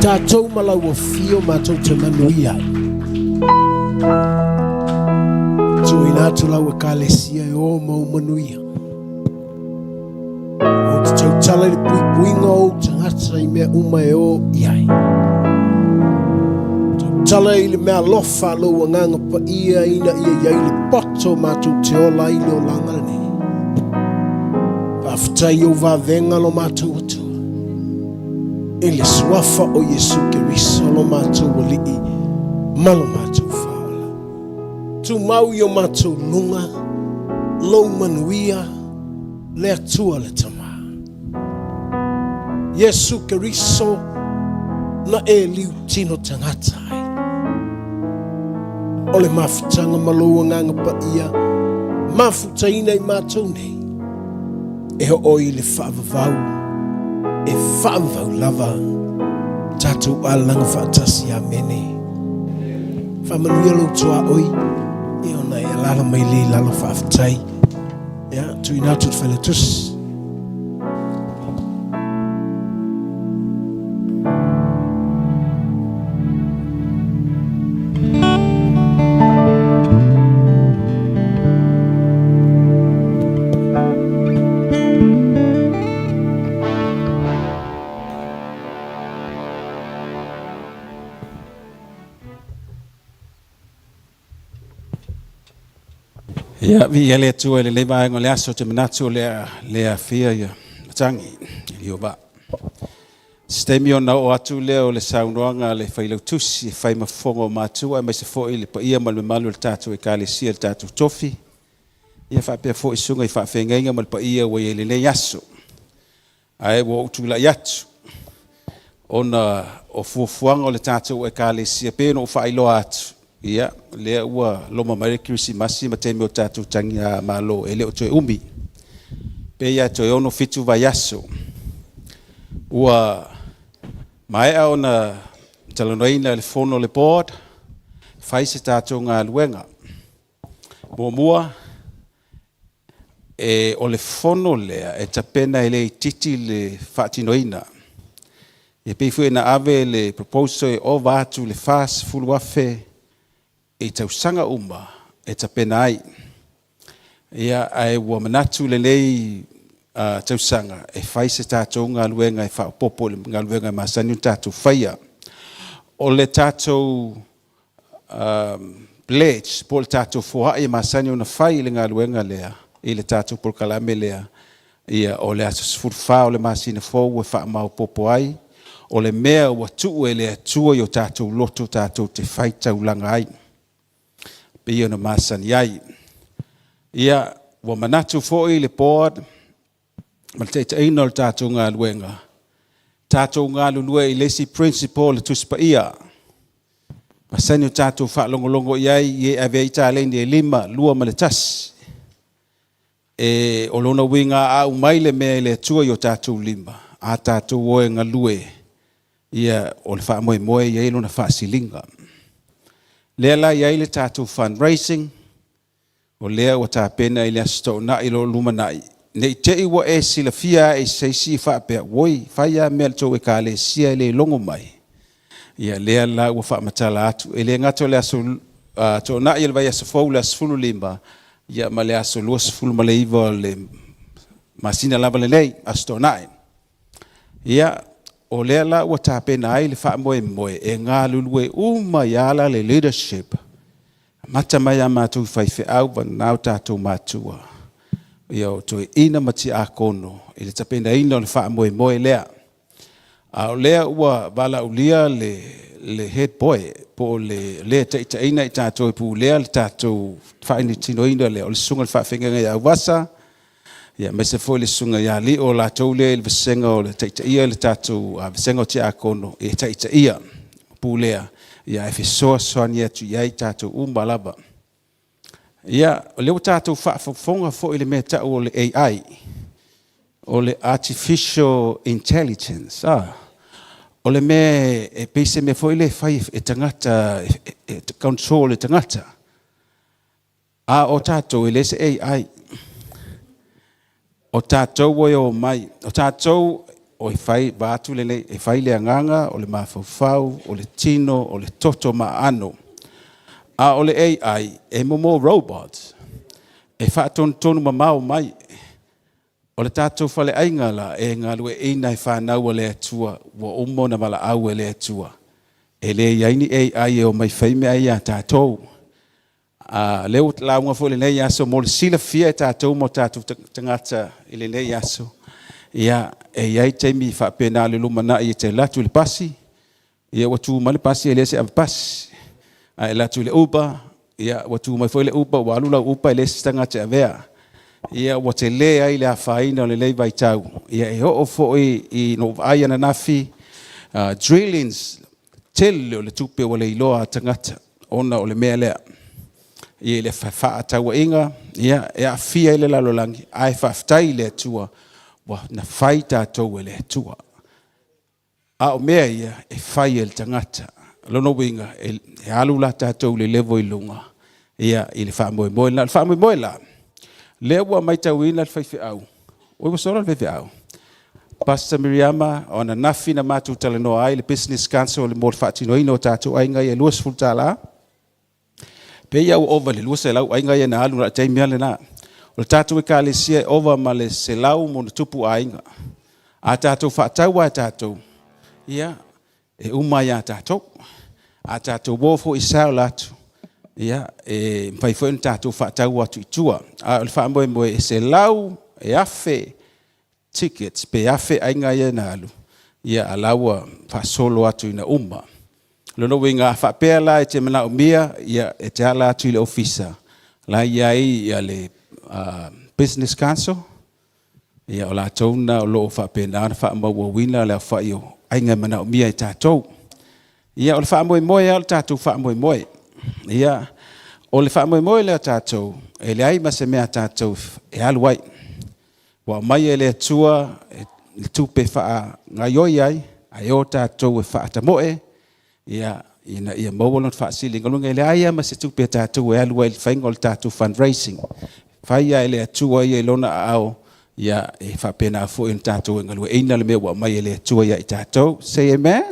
Tatou ma lau afio matou te manuia ai. Tuuina atu lau ekalesia e o ma ou manuia. Ou te tautala i le puipuiga o ou tagata i mea uma e o i ai. Tautala i le meaalofa a lou Agaga Paia ina ia i ai le poto matou te ola ai le olaga lenei. Faafetai i ou vavega lo matou Atua. I le suafa o Iesu Keriso lo matou Alii ma lo matou Faaola. Tumau i o matou luga lou manuia le Atua le Tama. Iesu Keriso na e liu tino tagata ai. O le mafutaga ma lou Agaga Paia, mafutaina i matou nei, e oo i le faavavau, e faavavau lava tatou alalaga faatasi. Amene. Faamanuia lou tuaoi, ia ona e alaala mai lea i lalo faafetai. Ia, tuuina atu i le Failautusi. Ia, viia le Atua i lenei vaega o le aso, ou te manatu o le a le aafia ia matagi i le vaa. Se taimi ona oo atu lea o le saunoaga a le Failautusi e fai ma fofoga o matua aemaise foi le paia ma le mamalu o le tatou Ekalesia i le tatou tofi, ia faapea foi susuga i faafeagaiga ma le paia ua i ai i lenei aso. Ae ua ou tulai atu ona o fuafuaga o le tatou Ekalesia pei ona ou faailoa atu, ia, lea ua loma mai le Kerisimasi ma taimi o tatou tagiamalo e le o toe umi, pei lava toe 6, 7 vaiaso. Ua maea ona talanoaina e le fono a le board, fai se tatou galuega. Muamua, e, o le fono lea e tapena e le itiiti le faatinoina. E pei foi ona ave le proposal e ova atu i le $40,000 i tausaga uma e tapena ai. Ia, ae ua manatu lenei tausaga e fai se tatou galuega e faaopoopo i le galuega e masani ona tatou faia. O le tatou pledge po o le tatou foai e masani ona fai i le galuega lea, i le tatou polokalame lea, ia, o le aso 14 o le masina fou e faamaopoopo ai, o le mea ua tuu e le Atua i o tatou loto tatou te faitaulaga ai, pei ona masani ai. Ia, ua manatu foi le board ma le taitaiina o le tatou galuega, tatou galulue i le isi principle o le Tusi Paia. Masani o tatou faalogologo i ai i e ave ai taleni e 5, 2 ma le 1. E, o lona uiga a aumai le mea e le Atua i o tatou lima, a tatou o e galue, ia, o le faamoemoe e i ai lona faasiliga. Lea la e i ai le tatou fundraising, o lea ua tapena i le Aso Toonai o lo o lumanai, ne i te i ua e silafia ae i se isi faapea, oi, fai lava mea a le tou ekalesia e le logo mai. Ia lea la ua faamatala atu, e le gata o le Aso Toonai o le vaiaso fou le aso 15, ia ma le aso 29 o le masina lava lenei, Aso Toonai. Ia, o lea la ua tapena ai le faamoemoe e galulue uma i ala le leadership, amata mai a matou faifeau vanao tatou matua, ia o toeaiina ma tiakono i le tapenaina o le faamoemoe lea. A o lea ua valaaulia le head boy po o le le taitaiina i tatou e pulea le tatou faatinoina lea, o le susuga i le faafeagaiga ia Auvasa, ia aemaise foi le susuga ia Lio, o latou lea i le vasega o le taitaia le tatou vasega o tiakono e taitaia pulea, ia ae fesoasoani atu i ai tatou uma lava. Ia, o lea ua tatou faafofoga foi i le mea tau o le AI, o le Artificial Intelligence. O le mea e pei se mea foi lea e fai e tagata, e control e tagata. A o tatou e le se AI. O tatou e o mai, o tatou o e fai vaatu lenei, e fai le agaga, o le mafaufau, o le tino, o le toto maano. A o le AI, e momo robot, e faatonutonu mamao mai. O le tatou faleaiga la, e galueaiina e fanau a le Atua, ua uma ona valaau e le Atua. E le i ai ni AI e o mai fai mea ia tatou. A lea ua lauga foi lenei aso mo le silafia e tatou ma tatou tagata i lenei aso. Ia, e i ai taimi faapena le lumanai e te alu atu i le pasi, ia ua tu mai le pasi e le se avepasi. Ae alu atu i le Uber, ia ua tu mai foi le Uber, ua alu lau Uber e le se tagata e avea. Ia ua tele ai le afaina o lenei vaitau. Ia e oo foi i no vaai ananafi, trillions, tele o le tupe ua leiloa a tagata ona o le mea lea. ia i le fefaatauaiga, ia, e aafia ai le lalolagi, ae faafetai i le Atua ua na fai tatou e le Atua. A o mea ia e fai e le tagata. O lona uiga, e alu la tatou i le level i luga, ia, i le faamoemoe lena. O le faamoemoe la, lea ua matauina le faifeau, oi ua sola le faifeau, Pastor Miriama, o ananafi na matou talanoa ai le Business Council mo le faatinoina o tatou aiga ia e $20. Pei lava ua ova i le 200 aiga ia na alu na o le taimi lava lena. O le tatou ekalesia e ova ma le 100+ aiga. A tatou faatau lava e tatou, ia, e uma lava ia tatou. A tatou o foi e sell atu, ia, e mafai foi ona tatou faatau atu i tua. A o le faamoemoe e 100, e 1,000 tickets pe 1,000 aiga ia na alu, ia a la ua faasolo atu ina uma. O lona uiga a faapea la e te manaomia, ia e te ala atu i le ofisa, la e i ai le Business Council, ia o latou na o lo o faapena ona faamauauina le aofai o aiga e manaomia e tatou. Ia o le faamoemoe lava o le tatou faamoemoe. Ia o le faamoemoe lea o tatou, e leai ma se mea a tatou e alu ai. Ua aumai e le Atua le tupe e faagaoioi ai, ae o tatou e faatamoe ia, ina ia maua lona faasiligaluga. E leai lava ma se tupe a tatou e alu ai i le faiga o le tatou fundraising. E fai lava e le Atua ia i lona aao, ia, e faapena foi ona tatou galueaiina le mea ua aumai e le Atua ia i tatou. Say amen.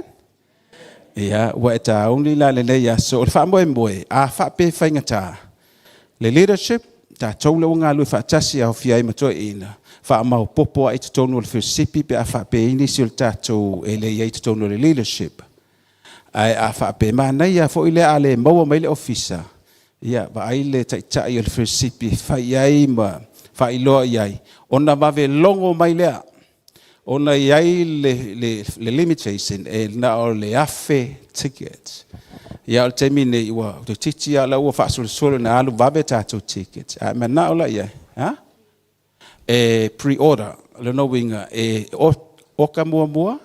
Ia, ua e tauni la lenei aso. O le faamoemoe, a faapea e faigata, le leadership, tatou lea ua galulue faatasi e aofia ai ma toeaiina, faamaopoopo lava i totonu o le fellowship pe a faapea e i ai nisi o le tatou e le i ai i totonu o le leadership. Ae a faapea, manaia foi lea a le maua mai le ofisa, ia vaai le taitai o le fellowship e fai i ai ma faailoa i ai, ona vave logo mai lea, ona e i ai le limitation e na o le 1,000 tickets. Ia o le taimi nei ua toeitiiti lava la ua faasolosolo ina alu vave tatou tickets. Ae manao la i ai, ha? E pre-order, o lona uiga e oka muamua,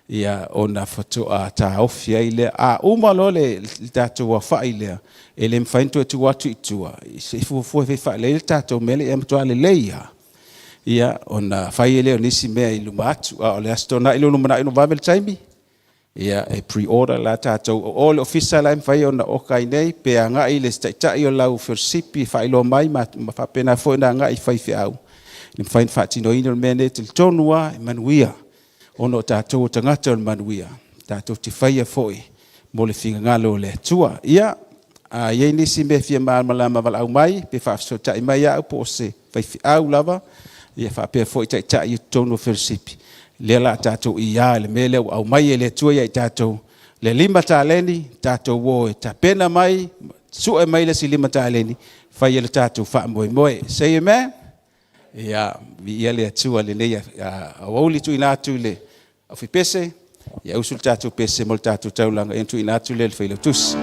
ia ona faatoa taofi ai lea. A uma loa le tatou aofai lea, e le mafai ona toe tuu atu i tua, se i fuafua e fai faalelei le tatou mea lea, ia matua lelei lava. Ia ona fai ai lea o nisi mea i luma atu. A o le Aso Toonai lea o lumanai ona vave le taimi, ia e pre-order la tatou. O le ofisa la e mafai ona oka ai nei, pe agai i le taitai o lau fellowship e faailoa mai ma faapena foi ona agai i faifeau, e mafai ona faatinoina le mea lenei. E talitonu lava e manuia, ona o tatou o tagata o le manuia, tatou te faia foi mo le finagalo o le Atua. Ia, a i ai nisi mea e fia malamalama valaau mai, pe faafesootai mai au po o se faifeau lava, ia faapea foi taitai i totonu o fellowship, lea o le a tatou ia i le mea lea ua aumai e le Atua ia i tatou, le 5 taleni, tatou o e tapena mai, sue mai le isi 5 taleni, fai e le tatou faamoemoe. Say amen? Ia, viia le Atua lenei aoauli tuuina atu i le aufipese, ia usu le tatou pese mo le tatou taulaga, ia tuuina atu lea i le Failautusi.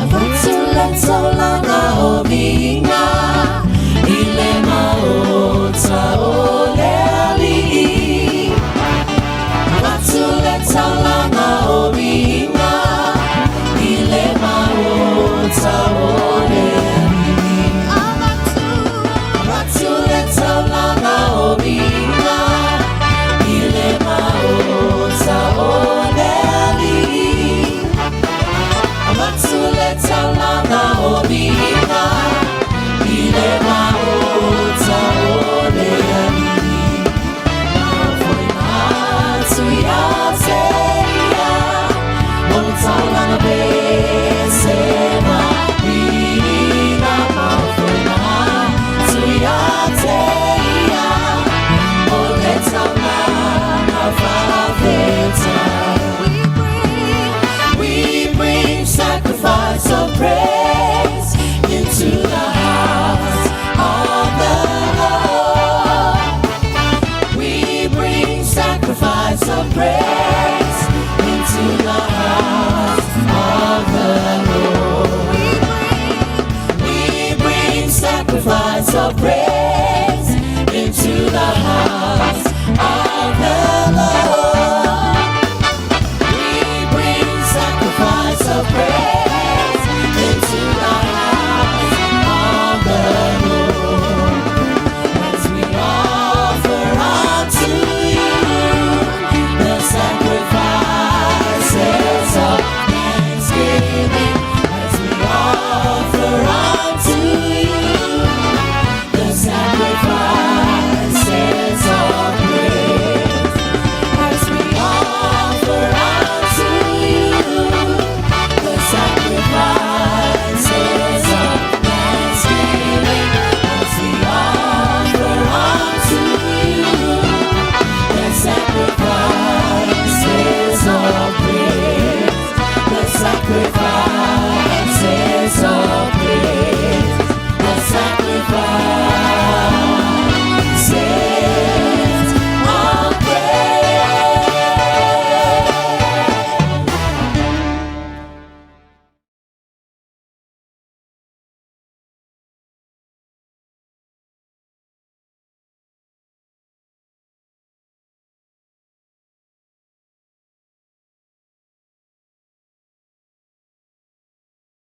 Avatu le taulaga o viiga i le maota o le Alii. Avatu le taulaga o viiga i le maota o le Alii. Avatu le taulaga o viiga i le maota o le Alii. Avatu le taulaga o viiga of praise into the